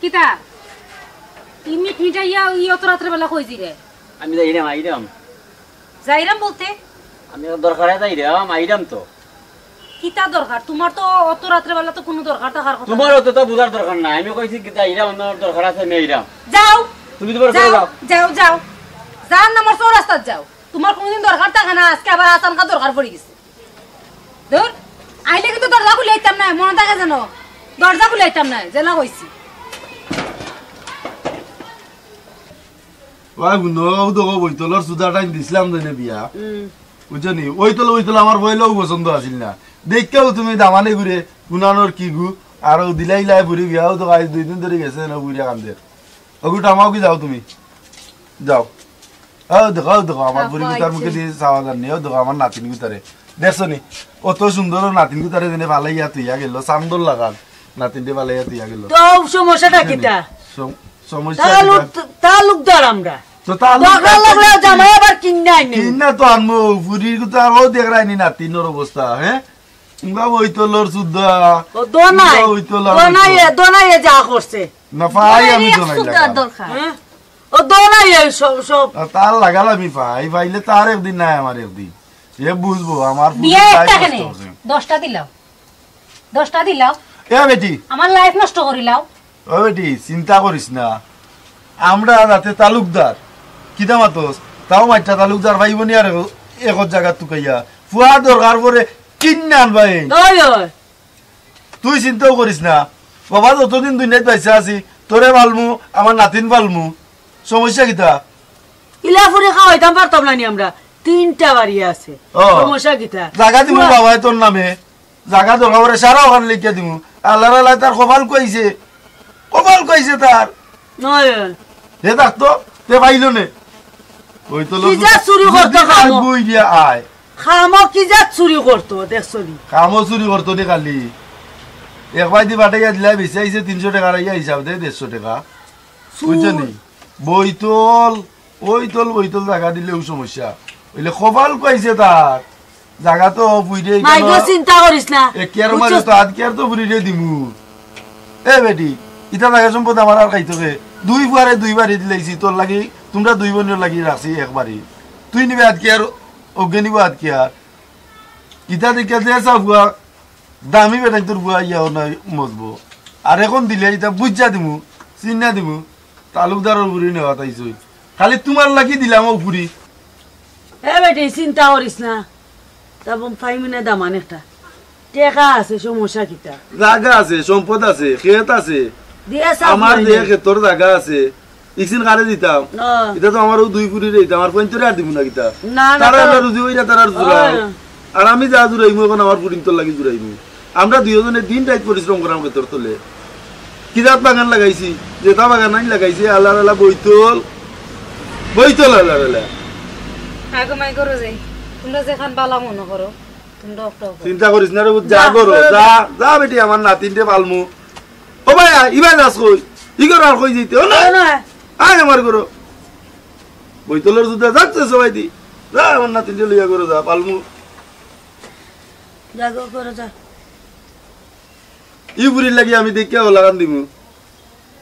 কিতা? ই মিট মিটাইয়া ই অত রাত্রে বেলা কই যিরে? আমি যাইরাম, আইরাম। যাইরাম বলতে? আমি তো দরকারে যাইরাম, আইরাম তো। কিতা দরকার? তুমার তো অত রাত্রে বেলা তো কুনু দরকার থাকার কথা তুমার না। অতটা বুঝার দরকার নাই। আমি কইছি কিতা, আইরাম, আমার দরকার আছে, আমি আইরাম। যাও। তুমি তুমার ঘরো যাও, যাও। যাও, যাও। যার নামর চৌরাস্তাত যাও। তুমার কুনুদিন দরকার থাকে না, আজকে আবার আচানকা দরকার পড়ি গেছে। ধুর, আইলে কিন্তু দরজা খুলে আইতাম না, মনো থাকে যেন। দরজা খুলে আইতাম না, যেলা কইছি। ওই বুনো, ও দেখো, ওই তলর সুদা টাইম দিছিলাম যেনে বিয়া। হুম। বুঝছো নি? ওই তল, ওই তল আমার পয়লাউ পছন্দ আছিল না। দেখিয়াও তুমি দামানে ঘুরে, গুনানোর কি গু, আর ও দিলাইলাই ফুরি বিয়াও তো আজ দুই দিন ধরি গেছে না, বুড়িয়া কান্দের। ওগু টামাও কি যাও তুমি? যাও। ও দেখো, ও দেখো, আমার বুড়ি গুতার মুখে দিয়ে চাওয়া যার নি। ও দেখো, আমার নাতিন গুতারে। দেখছো নি? অত সুন্দর নাতিন গুতারে যেনে ফালাইয়া তুইয়া গেল, চান্দর লাগান। নাতিনরে ফালাইয়া তুইয়া গেল। তো সমস্যাটা কিতা? সম-, সমস্যা কিতা? তালুক-, তালুকদার আমরা। তো তালুকদার দরকার লাগলে জামাই আবার কিন্না আইনে। কিন্না তো আনমু, ফুরির গুতার ও দেখরায়নি নাতিনর অবস্থা, হ্যাঁ? ইবা ওই তলর সুদ্ধা। ও দোনাই, ইবা ওই তলর দোনাই, দোনাই যা করছে। না পাই আমি দোনাই দোনাই লাগাম। দরকার। হ্যাঁ? ও দোনাই এই সব, সব। আর তার লাগাল আমি পাই, পাইলে তার একদিন নাই আমার একদিন। এ বুঝবো, আমার ফুরির বিয়া life একটা নষ্ট কেনে? করছে। দশটা দিলাও। দশটা দিলাও। এ বেটি। আমার life নষ্ট করিলাও। ও বেটি, চিন্তা করিস না। আমরা যাতে তালুকদার, কিতা মাতস? তাও মাইট্টা তালুকদার পাইব নি আর এ-, একর জাগাত তুকাইয়া। ফুয়া দরকার পড়ে কিন্না আনবায়। ওই, ওই। তুই চিন্তাও করিস না। বাবা, যতদিন দুনিয়াত বাইচা আছি, তোরে পালমু, আমার নাতিন পালমু। সমস্যা কিতা? ইলা ফুরি খাওয়াইতাম পারতাম না নি আমরা। তিনটা বাড়ি আছে। ও। সমস্যা কিতা? জাগা দিমু বাবায় তোর নামে। জাগা দরকার পড়ে সারা ওখানে লিখিয়া দিমু। আল্লাহর আল্লাহ তার কপাল কইছে। কপাল কইছে তার। নয়। হে থাকতো, তে পাইল নে। ওই তো কি লোক যা চুরি করতো বুদ্ধি খামো। বই দিয়া আয়। খামো কি যা চুরি করতো, দেখছো নি? খামো চুরি করতো নি খালি। এক বাই দি বাটাইয়া দিলা, বেশি আইছে তিনশো টাকা, আর ইয়া হিসাব দে দেড়শো টাকা। চুর। বুঝছো নি? বইতল, ওইতল, বইতল জাগা দিলেও সমস্যা। অইলে কপাল কইছে তার। জাগা তো ফুইরে মাই গো, চিন্তা করিস না। এ কিয়ার মাঝে বুঝছস? তো আধ কিয়ার তো ফুরিরে দিমু। এ বেটি, ইতা জাগা সম্পদ আমার আর খাইতো কে? দুই ফুয়ারে দুই বাড়ি দিলাইছি, তোর লাগি, তোমরা দুই বইনর লাগি রাখছি এক বাড়ি। তুই নিবে আধ কিয়ার, ওগে নিব আধ কিয়ার। ইতা দেখিয়া দে চা ফুয়া, দামি বেটাইন তোর ফুয়া ইয়া অনায় মজবো। আর এখন দিলে ইতা বুঝা দিমু, চিন্না দিমু, তালুকদারর ফুরি নেওয়া তাইছই। খালি তুমার লাগি দিলাম ও ফুরি। এ বেটি, চিন্তা করিস না। তা বম পাইমু না দামান একটা। টেকা আছে, সমস্যা কিতা? জাগা আছে, সম্পদ আছে, খেত আছে। দিয়া সাফ আমার অইলে। দেয়া খেতর জাগা আছে। ইকসিন কারে দিতাম? না। ইতা তো আমার ও দুই ফুরিরে দিতাম, আমার ফুয়াইন্তরে আর দিমু না কিতা? না, না, তারা তো আমরা রুজি অইরা তারার জুড়াও। ওই। আর আমি যা জুড়াইমু এখন আমার ফুরিন্তর লাগি জুড়াইমু। আমরা দুইওজনে দিন রাইত পরিশ্রম করাম খেতর তলে। কি জাত বাগান লাগাইছি, যেতা বাগান আইন লাগাইছি, আল্লাহর আল্লাহ বইতল, বইতল আল্লাহর আল্লাহ। আগে মাই করো যাই, তোমরা যেখান বালা মনে করো, তোমরা অকটা করো। চিন্তা করিস না রে, যা যা, করো, যা, যা। যা বেটি, আমার নাতিনরে পালমু। ও ভাই, আয়, ইবায় যাস কই? ই করো আর কই যাইতে? ও না। ও না। আয় আমার করো। বইতলর জুতা যাচ্ছে সবাই দি। যা, আমার নাতিনরে লইয়া করো, যা, পালমু। যা গো, করো, যা। ই বুড়ির লাগি আমি দেখিয়া ও লাগান দিমু।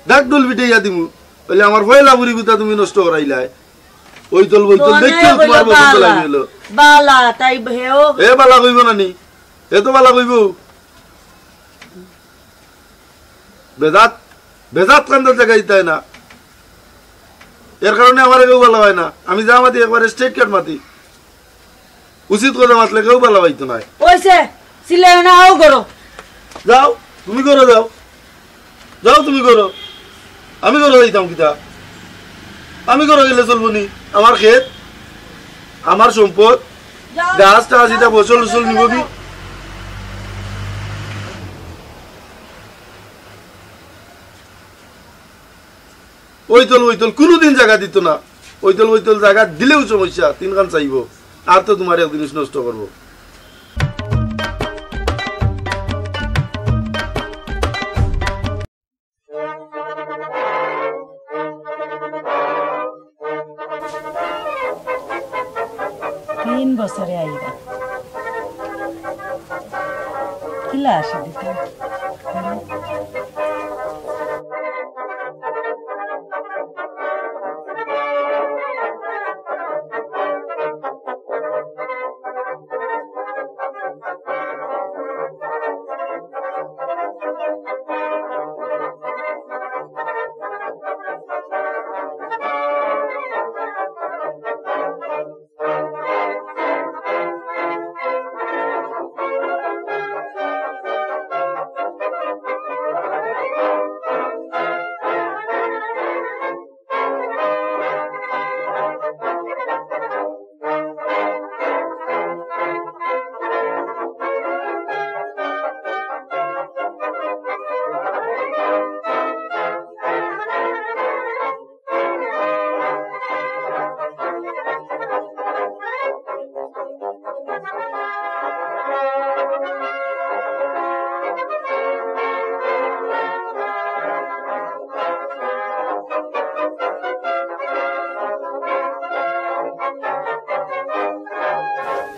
ডাক ডুল পিটাইয়া দিমু। বলে, "আমার পয়লা বুড়ি গুতা তুমি নষ্ট করাইলায়।" ওই তল, ওই তল, দোয়ানে দেখিও হইলো তোমার বসন্ত বালা। লাগি হইলো। বালা, তাই হেও। এ বালা কইব না নি? এ তো বালা কইব। বেজাত, বেজাত কান্দার জায়গা দিতে হয় না। এর কারণে আমার কেউ বালা হয় না। আমি যা মাতি একবারে straight cut মাতি। উচিত কথা মাতলে কেউ বালা পাইতো নায়। ওইছে, চিল্লাইও না, আও করো। যাও, তুমি করো, যাও। যাও, তুমি করো। আমি করো যাইতাম কিতা? আমি ঘরো গেলে চলবো নি? আমার খেত, আমার সম্পদ, গাছ টাছ, ইটা ফসল উসল নিবো কি? ওইতল ওইতল কুনুদিন জাগা দিতো না। ওইতল ওইতল জাগা দিলেউ সমস্যা, তিনখান চাইবো। আর তো তুমার এক জিনিস নষ্ট করবো। তিন বছরে আইরা। কিলা আসে দিতাম?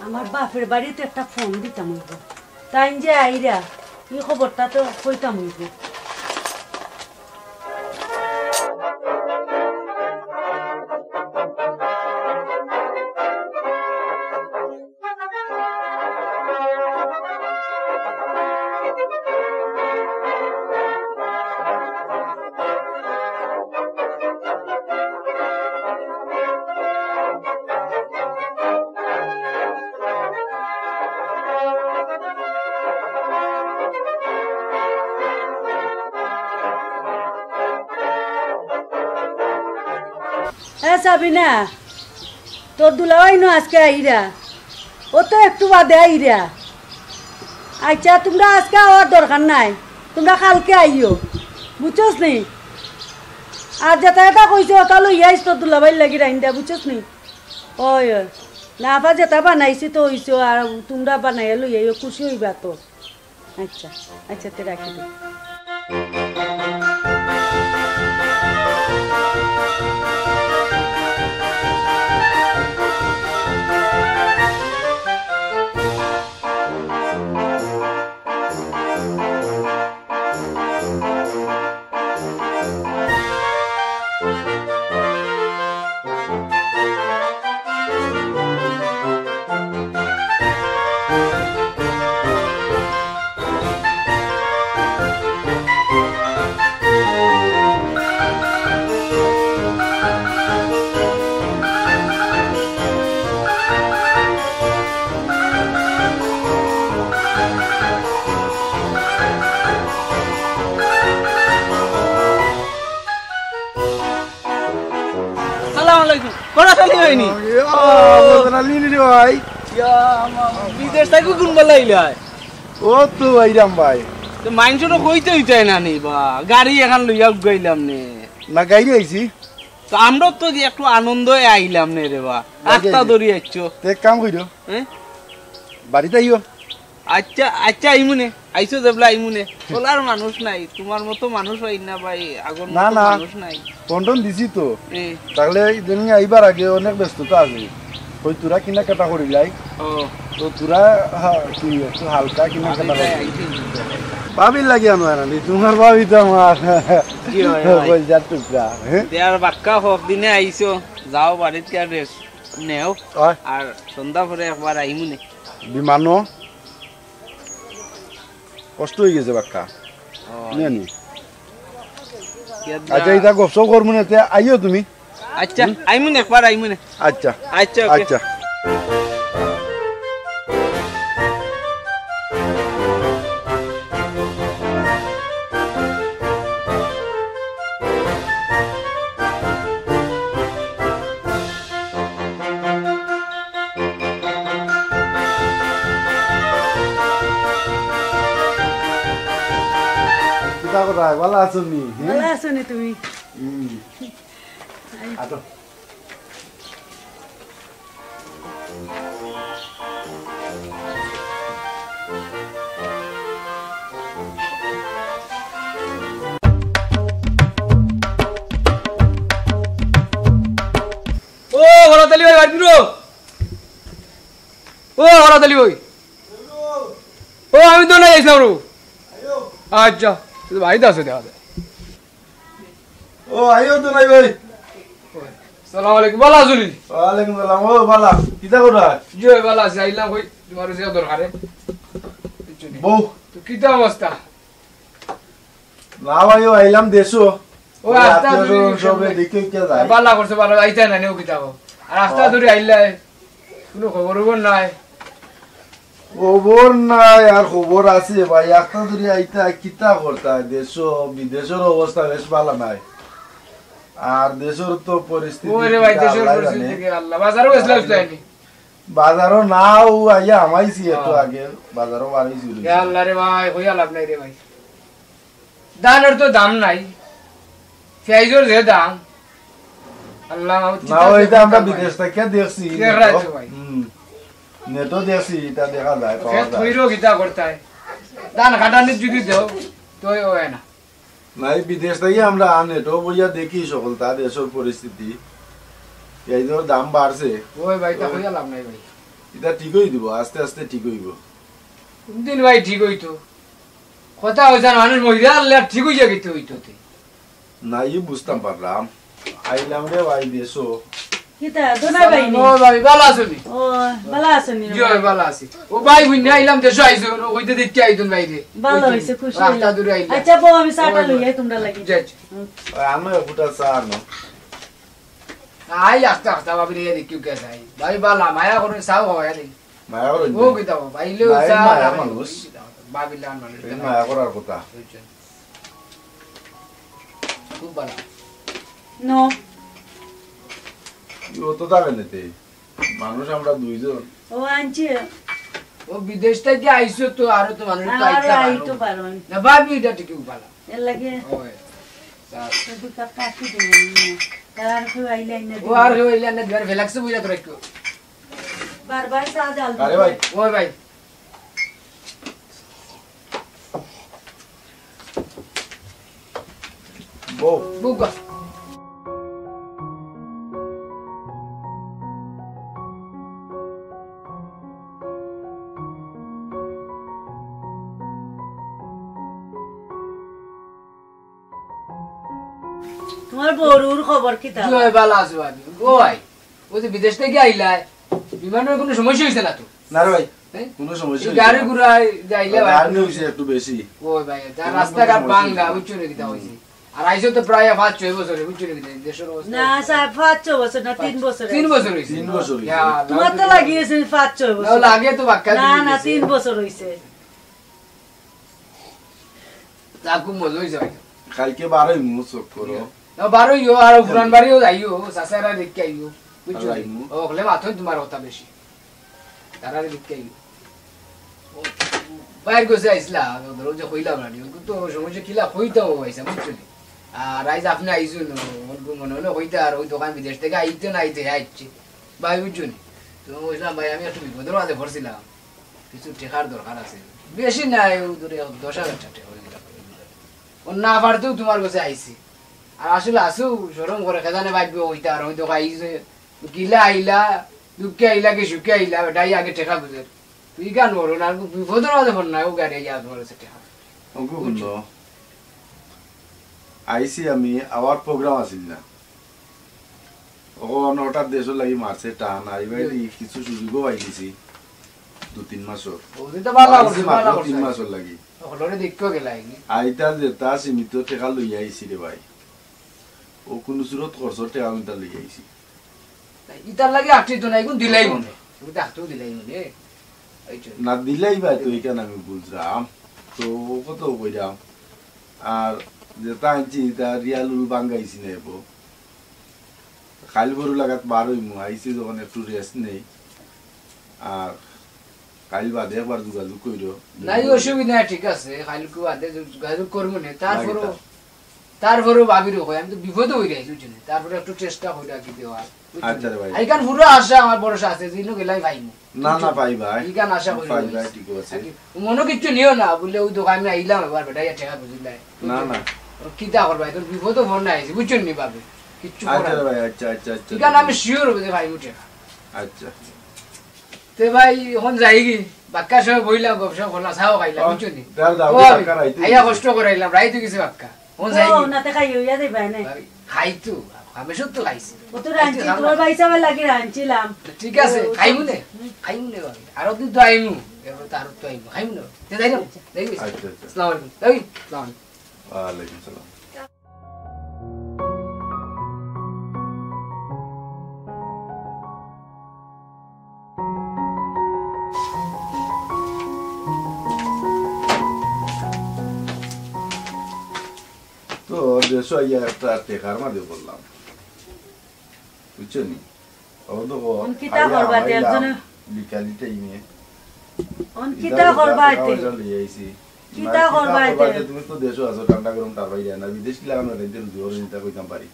আমার বাপের বাড়িত একটা ফোন দিতাম অইবো। তাইন যে আইরা, ই খবরটা তো কইতাম অইবো। এ সাবিনা, তোর দুলাভাই নু আজকে আইরা, ও তো একটু বাদে আইরা। আইচ্ছা, তুমরা আজকে আওয়ার দরকার নাই, তুমরা কালকে আইও, বুঝছস নি? আর যেটা এটা কইছে, ওটা লইয়া আইস তোর দুলাভাইর লাগি রাইন্দা, বুঝছস নি? ওই, ওই। না, আবার যেটা বানাইছি তো অইছে, আর তুমরা বানাইয়া লইয়া আইও, খুশি অইবা তো। আইচ্ছা, আইচ্ছা, তে রাখি দে। সালাম আলাইকুম। করা চলি হয়নি? ইয়া, বদনা লিলি রে ভাই। ইয়া, আমা-, বিদেশ থাকি কোন বেলা আইলায়? ও তো আইরাম ভাই। তো মাইনষরে কইতে অইতায় না নি বা, গাড়ি এখান লইয়া উগাইলাম নে। না, গাড়ি আইছি। তো আমরা তো যে একটু আনন্দে আইলাম নে রে বা। গাড়ি আত্মা আইছি। ধরি আইছো। তে এক কাম কইরো। হ্যাঁ? বাড়িত আইও। আইচ্ছা, আইচ্ছা, আইমুনে। আইছো যেবলা আইমুনে। বলার মানুষ নাই। তুমার মতো মানুষ অয় না ভাই। আগর না, মতো না। মানুষ নাই। ফোন টোন দিছি তো। এ। তাইলে ইদানিং আইবার আগে অনেক ব্যস্ততা আছে। ওই তোরা কিনা কাটা করিলাই। ও। তো তোরা, হা, কি একটু হালকা কিনা কাটা করিলাই। ভাবির লাগি আনো না নি, তুমার ভাবি তো আমার জি অয়, অয়। কলিজার টুকরা, হ্যাঁ? তে আর বাক্কা হক দিনে আইছো, যাও বাড়িত গিয়া rest নেও। অয়। আর সন্ধ্যা পরে একবার আইমুনে। বিমানও কষ্ট অই গেছে বাক্কা। ও। নে নি। কিয়া আচ্ছা, দা- ইতা গপ সপ করমু নে, তে আইও তুমি। আচ্ছা, হুম? আইমুনে একবার, আইমুনে। আচ্ছা। আচ্ছা, ওকে। আচ্ছা। কিতা করায়, ভালা আছো নি? হ্যাঁ? ভালা আছো নি তুমি? হুম। আটো। ও, হরাত আলী ভাই, বাড়িত নি? ও, হরাত আলী ভাই। ও, আমি তো নাই আইছিলাম রে। আচ্ছা, তুই তো বাড়িত আছো দেখা যায়। ও, আইও তো নাই ভাই। সালাম আলাইকুম, ভালা আছো নি? ওয়ালাইকুম সালাম। ও, ভালা। কিতা করায়? জি ভাই, ভালা আছি। আইলাম কই, তুমার যে দরকারে। বউ। তো কিতা অবস্থা? না ভাই, ও আইলাম দেশো। ও, ওই আস্তা আত্মীয় স্বজন সবে দেখি কে যায়। ভালা করছো, ভালা আইতা না, নেও কিতা কও। আর আস্তা হ্যাঁ। দূরে আইলাই, কুনু খবর খবর নাই। খবর নাই আর খবর আছে ভাই, আস্তা দূরে আইতা, কিতা করতা? দেশো, বিদেশর অবস্থা বেশ ভালা নাই। আর দেশর তো পরিস্থিতি ওই রে ভাই, কিতা দেশর আল্লাহ পরিস্থিতি জানে। কি আল্লাহ, বাজারও গেছিলাম, বুঝলাম নি? বাজারও না, ও আইয়া হামাইছি একটু হ্যাঁ। আগে, বাজারও বার হইছি। ইয়া আল্লাহ রে ভাই, কইয়া লাভ নাই রে ভাই। ধানর তো দাম নাই, পিয়াইজর যে দাম, আল্লাহ মাবুদ, না, কিতা ওইটা আমরা করতাম ভাই? বিদেশ থাকি দেখছি, দেখরা নেটো। আছে ভাই। হুম, নেটো দেখছি, ইটা দেখা যায়, পাওয়া খেত যায়। হইরো কিতা করতায়? ধান কাটানিত যদি দেও, তই অয় না। না, এই বিদেশ থাকি আমরা নেটো বইয়া দেখি সকলতা দেশর পরিস্থিতি। পিয়াইজর দাম বাড়ছে। ওই ভাই, তা তো কইয়া লাভ নাই ভাই। ইটা ঠিক অই দিব, আস্তে আস্তে ঠিক অইব। কোনদিন ভাই ঠিক অইতো? কথা অইছে না, মানুষ মরিয়া আল্লাহ ঠিক অইয়া গেতে অইতো তে। না, ই বুঝতাম পারলাম। আইলাম রে ভাই দেশো। কিতা, দোনা ভাই নি? ও ভাই, ভালা আছো নি? ও, ভালা আছো নি জি রে ভাই, ভাই? ভালা আছি। ও ভাই, বুঝ না আইলাম দেশো আইছো, ও কইতে দেখতে আইতুন ভাই রে। ভালা অইছে, খুশি রাস্তা অইলাম। দূরে আইলাম। আচ্ছা, বউ, আমি চাটা ওই, লই আই তোমরা লাগি। জি, জি। হুম। ওই, আমি ফুটা চা আনো। আই আস্তে আস্তে ভাবি রে, দেখি কে চাই। ভাই ভালা, মায়া করে চাও হয় রে। মায়া করে ও নি? কিতা বাবা, আইলেও নাই, চা মায়া লাগে। মানুষ। ভাবি লান মানুষ। এই মায়া করার কথা। বুঝছেন? খুব ভালা। নো। ও তো থাকে নিতে। মানুষ আমরা দুইজন। ও আনছে। ও বিদেশ থাকি আইছো তো, আরো তো মানুষ তো আর আইতে পারো। আইতো পারো। না, ভাবি, ইটা ঠিকই ভালা। এর লাগি ওই। তা তো দুটা কাটি দিলাম না। তার আর কেউ আইলে আইনা ও দিবে। আর কেউ আইলে আইনা দিবে, আর ভেলাক্সে বুঝা তো রাখিও। বারবার চা জাল আরে দিবে। ভাই। ওই ভাই। বউ। বুকা। তোমার বড়ুর খবর কিতা? জি ভাই, ভালা আছি ভাই। ও ভাই, ওই যে বিদেশ থাকি আইলায়, বিমানর কুনু সমস্যা অইছে না তো? না রে ভাই, হ্যাঁ? কুনু সমস্যা এই অইছে গাড়ি না। ঘোড়ায় যাইলে ভাই, গাড়ি অইছে একটু বেশি। ও ভাই, তার কুনু রাস্তাঘাট সমস্যা অইছে ভাঙ্গা, না। বুঝছো নি কিতা অইছে? আর আইছো তো প্রায় পাঁচ ছয় বছরে, বুঝছো নি কিতা? দেশর অবস্থা। না, স্যার, পাঁচ ছয় বছর না, তিন বছর তিন অইছে। বছর অইছে। তিন বছর অইছে। ইয়া আল্লাহ। তোমার তো লাগিয়েছে পাঁচ ছয় না, বছর। লাগে তো বাক্কা না, দিন না, গেছে। তিন বছর অইছে। তা খুব মজা অইছে ভাই। কালকে বারোই মু চোখ করো। না, বারোইও আর পুরান বাড়িও যাইও, চাচারা দেখি আইও। বুঝছো? যাইমু। ও, হলে মাথো তোমার কথা বেশি। তারা দেখি আইও। ও, বাইর গেছে আইসলা, ধরো যে কইলাম না, ওগুলো তো সমস্যা কিলা কইতাম ও আইসা, বুঝছো নি? আর আইজ আপনি আইসুন, ওগুলো মনে মনে কইতা আর ওই দোকান বিদেশ থাকি আইতে না আইতে আইছে। ভাই, বুঝছো নি? তো কইলাম, "ভাই, আমি একটু বিপদর মাঝে পড়ছিলাম।" কিছু টেকার দরকার আছে। বেশি নাই, ও ধরে দশ হাজার টেকা অইগেলা। ও না পারতেউ তোমার গেছে আইছি। আর আসলে আসু শরম করে, কে জানে ভাববো ওইটা, আর ওই তো আইছে, গিলা আইলা, দুঃখে আইলা কি সুখে আইলা, বেটাই আগে টেকা বুঝের। তুই কেন বলো না, বিপদর মাঝে ফোন নাই, ও গাড়ি আইয়া তোমার গেছে টেকা। ওগো বুঝছো? হুনো, আইছি আমি, আবার program আছিল না। অখন হঠাৎ দেশর লাগি মারছে টান, আইবায় দি কিছু সুযোগও পাই গেছি দু তিন মাসর। ও, তুই তো ভালা আইছি করছিস, মাত্র ভালা তিন করছিস। মাসর লাগি। হলরে দেখতেও গেলাই নি। আইতা যেতা সীমিত টেকা লইয়া আইছি রে ভাই। ও কুনু সুরত খরচর টেকা আমি তা লইয়া আইছি। ইতার লাগি আটটি তো নাই, কোন দিলাই মনে। তুমি তো আটটিও দিলাই মনে। এই যে। না দিলাই ভাই তো এখানে আমি বুঝলাম। তো ও কত কইরাম। আর যেতা আনছি, ইতা রিয়াল উল বাঙ্গাইছি না এবো। কাইল পরু লাগাত বার অইমু, আইছি যখন একটু rest নেই। আর কাইল বাদে একবার যোগাযোগ করিও। নাই, অসুবিধা নাই, ঠিক আছে, কাইলকু বাদে যোগাযোগ করমু নে। তারপরও, তারপরও ভাবিরে কই, আমি তো বিপদো পড়ি আইছি, বুঝছো নি? তারপরে একটু চেষ্টা করি আর কি দেওয়ার, বুঝছো নি? আচ্ছা রে ভাই। আর ইখান পুরা আশা আমার ভরসা আছে, যেনো গেলে আমি পাইমু। না, না, পাইবায়। ইখান আশা করি পাইবায়, ঠিক আছে। আর কি, মনো কিচ্ছু নিও না, বুলে ওই দোকানে আইলাম, এবার বেটা ইয়া টেকা বুঝিলাই। না, না। কিতা করবা, এখন বিপদো পড়ি আইছি, বুঝছো নি ভাবি? কিচ্ছু আচ্ছা করার রে ভাই, নাই। আচ্ছা, আচ্ছা, আচ্ছা। ইখান আমি sure অইবো যে পাইমু টেকা। আচ্ছা। তে ভাই, অখন যাইগি? বাক্কা সময় বইলাম, গপসপ করলাম, চাও খাইলাম, বুঝছো নি? আইয়া কষ্ট করাইলাম, রাইত অই গেছে বাক্কা। অখন যাইগি? না তে খাই অইয়া যাইবা নে। ভাই, খাইতো, হামেশাউ তো খাইছি। ও তো রানছি, তোমার ভাই সাহেবের লাগি রানছিলাম। ঠিক আছে, খাইমু নে, খাইমু নে ভাই। আরো দিন তো আইমু, এরপর তো আরো তো আইমু, খাইমু নে। তে যাই না? যাইগি? আচ্ছা, আচ্ছা। আসসালামু আলাইকুম। যাইগি? আসসালামু আলাইকুম। ওয়ালাইকুম সালাম। তো দেশো আইয়া একটা টেকার মাঝে পড়লাম, বুঝছো নি? অখন কিতা করবা তে একজনে? বিকালি টাইমে অখন কিতা করবা তে? লই আইছি। কিতা করবা তে? তুমি তো দেশো আছো, ঠান্ডা গরম টার বাইরে না, বিদেশ কিলা আমরা খাইতে রুজি করে নিতা কইতাম পারি।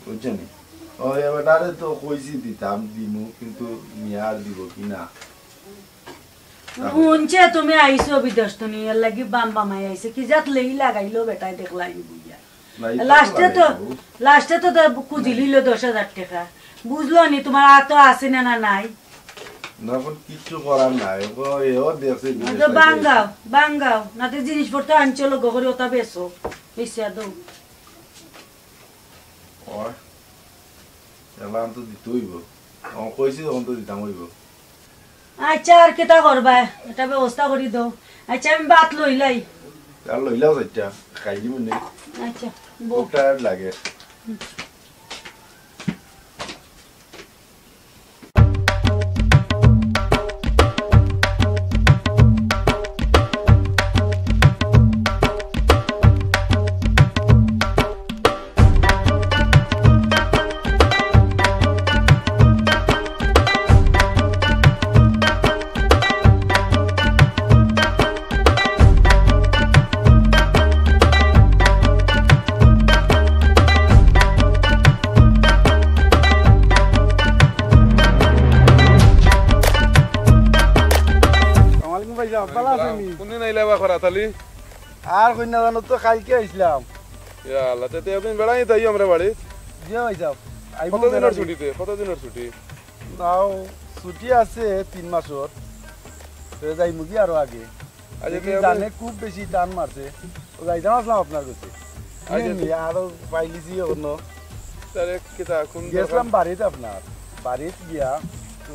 বুঝছো নি? ও, এ বেটারে তো কইছি দিতাম, দিমু, কিন্তু মিয়া আর দিব কি না? হুনছে তুমি আইছো বিদেশ তো নি, এর লাগি বাম বামাই আইছে, কি জাত লেই লাগাইলো বেটায় দেখলাই নি বুঝিয়া। না, ইটা তো লাস্টে তো, লাগাইবো। লাস্টে তো দে-, খুঁজি লিলো দশ হাজার টেকা। বুঝলো নি তোমার আর তো আছে না, না নাই? না, অখন কিচ্ছু করার নাই। ও, এও দেখছে না বিদেশ তো থাকি। বাঙ্গাও, বাঙ্গাও। না তো জিনিসপত্র আনছো লগে করি ওটা বেচো। বেচিয়া দেও। ওই, এলা তো দিতে অইবো। ও, কইছি যখন তো দিতাম অইবো। আচ্ছা, আর কিতা করবা? এটা ব্যবস্থা করি দেও। আচ্ছা, আমি ভাত লইলাই। আর লইলাও চাইরটা, খাই দিমু নে। আচ্ছা, বউ। খুব টায়ার্ড লাগে। আসসালামু আলাইকুম ভাইসাব, ভালা আছইন নি? কুনদিন আইলা বা খরাত আলী? আর কইন না জানো তো, কাইলকে আইছলাম। ইয়া আল্লাহ, তে, তে আপনি বেড়াই তাই আমরা বাড়ি। জি ভাইসাব, আইবো কতদিনর বেড়াই। ছুটিতে? কতদিনর ছুটি? নাও, ছুটি আছে তিন মাসর। তে যাইমুগি আরো আগে। আচ্ছা, দেখি তে আপনি জানে খুব বেশি টান মারছে। তো যাইতাম আছলাম আপনার কাছে। আচ্ছা। এমনি আরো পাইলিছি অন্য। তাহলে কিতা, কোন গেছলাম দরকার? বাড়িত আপনার। বাড়িত গিয়া তো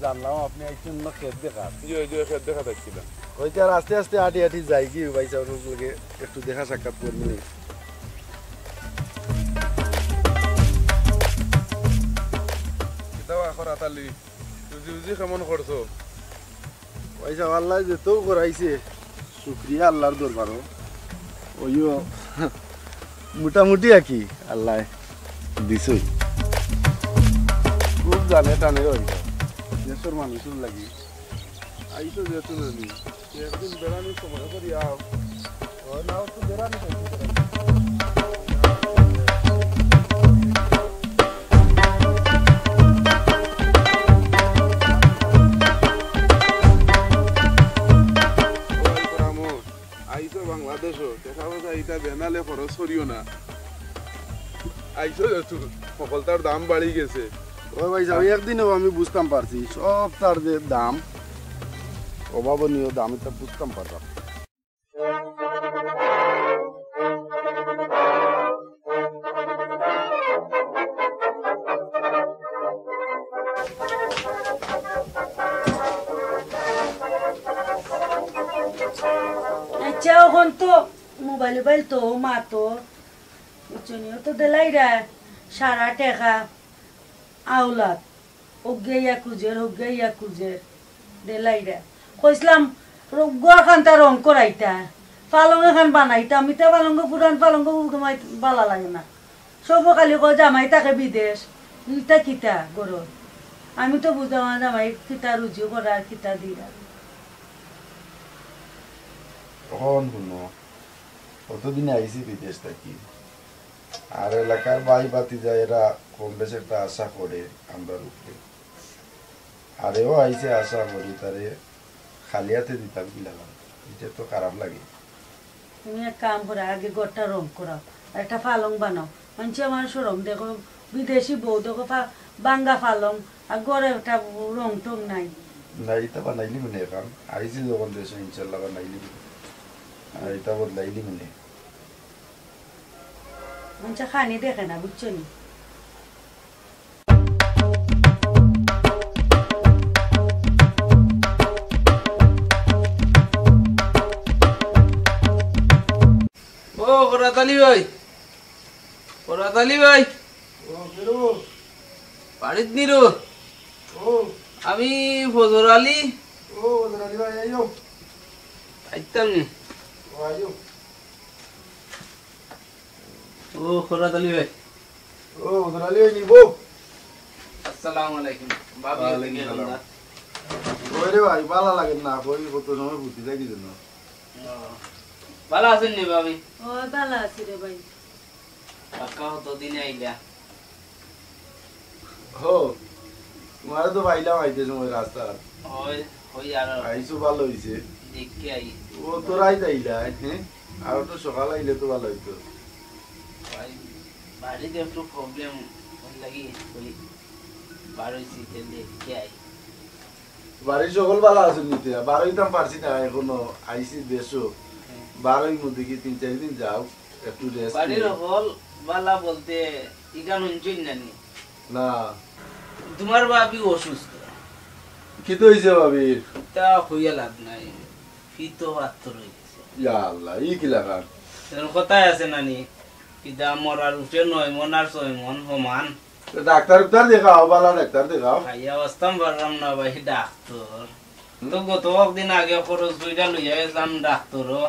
জানলাম আপনি আইছেন অন্য খেত দেখাত। জি, ওই যে খেত দেখাত আইছিলাম। ওই যে আর আস্তে আস্তে আটি আটি যাইগি ভাইসাবর লগে একটু দেখা সাক্ষাৎ করমু নি। কিতা বা খরাত আলী, রুজি রুজি কেমন করছো? ভাইসাব, আল্লায় যেতউ করাইছে, শুকরিয়া আল্লার দরবারো। ওইও মোটামুটি আর কি আল্লায় দিছই। খুব জানে টানে ওই দেশর মানুষর লাগি। আইছো যেহেতু নানি, একদিন বেড়ানির সময় করি আও। ও না, ও তো বেড়ানি খাইতে বেড়ানি। ও আইকো রামো, আইছো বাংলাদেশো, দেখা পাওয়া যায়, ইটা বেনালে খরচ করিও না। আইছো যেহেতু, হকলতার দাম বাড়ি গেছে। ও ভাইসাব, একদিনেও আমি বুঝতাম পারছি, সব তার যে দাম, অভাবনীয় দাম, ইটা বুঝতাম পারতাম। আচ্ছা, অখন তো মোবাইল উবাইল তো মাতো, বুঝছো নি? ও তো দিলাইরা সারা টেকা আওলাদ। অগুয়ে ইয়া খুজের, অগুয়ে ইয়া খুজের, দিলাইরা। কইছলাম, র-, ঘরখানতা রং করাইতা, পালং এখান বানাইতা, মিতা পালঙ্গ, পুরান পালঙ্গ, উদমাই বালা লাগে না। সব খালি কয় জামাই থাকে বিদেশ, ইতা কিতা গরর? আমি তো বুঝলাম না জামাই কিতা রুজি করার, কিতা দিরা। অখন হুনো, অতদিনে আইছি বিদেশ থাকি। আর এলাকার ভাই ভাতিজা এরা কম বেশ একটা আশা করে আমরার উপরে। আর এও আইছে আশা করি, তারে খালি আতে দিতাম কিলা লাখান। ইটা তো খারাপ লাগে। তুমি এক কাম করো, আগে ঘরটা রং করাও, আর একটা পালং বানাও। মানষে আমার শরম দেখো, বিদেশি বউ দেখো, পা-, ভাঙ্গা পালং, আর ঘরে একটা রং টং নাই। না, ইতা বানাইলিমুনে অখন। আইছি যখন দেশো, ইনশাল্লাহ বানাইলিমুনে। আর ইতা বদলাইলিমুনে। মানষে খানি দেখে না, বুঝছো নি? ও, খরাত আলী ভাই। খরাত আলী ভাই। ও, কে রে? বাড়িত নি রে? ও। আমি ফজর আলী। ও, ফজর আলী ভাই, আইও। আইতাম নি? ও, আইও। ও, খরাত আলী ভাই। ও, ফজর আলী ভাই, নিব। আসসালামু আলাইকুম। ভাবি, ওয়ালাইকুম ওদিকে সালাম। গেল না। ওই রে ভাই, ভালা লাগে না, কই কত সময় বুদ্ধি থাকি জন্য। ও, ভালা আছেন নি ভাবি? ও, ভালা আছি রে ভাই। কাকা, কতদিনে আইলা? হো, তোমারে তো পাইলাম আইতে সময় রাস্তাত। ওই, ওই আর আইছো, ভালা অইছে। দেখি আই। ও তো রাইত আইলা, হ্যাঁ? আর একটু সকাল আইলে তো ভালা অইতো। ভাই, বাড়িত একটু problem, ওই লাগি ওই বার অইছি, তে দেখি আই। বাড়ির সকল ভালা আছইন নি তে? বার অইতাম পারছি না এখনো, আইছি দেশো। বার অইমু দেখি তিন চাইর দিন যাউক, একটু rest বাড়ির নেই। সকল ভালা বলতে ইখান হুনছইন না নি? না। তোমার ভাবি অসুস্থ। কিতা অইছে ভাবির? তা কইয়া লাভ নাই, পিতো পাত্থর অইগেছে। ইয়া আল্লাহ, ই কিলাখান? এর কথায় আছে না নি, কিতা মরার উঠে নয় মন আর ছয় মন সমান। তো ডাক্তার উক্তার দেখাও, ভালা ডাক্তার দেখাও। খাইয়া বাঁচতাম পারলাম না ভাই, ডাক্তার। হুম? তো গত কয়েকদিন আগে খরচ কইরা লইয়া গেছিলাম ডাক্তারও।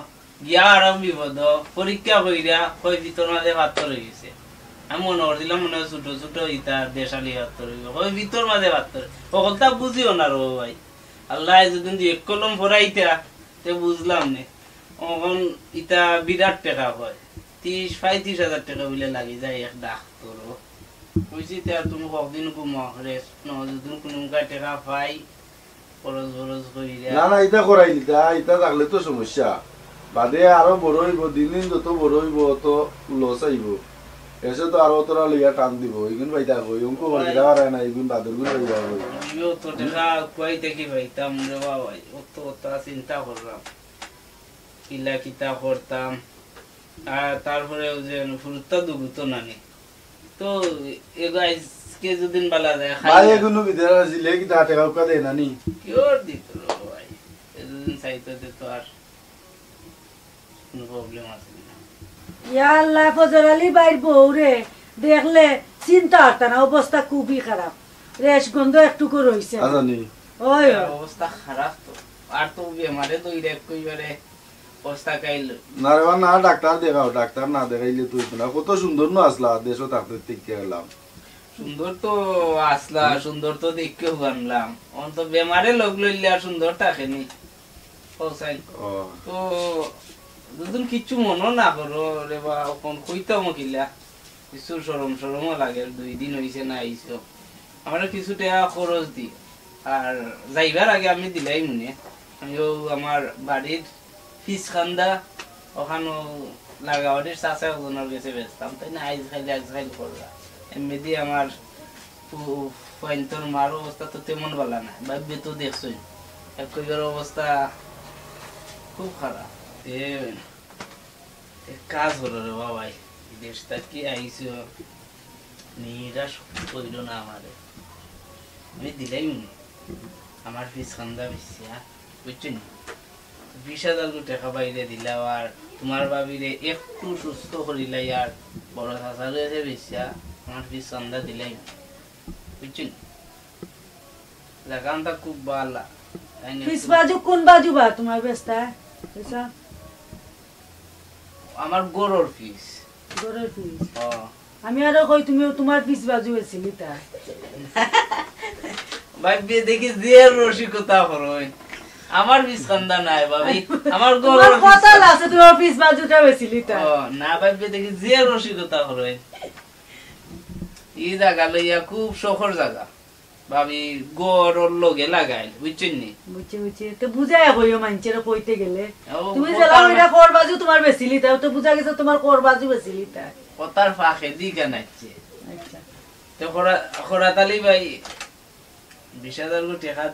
গিয়া আরো বিপদ, পরীক্ষা কইরা কয় পিতর মাঝে পাত্থর অইগেছে। আমি মনো করছিলাম মনে অয় ছোট ছোট ইতা দেশালি পাত্থর অইবো, কয় পিতর মাঝে পাত্থর। ও কথা বুঝিও না রে ভাই, আল্লায় যুদি দুই এক কলম পড়াইতা, তে বুঝলাম নে। অখন ইতা বিরাট টেকা কয়, ত্রিশ, পঁয়ত্রিশ হাজার টেকা বুলে লাগি যায় এক ডাক্তারও। কইছি, তে আর তুমি কয়দিন ঘুমাও, rest নাও, যুদি কুনু মুখায় টেকা পাই, খরচ বরচ করিয়া। না, না, ইতা করাই দিতা, ইতা থাকলে তো সমস্যা। বাদে আরো বড় অইবো, দিন দিন যত বড় অইবো, অত loss আইবো। এসে তো আরো অতরা লইয়া টান দিবো, ইগুন পাইতা কই, অঙ্কু ওই। করিতা পারে না, ইগুন বাদর গুন পাইতা কই। আমিও তো টেকা কই থাকি পাইতাম রে বাবা, অত, অত চিন্তা করলাম। কিলা কিতা করতাম। আর তারপরে ওই যে ফুরুত্তা দুগুতো নানি। তো এগো আইজকে যুদিন বালা যায়, খাই ভাই, না। এগুলো ভিতরে আসিলে কি তা টেকা উকা দেয় না নি? কিওর দিত রে ভাই? এতদিন চাইতো দে তো আর কোনো problem আছে না। ইয়া আল্লাহ, ফজর আলী ভাইর বউরে দেখলে চিন্তা করতা না, অবস্থা খুবই খারাপ। রেশ গন্ধ একটুকু রইছে না। আচ্ছা, নি। ওই, ওই। অবস্থা খারাপ তো। আর তো বেমারে তো ইরে কইবারে অবস্থা কাইল। না রে বা, না, ডাক্তার দেখাও, ডাক্তার না দেখাইলে তো হইতো না। কত সুন্দর নু আসলা, দেশো থাকতে দেখতে গেলাম। সুন্দর তো আসলা, হুম। সুন্দর তো দেখতে আনলাম। অন তো বেমারে লগ লইলে আর সুন্দর থাকে নি। ও সাইন। ও। তো দুদিন কিচ্ছু মনো না করো রে বা, অখন কইতাম কিলা। কিছু শরম শরমও লাগে, দুই দিন অইছে না আইছো। আমারে কিছু টেকা খরচ দি, আর যাইবার আগে আমি দিলাইমুনে। আমি ও আমার বাড়ির পিছ কান্দা, অখানো লাগাবাড়ির চাচা একজনর গেছে বেচতাম, তাইন আইজ খাইল আইজ খাইল কররা। এমনিদি আমার পু-, ফুয়াইন্তর মার অবস্থা তো তেমন বালা না, ভাবিয়ে তো দেখছইন, একেবারে অবস্থা খুব খারাপ। এ এক কাজ করো রে বাবাই, বিদেশ থাকি আইছো, নিরাশ কইরো না আমারে। আমি দিলাইমুনে আমার পিছ কান্দা বেচিয়া, বুঝছো নি? বিশ হাজার গু টেকা বাইরে দিলাও, আর তোমার ভাবিরে একটু সুস্থ করিলাই, আর বড় চাচার গেছে বেচিয়া আমার পিছ কান্দা দিলাইমুনে, বুঝছো নি? লাখানটা খুব বালা। তাই না? পিছ বাজু কোন বাজু বা তোমার বেচতা? বুঝছো? আমার গরুর পিছ। গরুর পিছ? ও। আমি আরো কই তুমি তোমার পিছ বাজু বেচিলিতা। ভাই, বিয়ে দেখি যে রসিকতা করইন। আমার পিছ কান্দা নাই, ভাবি। আমার তোমার ঘরর কথা পিছ আছে, তোমার পিছ বাজুটা বেচিলিতা। ও, না, ভাবি, দেখি যে রসিকতা করে। ই জাগা লইয়া খুব শখর জাগা। ভাবি, ঘরর লগে লাগাইল, বুঝছইন নি? বুঝছি, বুঝছি। তো বুঝাইয়া কইও মানষরে কইতে গেলে। ও, তুমি কথা যেলা না। ওইটা ঘর বাজু তোমার বেচিলিতা, তো বুঝা গেছে তোমার ঘর বাজু বেচিলিতা। কথার ফাঁকে দি কেন আইছে? আচ্ছা। তো খরা-, খরাত আলী ভাই, বিশ হাজার গু টেকা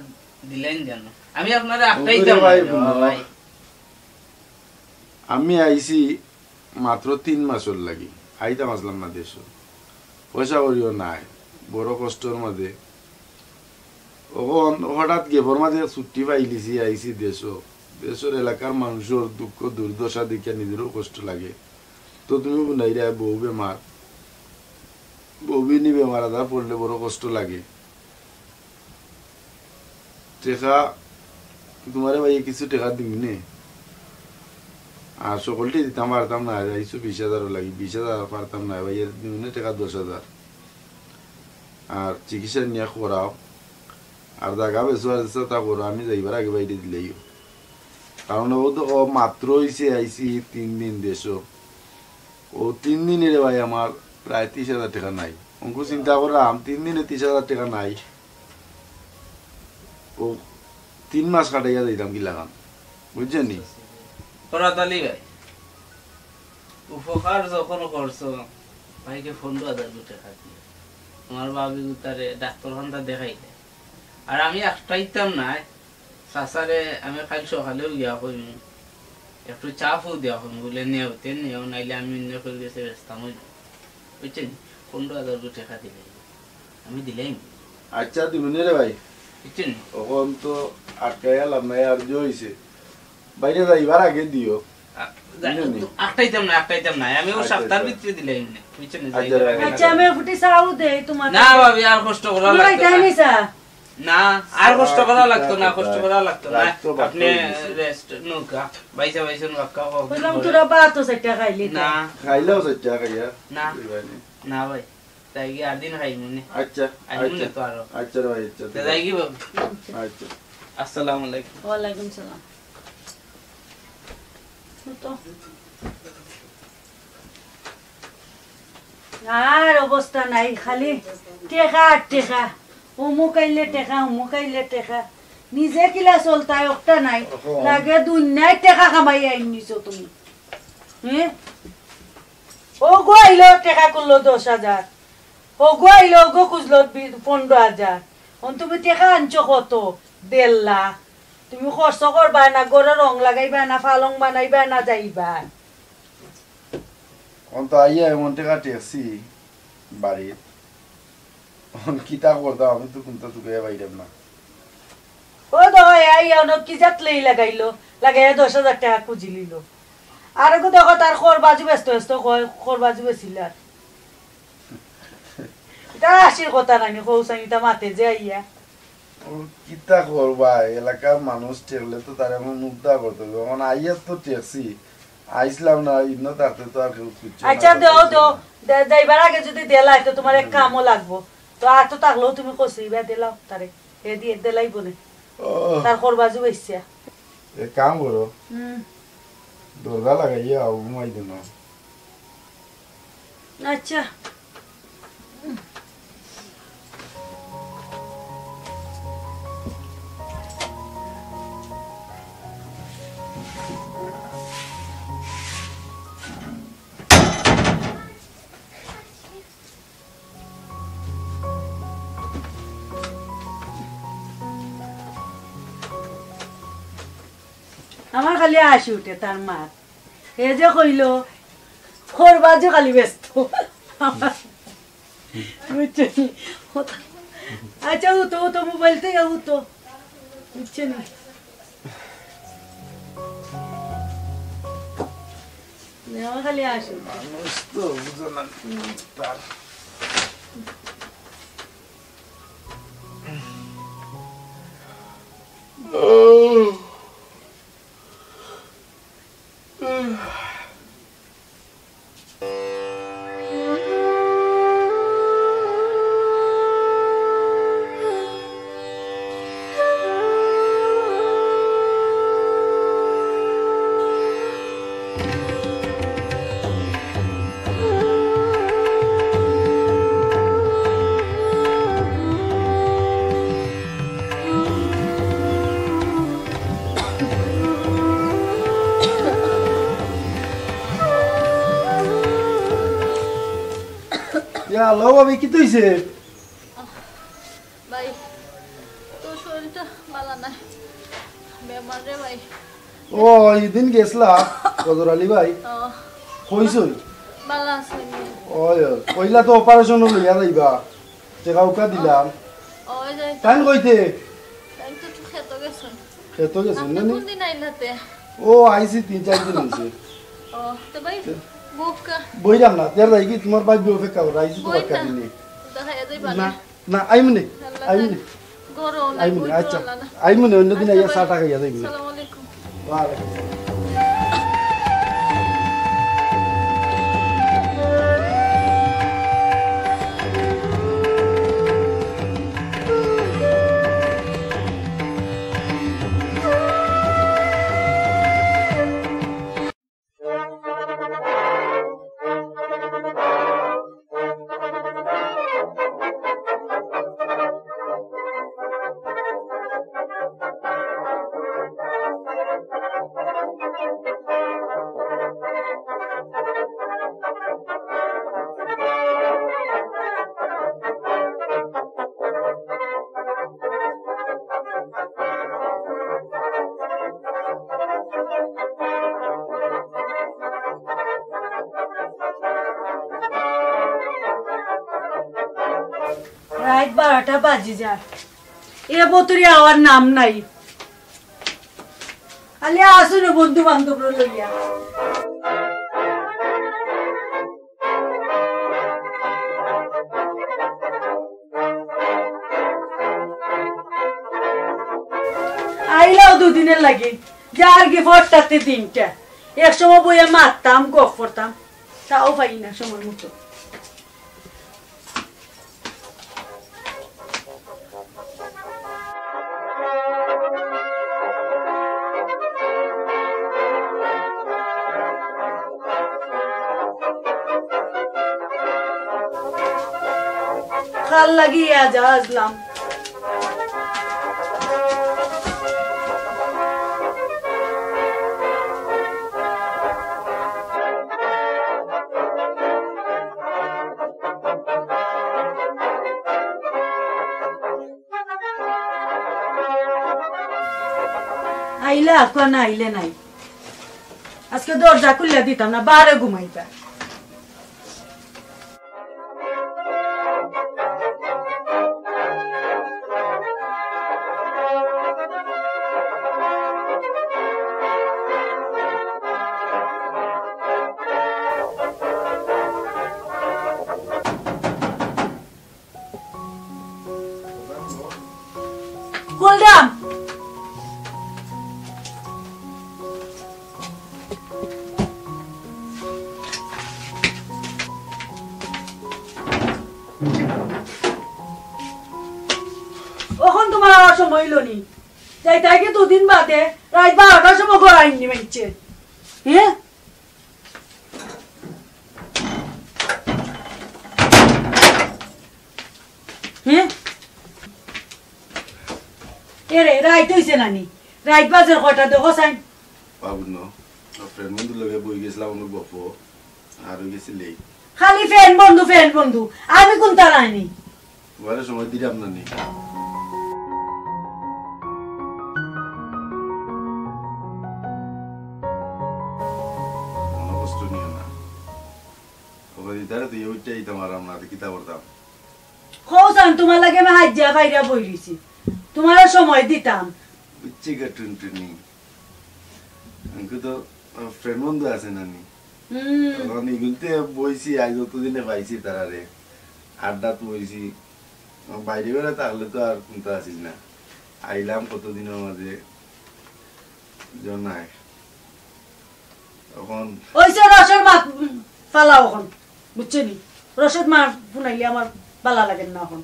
দিলাইন জানো। আমি আপনারে আটকাইতাম না ভাই, রে বাবা ভাই। আমি আইছি মাত্র তিন মাসর লাগি, আইতাম আছলাম না দেশো। পয়সা কড়িও নাই, বড় কষ্টর মাঝে। অখন হঠাৎ gap-র মাঝে ছুটি পাইলিছি, আইছি দেশো। দেশর এলাকার মানষর দুঃখ দুর্দশা দেখিয়া নিজরও কষ্ট লাগে। তো তুমি বুঝাইরায় বউ বেমার, বউ বিনি বেমার আজার পড়লে বড় কষ্ট লাগে। টেকা, তুমারে ভাইয়ে কিছু টেকা দিমু নে। আর সকলটি দিতাম পারতাম না, আইছো বিশ হাজারও লাগি, বিশ হাজার পারতাম না, ভাইয়ে দিমু নে টেকা দশ হাজার। আর চিকিৎসা নিয়া করাও। আর জাগা বেচো আর যেতা করো, আমি যাইবার আগে বাইরে দিলাইও। কারণ ও তো, ও মাত্র অইছে আইছি তিন দিন দেশো। ও তিন দিনে রে ভাই আমার প্রায় ত্রিশ হাজার টেকা নাই। অঙ্কু চিন্তা করলাম, তিন দিনে ত্রিশ হাজার টেকা নাই। ও তিন মাস কাটাইয়া যাইতাম কি লাগান, বুঝছইন নি? খরাত আলী ভাই, উপকার যখন করছো, ভাইকে পনেরো হাজার গু টেকা দিও। আমার ভাবি গুতারে ডাক্তারখানা দেখাইলে। আর আমি আটকাইতাম নায়, চাচারে আমি কাইল সকালেও গিয়া কইমু, একটু চা ফু দিয়া কইমু, বুলে নেও, তে নেও, নাইলে আমি অন্য কেউর গেছে বেচতাম অইবো। বুঝছইন? পনেরো হাজার গু টেকা দিলে আমি দিলাইমু। আচ্ছা, দিমু নে রে ভাই। বুঝছইন? অখন তো আটকাইয়া লাভ নাই, আর যে অইছে। বাইরে যাইবার আগে দিও। আ, যা-, বুঝছইন নি? আটকাইতাম না, আটকাইতাম না। আমি ও আচ্ছা, সপ্তাহর আচ্ছা। ভিতরে দিলাইমু নে। বুঝছইন নি? আচ্ছা, যাইবার আগে। আচ্ছা, আমি ফুটি চাও দেই তোমার না কাছে। ভাবি, আর কষ্ট করা না, লাগতো তাই না। নি চা? না, আর কষ্ট করা লাগতো না, কষ্ট করা লাগতো না। রাত তো বারোটা আপনি অই গেছে। Rest নুকা, বাইসা বাইসা নুকা, খাও, খাও, বুঝলাম, খাও। তোরা ভাত তো চাইরটা খাইলি না। না। খাইলাও চাইরটা খাইয়া। না। তুই খাইনি। না ভাই, যাইগি আর দিন খাইমু নে। আচ্ছা, আইমু নে আচ্ছা। তো আরো। আচ্ছা রে ভাই, আচ্ছা, তে যাইগি বাবু। আচ্ছা। আসসালামু আলাইকুম। ওয়ালাইকুম সালাম। তো। আর অবস্থা নাই, খালি টেকা আর টেকা। অমুক আইলে টেকা, অমুক আইলে টেকা। নিজে কিলা চলতায়, অখটা নাই। অখন লাগে দুনিয়ার টেকা কামাই আইন নিছো তুমি। হ্যাঁ? অগু আইলো টেকা খুজলো দশ হাজার। অগু আইলো, অগু খুজলো বি-, পনেরো হাজার। অখন তুমি টেকা আনছো কত? দেড় লাখ। তুমি খরচ করবায় না, ঘরো রং লাগাইবায় না, ফালং বানাইবায় না, যাইবায়। অখন তো আইয়া এমন টেকা ঠেকছি বাড়িত। অখন কিতা করতাম, আমি তো কুন্তা তুকাইয়া পাইরাম না। ও তো হয়, আইয়া অনো কি জাত লেই লাগাইলো, লাগাইয়া দশ হাজার টেকা খুজিলিলো। আর অগু দেখো, তার খর বাজু বেচতো বেচতো কয়, খর বাজু বেচিলার। ইতা হাসির কথা নানি, কও চাইন, ইতা মাতে যে আইয়া। ও কিতা করবায়, এলাকার মানুষ ঠেকলে তো তারে আমার মুখ দা করতে অইবো। অখন আইয়া তো ঠেকছি, আইছলাম না, ইনো থাকতে তো আর কেউ কিচ্ছু না আচ্ছা, করতে দেও, পারতো দেও, না। দে-, যাইবার আগে যুদি দেলায় তো তুমার এক কামও লাগবো। তো আর তো থাকলেও তুমি কষি ইবা দিলাও তারে, হে দিয়া দিলাইবো নে। ও। তার খর বাজু বেচিয়া। এক কাম করো, হুম। দরজা লাগাইয়া আও, ঘুমাই দেন। আচ্ছা। আমার খালি হাসি উঠে তার মাত। হে যে কইলো, খর বাজু খালি বেচতো। বুঝছো নি? আচ্ছা, উঠো, উঠো, মোবাইল থাকি উঠো। বুঝছো নি? আমার খালি হাসি উঠে। মানুষ তো বুঝো না। হুম। তার হ্যালো ভাবি, কিতা অইছে? ভাই, তোর শরীরটা ভালা নায়, বেমার রে ভাই। ও, ইদিন গেছলা, বদর আলী ভাই। ও। কইছই? ভালা আছে নি? ওই, ওই। কইলা তো অপারেশন লইয়া যাইবা। টেকা উকা দিলাম। ওই যাই। তাইন কইতে? তাইন তো একটু খেতো গেছইন। খেতো গেছইন আপনি না নি? কোন দিন আইলাতে? ও, আইছি তিন চাইর দিন অইছে। ও, তো ভাই, তে বুক কা- বইরাম না, তে যাই কি তোমার ভাইবি অপেক্ষা করো, আইছি তো বই বাক্কা না। দিনে। দেখা যায় যাইবা না। না। না, আইমু নে, আল্লাহ আইমু নে। জানে। গরম না, আইমু নে, বুঝতে আচ্ছা। পারলা না। আইমু নে, অন্য দিন আচ্ছা আইয়া ভাই। চা টা খাইয়া যাইমু নে। আসসালামু আলাইকুম। ওয়ালাইকুম আসসালাম। রাইত বারোটা বাজি যায়, এ বতরে আওয়ার নাম নাই। আলে আসুন বন্ধু বান্ধব লইয়া। আইলাও দুদিনর লাগি, যার কি ফটতাতে দিনটা। এক সময় বইয়া মারতাম, গফ করতাম, তাও পাই না সময় মতো। কার লাগি আজ আসলাম। আইলা, আকুয়া না আইলে নাই। আজকে দরজা খুলিয়া দিতাম না, বারে ঘুমাইবা। কুলদাম। অখন তুমার আওয়ার সময় অইলো নি? যাইতায় কি দুদিন বাদে রাইত বারোটার সময় ঘর আইননি মাইনষে। হ্যাঁ? হ্যাঁ? এরে, রাইত অইছে না নি? রাইত বাজের কয়টা দেখো চাইন? বাবু ন, ফ্রেন্ড বন্ধুর লগে বই গেছিলাম অনো গফো, আর অই গেছি লেট। খালি ফ্রেন্ড বন্ধু, ফ্রেন্ড বন্ধু। আমি কুনতা নায় নি? তোমারে সময় দিলাম না নি। মনো কষ্ট নিও না। ওখানে তারা তো ইউটিআই তোমার আমরা কিতা করতাম? কও চাইন, তুমার লাগি আমি হাইজ্জা বাইরা বই রইছি। তুমারে সময় দিতাম। বুঝছি গো টুনটুনি। আঙ্কু তো ফ্রেন্ড বন্ধু আছে না নি? হুম। তখন ইগুলতে বইছি, আজ অতদিনে পাইছি তারারে। আড্ডাত বইছি। বাইরে বেড়া থাকলে তো আর কুনতা আছিল না। আইলাম কতদিনর মাঝে। জন নাই। অখন অইছে রসের মাত, উম, ফালাও অখন। বুঝছো নি? রসের মাত হুনাইলে আমার বালা লাগে না অখন।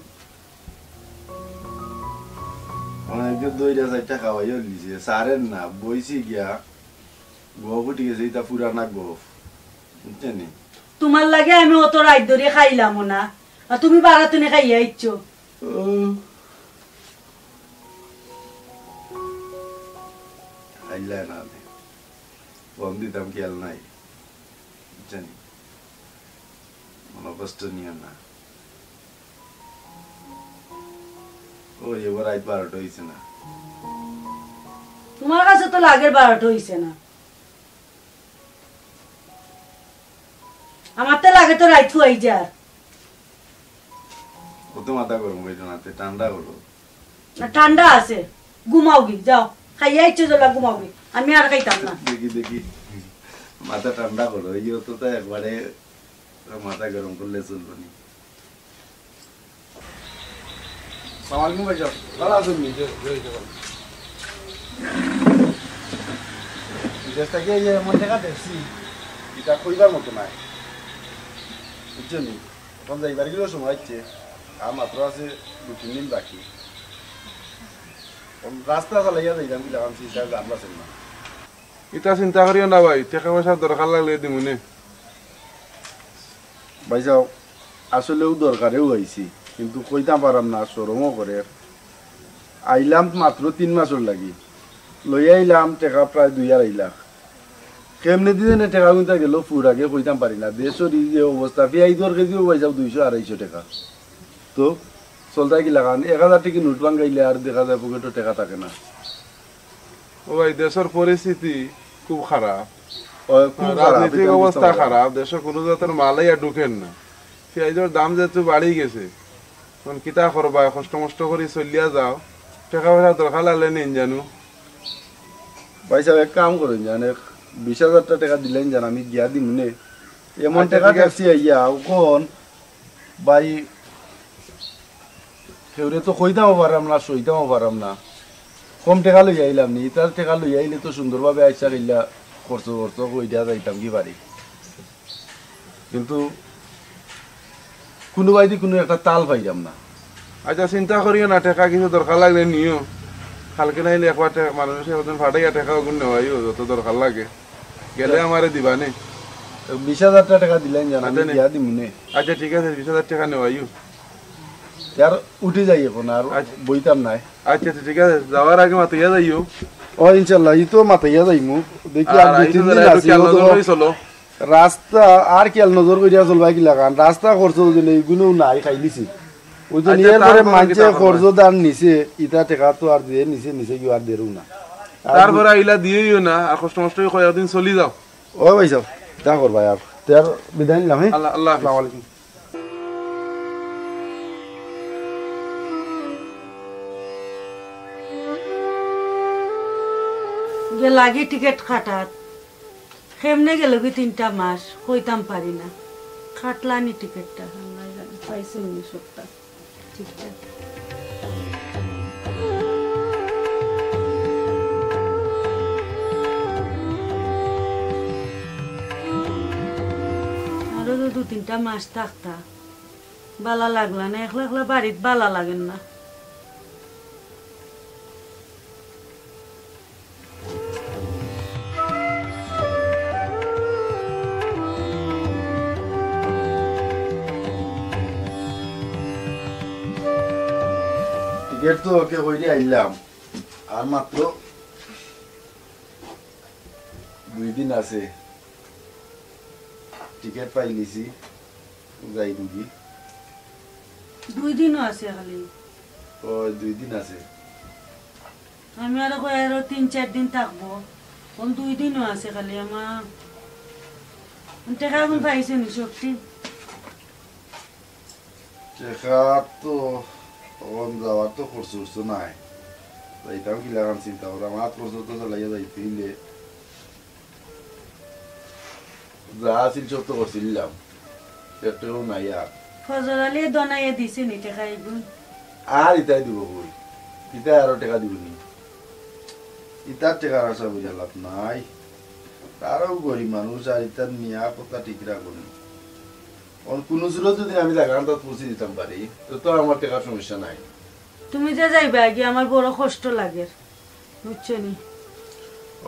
অনেকে দইরা চাইরটা খাওয়াইও লিছে, সারের না, বইছি গিয়া, গফ উঠি গেছে, ইটা পুরানা গফ। বুঝছো নি? তুমার লাগি আমি অত রাইত ধরি খাইলামও না, আর তুমি বারাতুনে খাইয়া আইছো। ও। আইলা না রে। ফোন দিতাম খেয়াল নাই। বুঝছো নি? মনো কষ্ট নিও না। ওই এবার রাইত বারোটা অইছে না। তুমার কাছে তো লাগের বারোটা অইছে না, আমার তো লাগে তো রাইত অই যার। অত মাথা গরম করিও না, তে ঠান্ডা করো। না, ঠান্ডা আছে, ঘুমাওগি, যাও, খাইয়া ইচ্ছে জলা ঘুমাওগি, আমি আর খাইতাম না। দেখি, দেখি, মাথা ঠান্ডা করো, এই অত তো একবারে মাথা গরম করলে চলবো নি। সালাম আলাইকুম ভাইসাব, ভালা আছইন নি? জি, জি, জি, ভালা। বিদেশ থাকি এই যে এমন টেকা দেখছি, ইটা কইবার মতো নায়, বুঝছো নি? অখন যাইবার গিরও সময় অইছে, আর মাত্র আছে দুই তিন দিন বাকি। অখন রাস্তা চালাইয়া যাইতাম, কিলা কারণ চিন্তা জাম আছে না। ইতা চিন্তা করিও না ভাই, টেকা পয়সার দরকার লাগলে দিমুনে। ভাইসাব, আসলেউ দরকারেউ আইছি, কিন্তু কইতাম পারাম না, শরমও করের। আইলাম মাত্র তিন মাসর লাগি, লইয়া আইলাম টেকা প্রায় দুই আড়াই লাখ। কেমনে দি যেনে টেকা গুনতা গেল ফুর আগে কইতাম পারি না। দেশর ই যে অবস্থা, পিয়াইজর কেজিও ভাইসাব দুইশো আড়াইশো টেকা। তো চলতায় কিলা কারণ? এক হাজার টেকি নোট ভাঙ্গাইলে আর দেখা যায় পকেটো টেকা থাকে না। ও ভাই, দেশর পরিস্থিতি খুব খারাপ। অয়, খুব খারাপ, রাজনৈতিক অবস্থা খারাপ, দেশো কুনু জাতর মাল আইয়া ঢুকের না। পিয়াইজর দাম যেহেতু বাড়ি গেছে, অখন কিতা করবায়, কষ্ট মষ্ট করি চলিয়া যাও, টেকা পয়সা দরকার লাগলে নিন জানু। ভাইসাব, এক কাম করইন জান, এক বিশ হাজার টেকা দিলাইন জান, আমি গিয়া দিমুনে। এমন আচ্ছা, টেকা ঠিক আছে। দেখছি আইয়া, অখন ভাই, কেউরে তো কইতামও পারাম না, সইতামও পারাম না। কম টেকা লইয়া আইলাম নি, ইতার টেকা লইয়া আইলে তো সুন্দরভাবে আইসা গেলা খরচ খরচ কইরা যাইতাম কি পারি, কিন্তু কুনুবায়দি কুনু একটা তাল পাইরাম না। আচ্ছা, চিন্তা করিও না, টেকা কিছু দরকার লাগলে নিও। কালকে নাইলে একবার টে-, মানুষর সাথে পাঠাইয়া টেকা অগুন নেওয়াইও, যত দরকার লাগে। গেলে আমারে দিবানে। বিশ হাজার টেকা দিলাইন জান, আমি আচ্ছা, নে। দিয়া দিমুনে। আচ্ছা, ঠিক আছে, বিশ হাজার টেকা নেওয়াইও। আর উঠি যাই অখন, আর আচ্ছা। বইতাম নায়। আচ্ছা, আচ্ছা, ঠিক আছে, যাওয়ার আগে মাতিয়া যাইও। ও, ইনশাল্লাহ, ই তো মাতিয়া যাইমু। দেখি, আর আর দুই আইসো তিন যারা দিন একটু আছি, খেয়াল ও তো নজর করি চলো। রাস্তা আর খেয়াল নজর করিয়া চলবায় কিলা কারণ? রাস্তা খরচ অইছে নি, ইগুনও নাই, খাইলিছি। ওই যে আচ্ছা, নিয়ার পরে তারপরে মানষে কিতা করবা? খরচ দান নিছে, ইতা টেকা তো আর দিয়া নিছে, নিছে কিও আর দেরও না। আর তারপরে আইলা দিয়েইও না, আর কষ্ট মষ্ট কয়েকদিন চলি যাও। ও ভাইসাব, কিতা করবায় আর? তে আর বিদায় নিলাম, হ্যাঁ? আল্লাহ, আল্লাহ হাফেজ। আসসালামু আলাইকুম। গেলাগি টিকিট কাটাত, কেমনে গেলগি তিনটা মাস, কইতাম পারি না। কাটলানি টিকিটটা, আল্লায় জানে, পাইছইন নি সবটা ঠিকঠাক। আরো তো দুই তিনটা মাস থাকতা, বালা লাগলা না, একলা একলা বাড়িত বালা লাগের না। টিকিট তো ওকে কইরে আইলাম, আর মাত্র দুই দিন আছে। টিকিট পাইলিছি, যাইমুগি। দুই দিনও আছে খালি? ও, দুই দিন আছে। আমি আরো কই আরো তিন চাইর দিন থাকবো, অখন দুই দিনও আছে খালি। আমার টেকা অখন পাইছো নি সবটি? টেকা তো অখন যাওয়ার তো খরচ উরচ নাই, যাইতাম কিলা কারণ চিন্তা করাম, আমার খরচ তো চালাইয়া যাইতে অইলে। যা আছিল সব তো করছিলাম, একটাও নাই আর। ফজর আলীয়ে দনাইয়া দিছে নি টেকা ইগুন? আর ইতায় দিবো কই? ইতায় আরো টেকা দিবো নি? ইতার টেকার আশা বুঝা লাভ নাই। তারাও গরিব মানুষ, আর ইতার নিয়া কথা ঠিক রাখবো নি। অখন কুনু সুরত যদি আমি জাগাত পৌঁছি দিতাম পারি, তো, তো আমার টেকার সমস্যা নাই। তুমি যে যাইবায়গি, আমার বড় কষ্ট লাগের, বুঝছো নি?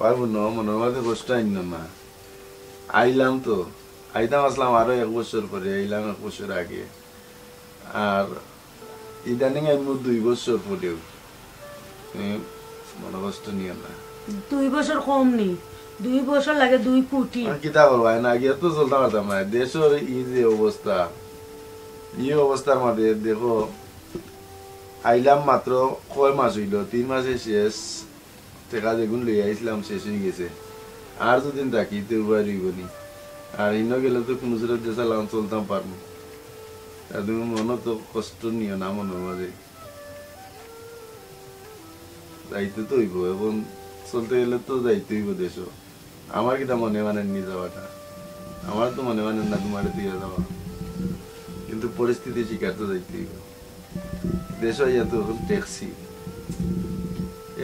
আর বুনো, মনর মাঝে কষ্ট আইন্নো না। আইলাম তো, আইতাম আছলাম আরো এক বছর পরে, আইলাম এক বছর আগে। আর ইদানিং আইমু দুই বছর পরেও। তুমি মনো কষ্ট নিও না। দুই বছর কম নি, দুই বছর লাগে দুই কোটি। আর কিতা করবায়, না গিয়া তো চলতাম পারতাম না। দেশর ই যে অবস্থা, ই অবস্থার মাঝে দেখো, আইলাম মাত্র কয় মাস অইলো, তিন মাসে শেষ। টেকা যেগুন লইয়া আইছলাম শেষ অইগেছে। আর দুদিন থাকি তে উবাই রইবো নি। আর ইনো গেলে তো কুনু সুরত দেশে লাগান চলতাম পারমু। আর তুমি মনো তো কষ্ট নিও না মনর মাঝে। যাইতে তো অইবো, এখন চলতে গেলে তো যাইতে অইবো দেশো। আমার কিতা মনে মানে নি যাওয়াটা? আমার তো মনে মানে না তোমারে দিয়া যাওয়া, কিন্তু পরিস্থিতি শিকার তো যাইতে অইবো। দেশো আইয়া তো এখন ঠেকছি,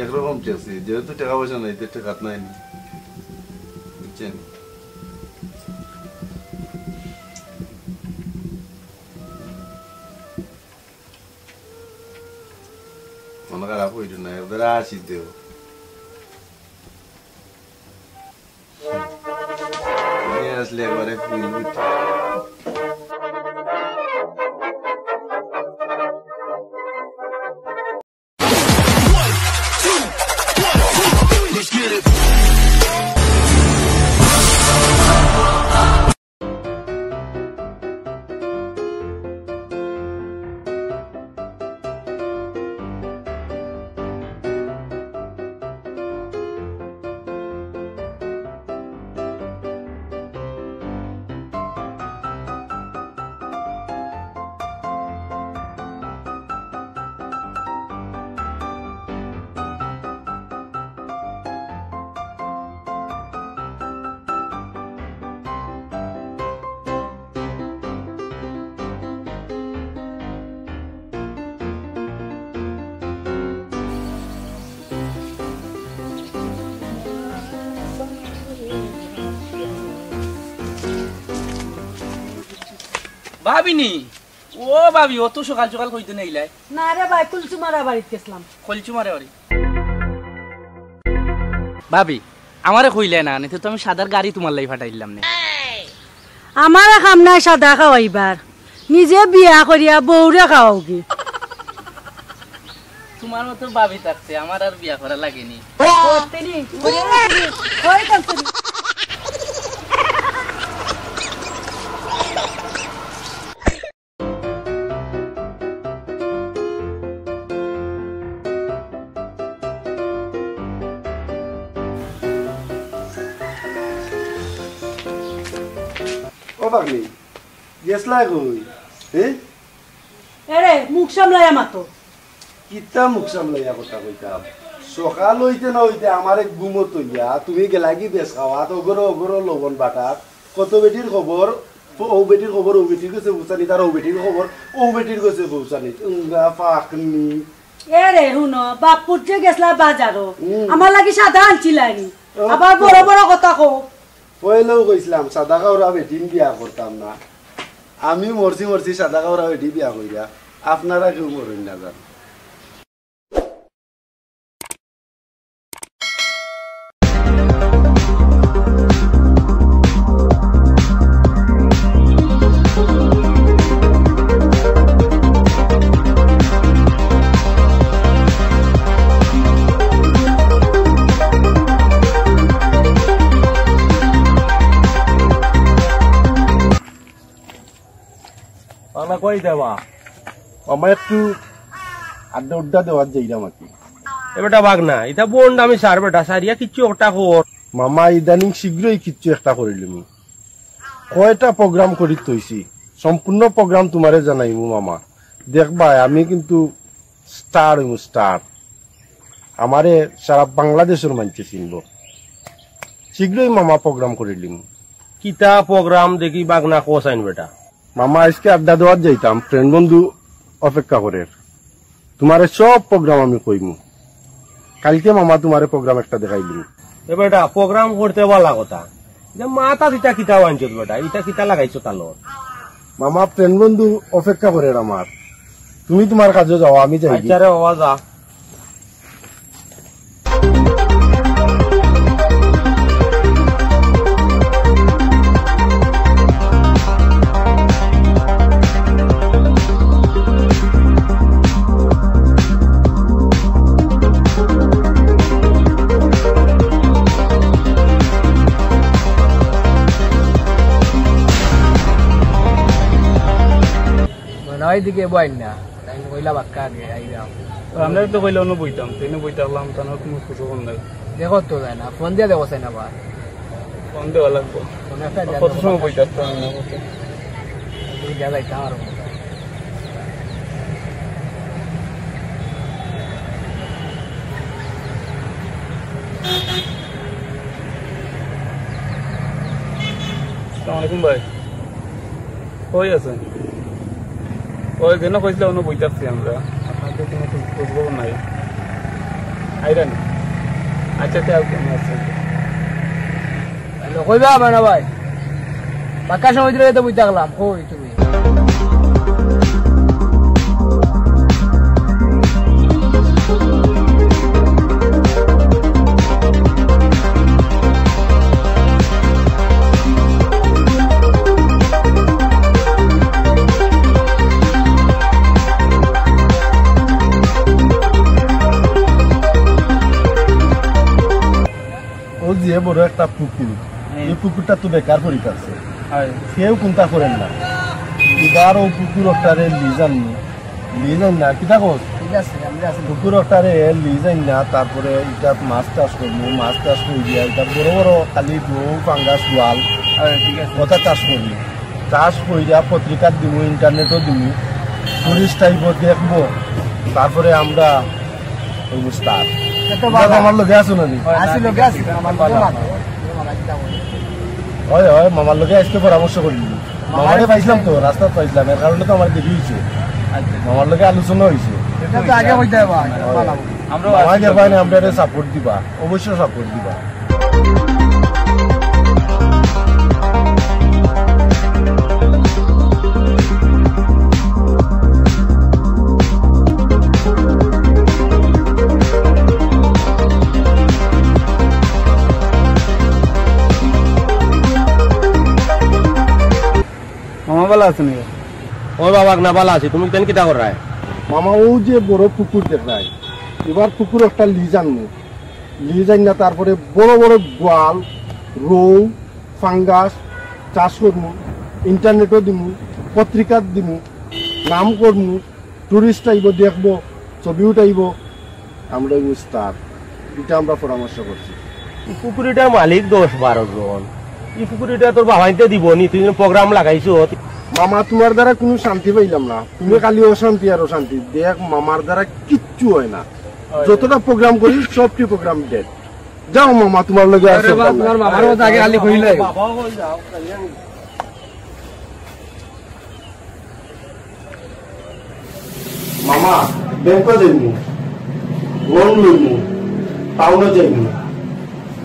একরকম ঠেকছি, যেহেতু টেকা পয়সা নাই, তো ঠেকাত নাই নি, বুঝছেন? মন খারাপ অইতো না, একবারে আসি দেও। তুমি আসলে একবারে feel good। ভাবি নি? ও ভাবি, অত সকাল সকাল কই দিন আইলায়? না রে ভাই, কুলসুমারা বাড়িত গেছলাম। কলচুমারে বাড়ি? ভাবি, আমারে কইলায় না, নিতে তো আমি সাদার গাড়ি তোমার লাগি ফাটাইলাম নে। আমারে কাম নাই সাদা খাওয়াইবার, নিজে বিয়া করিয়া বউরে খাওয়াওগি। তোমার মতো ভাবি থাকতে আমার আর বিয়া করা লাগেনি। করতে নি, করিয়া করতে নি, হয় করতে নি। ও পাগলি, গেছলায় কই? হে? এরে, মুখ সামলাইয়া মাতো। কিতা মুখ সামলাইয়া কথা কইতাম? সকাল অইতে না অইতে আমারে ঘুমো থইয়া তুমি গেলাগি বেশ খাওয়াত, অগরো অগরো লবণ বাটাত। কত বেটির খবর, ও বেটির খবর, ও বেটির গেছে পৌঁছানি, তার ও বেটির খবর, ও বেটির গেছে পৌঁছানি। উঙ্গা ফাকনি। এরে, হুনো, বাপ পুত যে গেছলা বাজারো, হুম। আমার লাগি সাদা আনছিলায়নি। ও। আবার বড় বড় কথা কও। পয়লাউ কইছলাম, সাদা কাউরা বেটিন বিয়া করতাম না। আমি মরছি মরছি সাদা কাউরা বেটি বিয়া কইরা, আপনারা কেউ মরইন না যান। পাগনা কই দেবা? মামা একটু আড্ডা উড্ডা দেওয়ার যাইরাম আর কি। এ বেটা পাগনা, ইতা বন্ড আমি সার বেটা, সারিয়া কিচ্ছু একটা কর। মামা ইদানিং শীঘ্রই কিচ্ছু একটা করিলিমু। কয়টা program করি থইছি, সম্পূর্ণ program তোমারে জানাইমু মামা। দেখবায় আমি কিন্তু star অইমু, star। আমারে সারা বাংলাদেশর মানষে চিনবো। শীঘ্রই মামা program করিলিমু। কিতা program দেখি পাগনা কছাইন বেটা? মামা, আইজকে আড্ডা দেওয়াত যাইতাম, friend বন্ধু অপেক্ষা করের। তোমারে সব program আমি কইমু। কাইলকে মামা তোমারে program একটা দেখাইলিমু। এ বেটা, program করতে ভালা কথা। যে মাথাত ইতা কিতা আনছত বেটা, ইতা কিতা লাগাইছত তালো? মামা, friend বন্ধু অপেক্ষা করের আমার। তুমি তোমার কাজো যাও, আমি যাই। আচ্ছা রে বাবা, যা। মনে হয় এদিকে বইন না। আমি কইলা বাক্কা আগে, আই যাও। তো আমরা তো কইলে অন্য বইতাম, ট্রেনে বই থাকলাম, তার কোনো খোঁজ খবর নাই। দেখো তো যায় না, ফোন দিয়া দেখো চাই না বা। ফোন দেওয়া লাগবো। ফোন একটা দিয়া কত দেখো। সময় বই থাকতাম না, ওকে। তুমি দিয়া যাইতাম আর। আসসালামু আলাইকুম ভাই। কই আছে? ওই যেন কইছিল, অন্য বই থাকছি আমরা। আপনার তো কোনো খোঁজ, খোঁজ খবর নাই। আইরা নি? আচ্ছা, আচ্ছা, ওকে, আমি আসছি। হ্যালো, কইবা আমার না ভাই? বাক্কা সময় ধরে তো বই থাকলাম। কই তুমি? ও যে বড় একটা পুকুর, হুম। এই পুকুরটা তো বেকার পড়ি আছে। হয়। কেউ কুন্তা করের না। এবার ও পুকুর ওটারে লিজ আননি। লিজ আন না, কিতা কস? ঠিক আছে, আমরা আছি। পুকুর ওটারে লিজ আন না, তারপরে ইটা মাছ চাষ করবো, মাছ চাষ করি দিয়া ইটা বড় বড় খালি রৌ, ফাঙ্গাস, বোয়াল, হয়, ঠিক আছে। ওটা চাষ করি। চাষ কইরা পত্রিকাত দিমু, ইন্টারনেটও দিমু, টুরিস্ট আইবো, দেখবো, তারপরে আমরা ওই বুঝতাম। এটা তো বাবা। আমার লগে আছো না নি? আছি, লগে আছি, আমার লগে মাতো। হয়, হয়, মামার লগে আজকে পরামর্শ করি। মামারে পাইছিলাম তো, রাস্তাত পাইছিলাম, এর কারণে তো আমার দেরি হইছে। আচ্ছা। মামার লগে আলোচনা হইছে। এটা তো আগে হইতে হবে, হয়। বানাবো। আমরাও মামা আছি যে তো। পাইনি, আমরা এটা সাপোর্ট দিবা, অবশ্যই সাপোর্ট দিবা। মামা ভালা আছইন নি? ও বাবা, না ভালা আছি, তুমি কেন কিতা কররায়? মামা, ও যে বড় পুকুর দেখরায়, এবার পুকুর একটা লিজ আনমু। লিজ আইনা তারপরে বড় বড় বোয়াল, রৌ, ফাঙ্গাস চাষ করমু, ইন্টারনেটও দিমু, পত্রিকাত দিমু, নাম করমু, টুরিস্ট আইবো, দেখবো, ছবি উঠাইবো, আমরা ওই স্টার। এটা আমরা পরামর্শ করছি। এই পুকুরিটার মালিক দশ বারো জন। এই পুকুরিটা তোর বাবাইতে দিব নি, তুই যেন প্রোগ্রাম লাগাইছো। মামা, তোমার দ্বারা কোনো শান্তি পাইলাম না, তুমি খালি অশান্তি আর অশান্তি। দেখ, মামার দ্বারা কিচ্ছু হয় না। হয়। যতটা প্রোগ্রাম করি, সবটি প্রোগ্রাম ডেড। যাও মামা, তোমার লগে আর আরে চলতাম বাস, না। তোমার মামার মতো আগে খালি কইলাই। মামা, ব্যাংকো যাইমু, লোন লইমু, টাউনো যাইমু,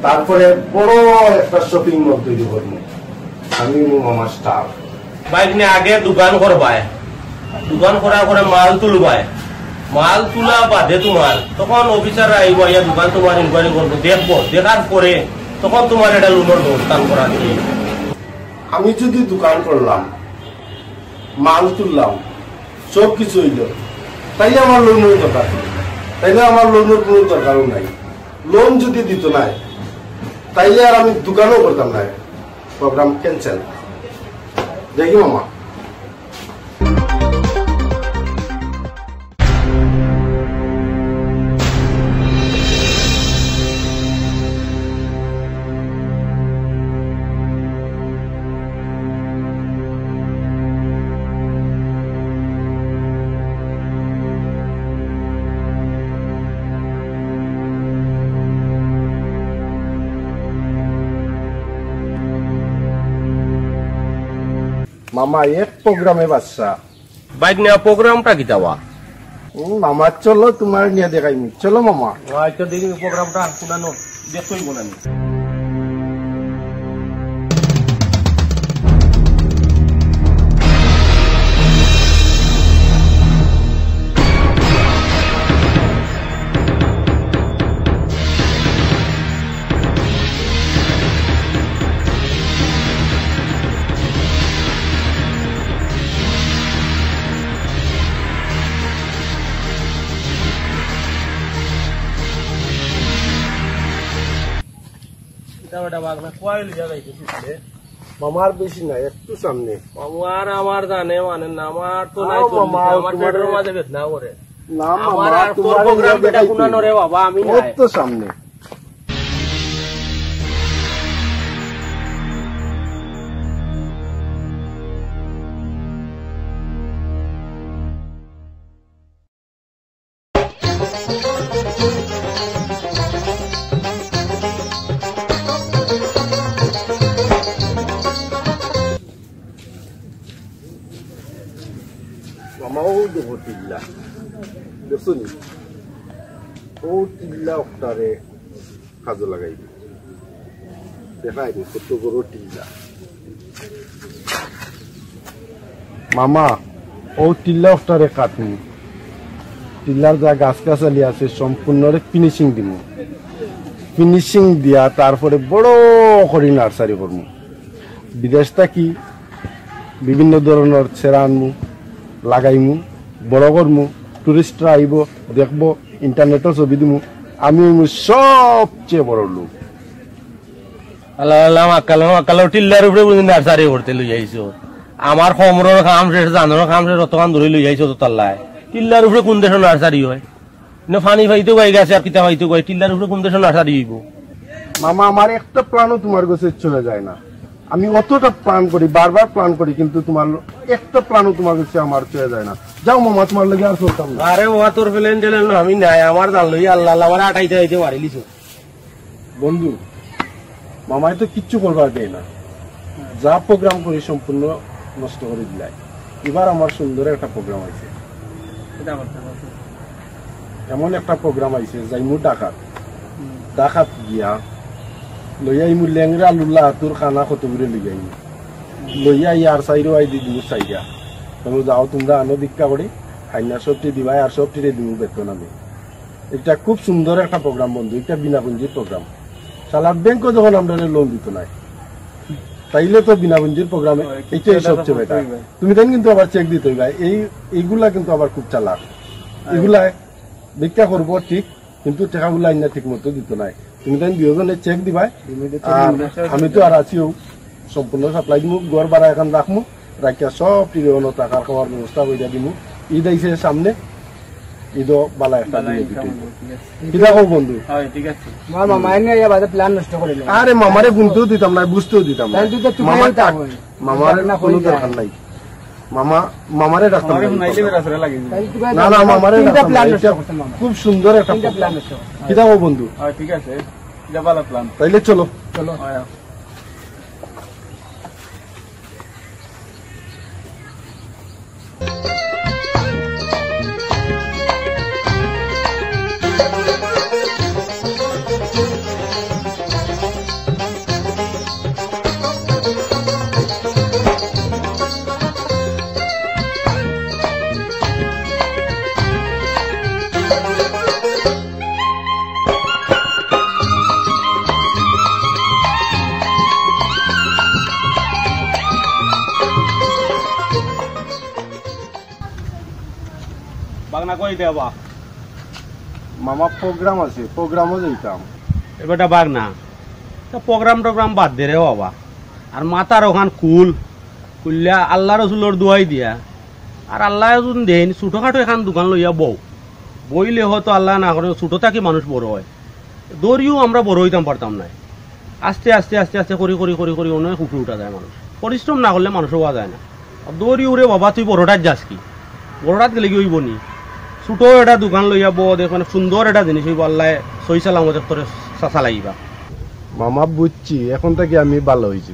তারপরে বড় একটা শপিং মল তৈরি করমু। আমি অইমু মামার স্টাফ। ভাইগ্নে, আগে দোকান করবায়, দোকান করার পরে মাল তুলবায়, মাল তুলা বাদে তোমার তখন অফিসাররা আইবো, আইয়া দোকান তোমার ইনকোয়ারি করবো, দেখবো, দেখার পরে তখন তোমার এটা লোনর ব্যবস্থা করা যাইবো। আমি যদি দোকান করলাম, মাল তুললাম, সব কিছু হইল, তাইলে আমার লোনর দরকার নেই। তাইলে আমার লোনর কোনো দরকারও নাই। লোন যদি দিত নায়, তাইলে আর আমি দোকানও করতাম নায়। Program cancel. দেখি মামা। মামা, এক প্রোগ্রামে বাদশা। ভাইগ্না, প্রোগ্রামটা কিতা বা? হুম, মামা, চলো, তোমার নিয়া দেখাইমু। চলো, মামা। আচ্ছা, দেখি প্রোগ্রামটা কোনানো, দেখতেই বলেন। এটা ওটা বাগনা কয় লিয়া যাইতেছে। মামার বেশি না, একটু সামনে। মামু আর আমার জানে মানে না, আমার তো নাই আও চল্লিশ, মামা, আমার তোমার পেটর মাঝে বেদনা করে। না মামা, আমার আর তোর তোমার program ইয়া বেটা দেখাইতে কুনানো রে বাবা, আমি নাই। কত সামনে। মামা, ও দেখো টিল্লা, দেখছো নি? ও টিল্লা ওটারে কাজে লাগাইবে। দেখাই নি কত বড় টিল্লা। মামা, ও টিল্লা ওটারে কাটমু। টিল্লার যা গাছ গাছালি আছে সম্পূর্ণরে finishing দিমু। Finishing দিয়া তারপরে বড় করি নার্সারি করমু। বিদেশ থাকি বিভিন্ন ধরনর চেরা আনমু, লাগাইমু, বড় করমু, টুরিস্টরা আইবো, দেখবো, ইন্টারনেটও ছবি দিমু, আমি অইমু সবচেয়ে বড় লোক। আল্লাহ আল্লাহ, মাক্কালো মাক্কালো, টিল্লার উপরে বুঝি নার্সারি করতে লই আইছো। আমার কমরর কাম শেষ, জানর কাম শেষ, অতখান ধরে লই আইছো তো তাল্লায়। টিল্লার উপরে কোন দেশো নার্সারি হয়? না পানি পাইতে গই গাছে আর কিতা পাইতে গই, টিল্লার উপরে কোন দেশো নার্সারি হইব? মামা, আমার একটা প্ল্যানও তোমার কাছে চলে যায় না। আমি অতটা প্ল্যান করি, বারবার প্ল্যান করি, কিন্তু তোমার একটা প্ল্যানও তোমার কাছে আমার চলে যায় না। যাও মামা, তোমার লগে আর চলতাম না। আরে বাবা, তোর প্ল্যান ট্যান না, আমি নাই, আমার জান লই আল্লাহ আল্লাহ, আমার আটাইতে আইতে মারিলিছো। বন্ধু, মামায় তো কিচ্ছু করবার দেয় না, যা প্রোগ্রাম করি সম্পূর্ণ নষ্ট করি দিলায়। এবার আমার সুন্দর একটা প্রোগ্রাম আইছে। কিতা করতে হবে? এমন একটা প্রোগ্রাম আইছে, যাইমু ঢাকাত। হুম। ঢাকাত গিয়া লইয়া আইমু লেংড়া লুলা আতুর কানা কত করে লইয়া আইমু। লইয়া আই আর চাইরো আই দি দিমু চাইরা। তুমি যাও, তোমরা আনো ভিক্ষা করি, হাইনা সবটি দিবাই আর সবটিরে দিমু বেতন আমি। এটা খুব সুন্দর একটা প্রোগ্রাম বন্ধু, এটা বিনা পুঁজির প্রোগ্রাম। শালা ব্যাংকও যখন আমরা লোন দিত নাই, তাইলে তো বিনা পুঁজির প্রোগ্রামে হয়, এটাই এটা সবচেয়ে তো বেটার। করতেই হয়। তুমি তাই কিন্তু আবার চেক দিতে হইবা, এই এইগুলা কিন্তু আবার খুব চালাক। হ্যাঁ। এগুলা ভিক্ষা করবো ঠিক, কিন্তু টাকাগুলা আইনা ঠিক মতো দিত নাই। তুমি তাই দুইজনে চেক দিবাই, আর আমি তো আর আছিও, সম্পূর্ণ সাপ্লাই দিমু, ঘর ভাড়া এখন রাখমু, রাখিয়া সব টিরে অন্য টাকার খাওয়ার ব্যবস্থা করিয়া দিমু। ঈদ আইছে সামনে, ঈদও বালা একটা বালা দিনে income দিতে হইব। হইব, ঠিক আছে। কিতা কও বন্ধু? হয়, ঠিক আছে। মামা, মামায় নিয়ে আইয়া বাদে প্ল্যান নষ্ট করিল। আরে মামারে গুনতেও দিতাম না, বুঝতেও দিতাম না। তাহলে তুই তো চুপ মামার হয়ে থাক। মামার না কোনো করি দরকার যায়। নাই। মামা, মামারে ডাকতাম আমারে না, হুনাইলে দিতাম না। বেড়া ছেড়া লাগে। তাহলে তুই না, না, মামারে তিনটা ডাকতাম না। প্ল্যান নষ্ট এটা করছে মামা। খুব সুন্দর একটা তিনটা প্রোগ্রাম। প্ল্যান নষ্ট করছে। কিতা কও বন্ধু? হয়, ঠিক আছে। যা বালা প্ল্যান। তাইলে চলো। চলো। হয়। বাগনা কই দেবা? মামা, প্রোগ্রাম আছে, প্রোগ্রামও যাইতাম। এ বেটা বাগনা, তা প্রোগ্রাম টোগ্রাম বাদ দে রে বাবা। আর মাথার ওখান খুল, খুললা আল্লাহ রসুলর দোয়াই দিয়া। আর আল্লাহ যদি দেইন, ছোটখাটো এখান দোকান লইয়া বও। বইলে হয়তো আল্লাহ না করে, ছোট থাকি মানুষ বড় হয়। দৌড়িও আমরা বড় হইতাম পারতাম না। আস্তে আস্তে, আস্তে আস্তে করি, করি, করি, করি অনেক উপরে উঠা যায় মানুষ। পরিশ্রম না করলে মানুষ হওয়া যায় না। আর দৌড়ি উড়ে বাবা, তুই বড়টাত যাস কি? বড়টাত গেলে কি হইব নি? ছোট একটা দোকান লইয়া বও, দেখ, মানে, সুন্দর একটা জিনিস হইব, আল্লাহ সহি সালামত করে চাচা লাগিবা। মামা, বুঝছি, এখন থাকি আমি ভালা হইছি।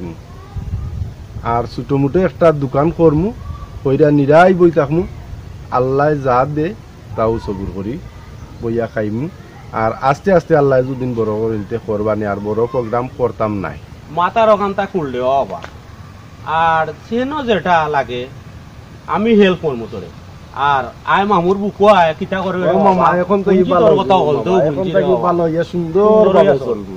আর ছোট মোটো একটা দোকান করমু, কইরা নিরাই বই থাকমু, আল্লাহ যা দে, তাও সবুর করি, বইয়া খাইমু। আর আস্তে আস্তে আল্লাহ যুদিন বড় করিলতে করবানি, আর বড় প্রোগ্রাম করতাম নাই। মাথার ওখানটা খুললে বাবা, আর সেনো যেটা লাগে আমি হেল্প করমু তোরে। আর আয় মামুর বুকো আয়, কিতা করবে ও রে মামা, বাবা? এখন তো বুঝছি ইবা তোর কথা, হইল তো মামা, এখন বুঝছি তো রে বাবা। ভালো হইয়া সুন্দর সুন্দর ভাবে হইয়া চলবো।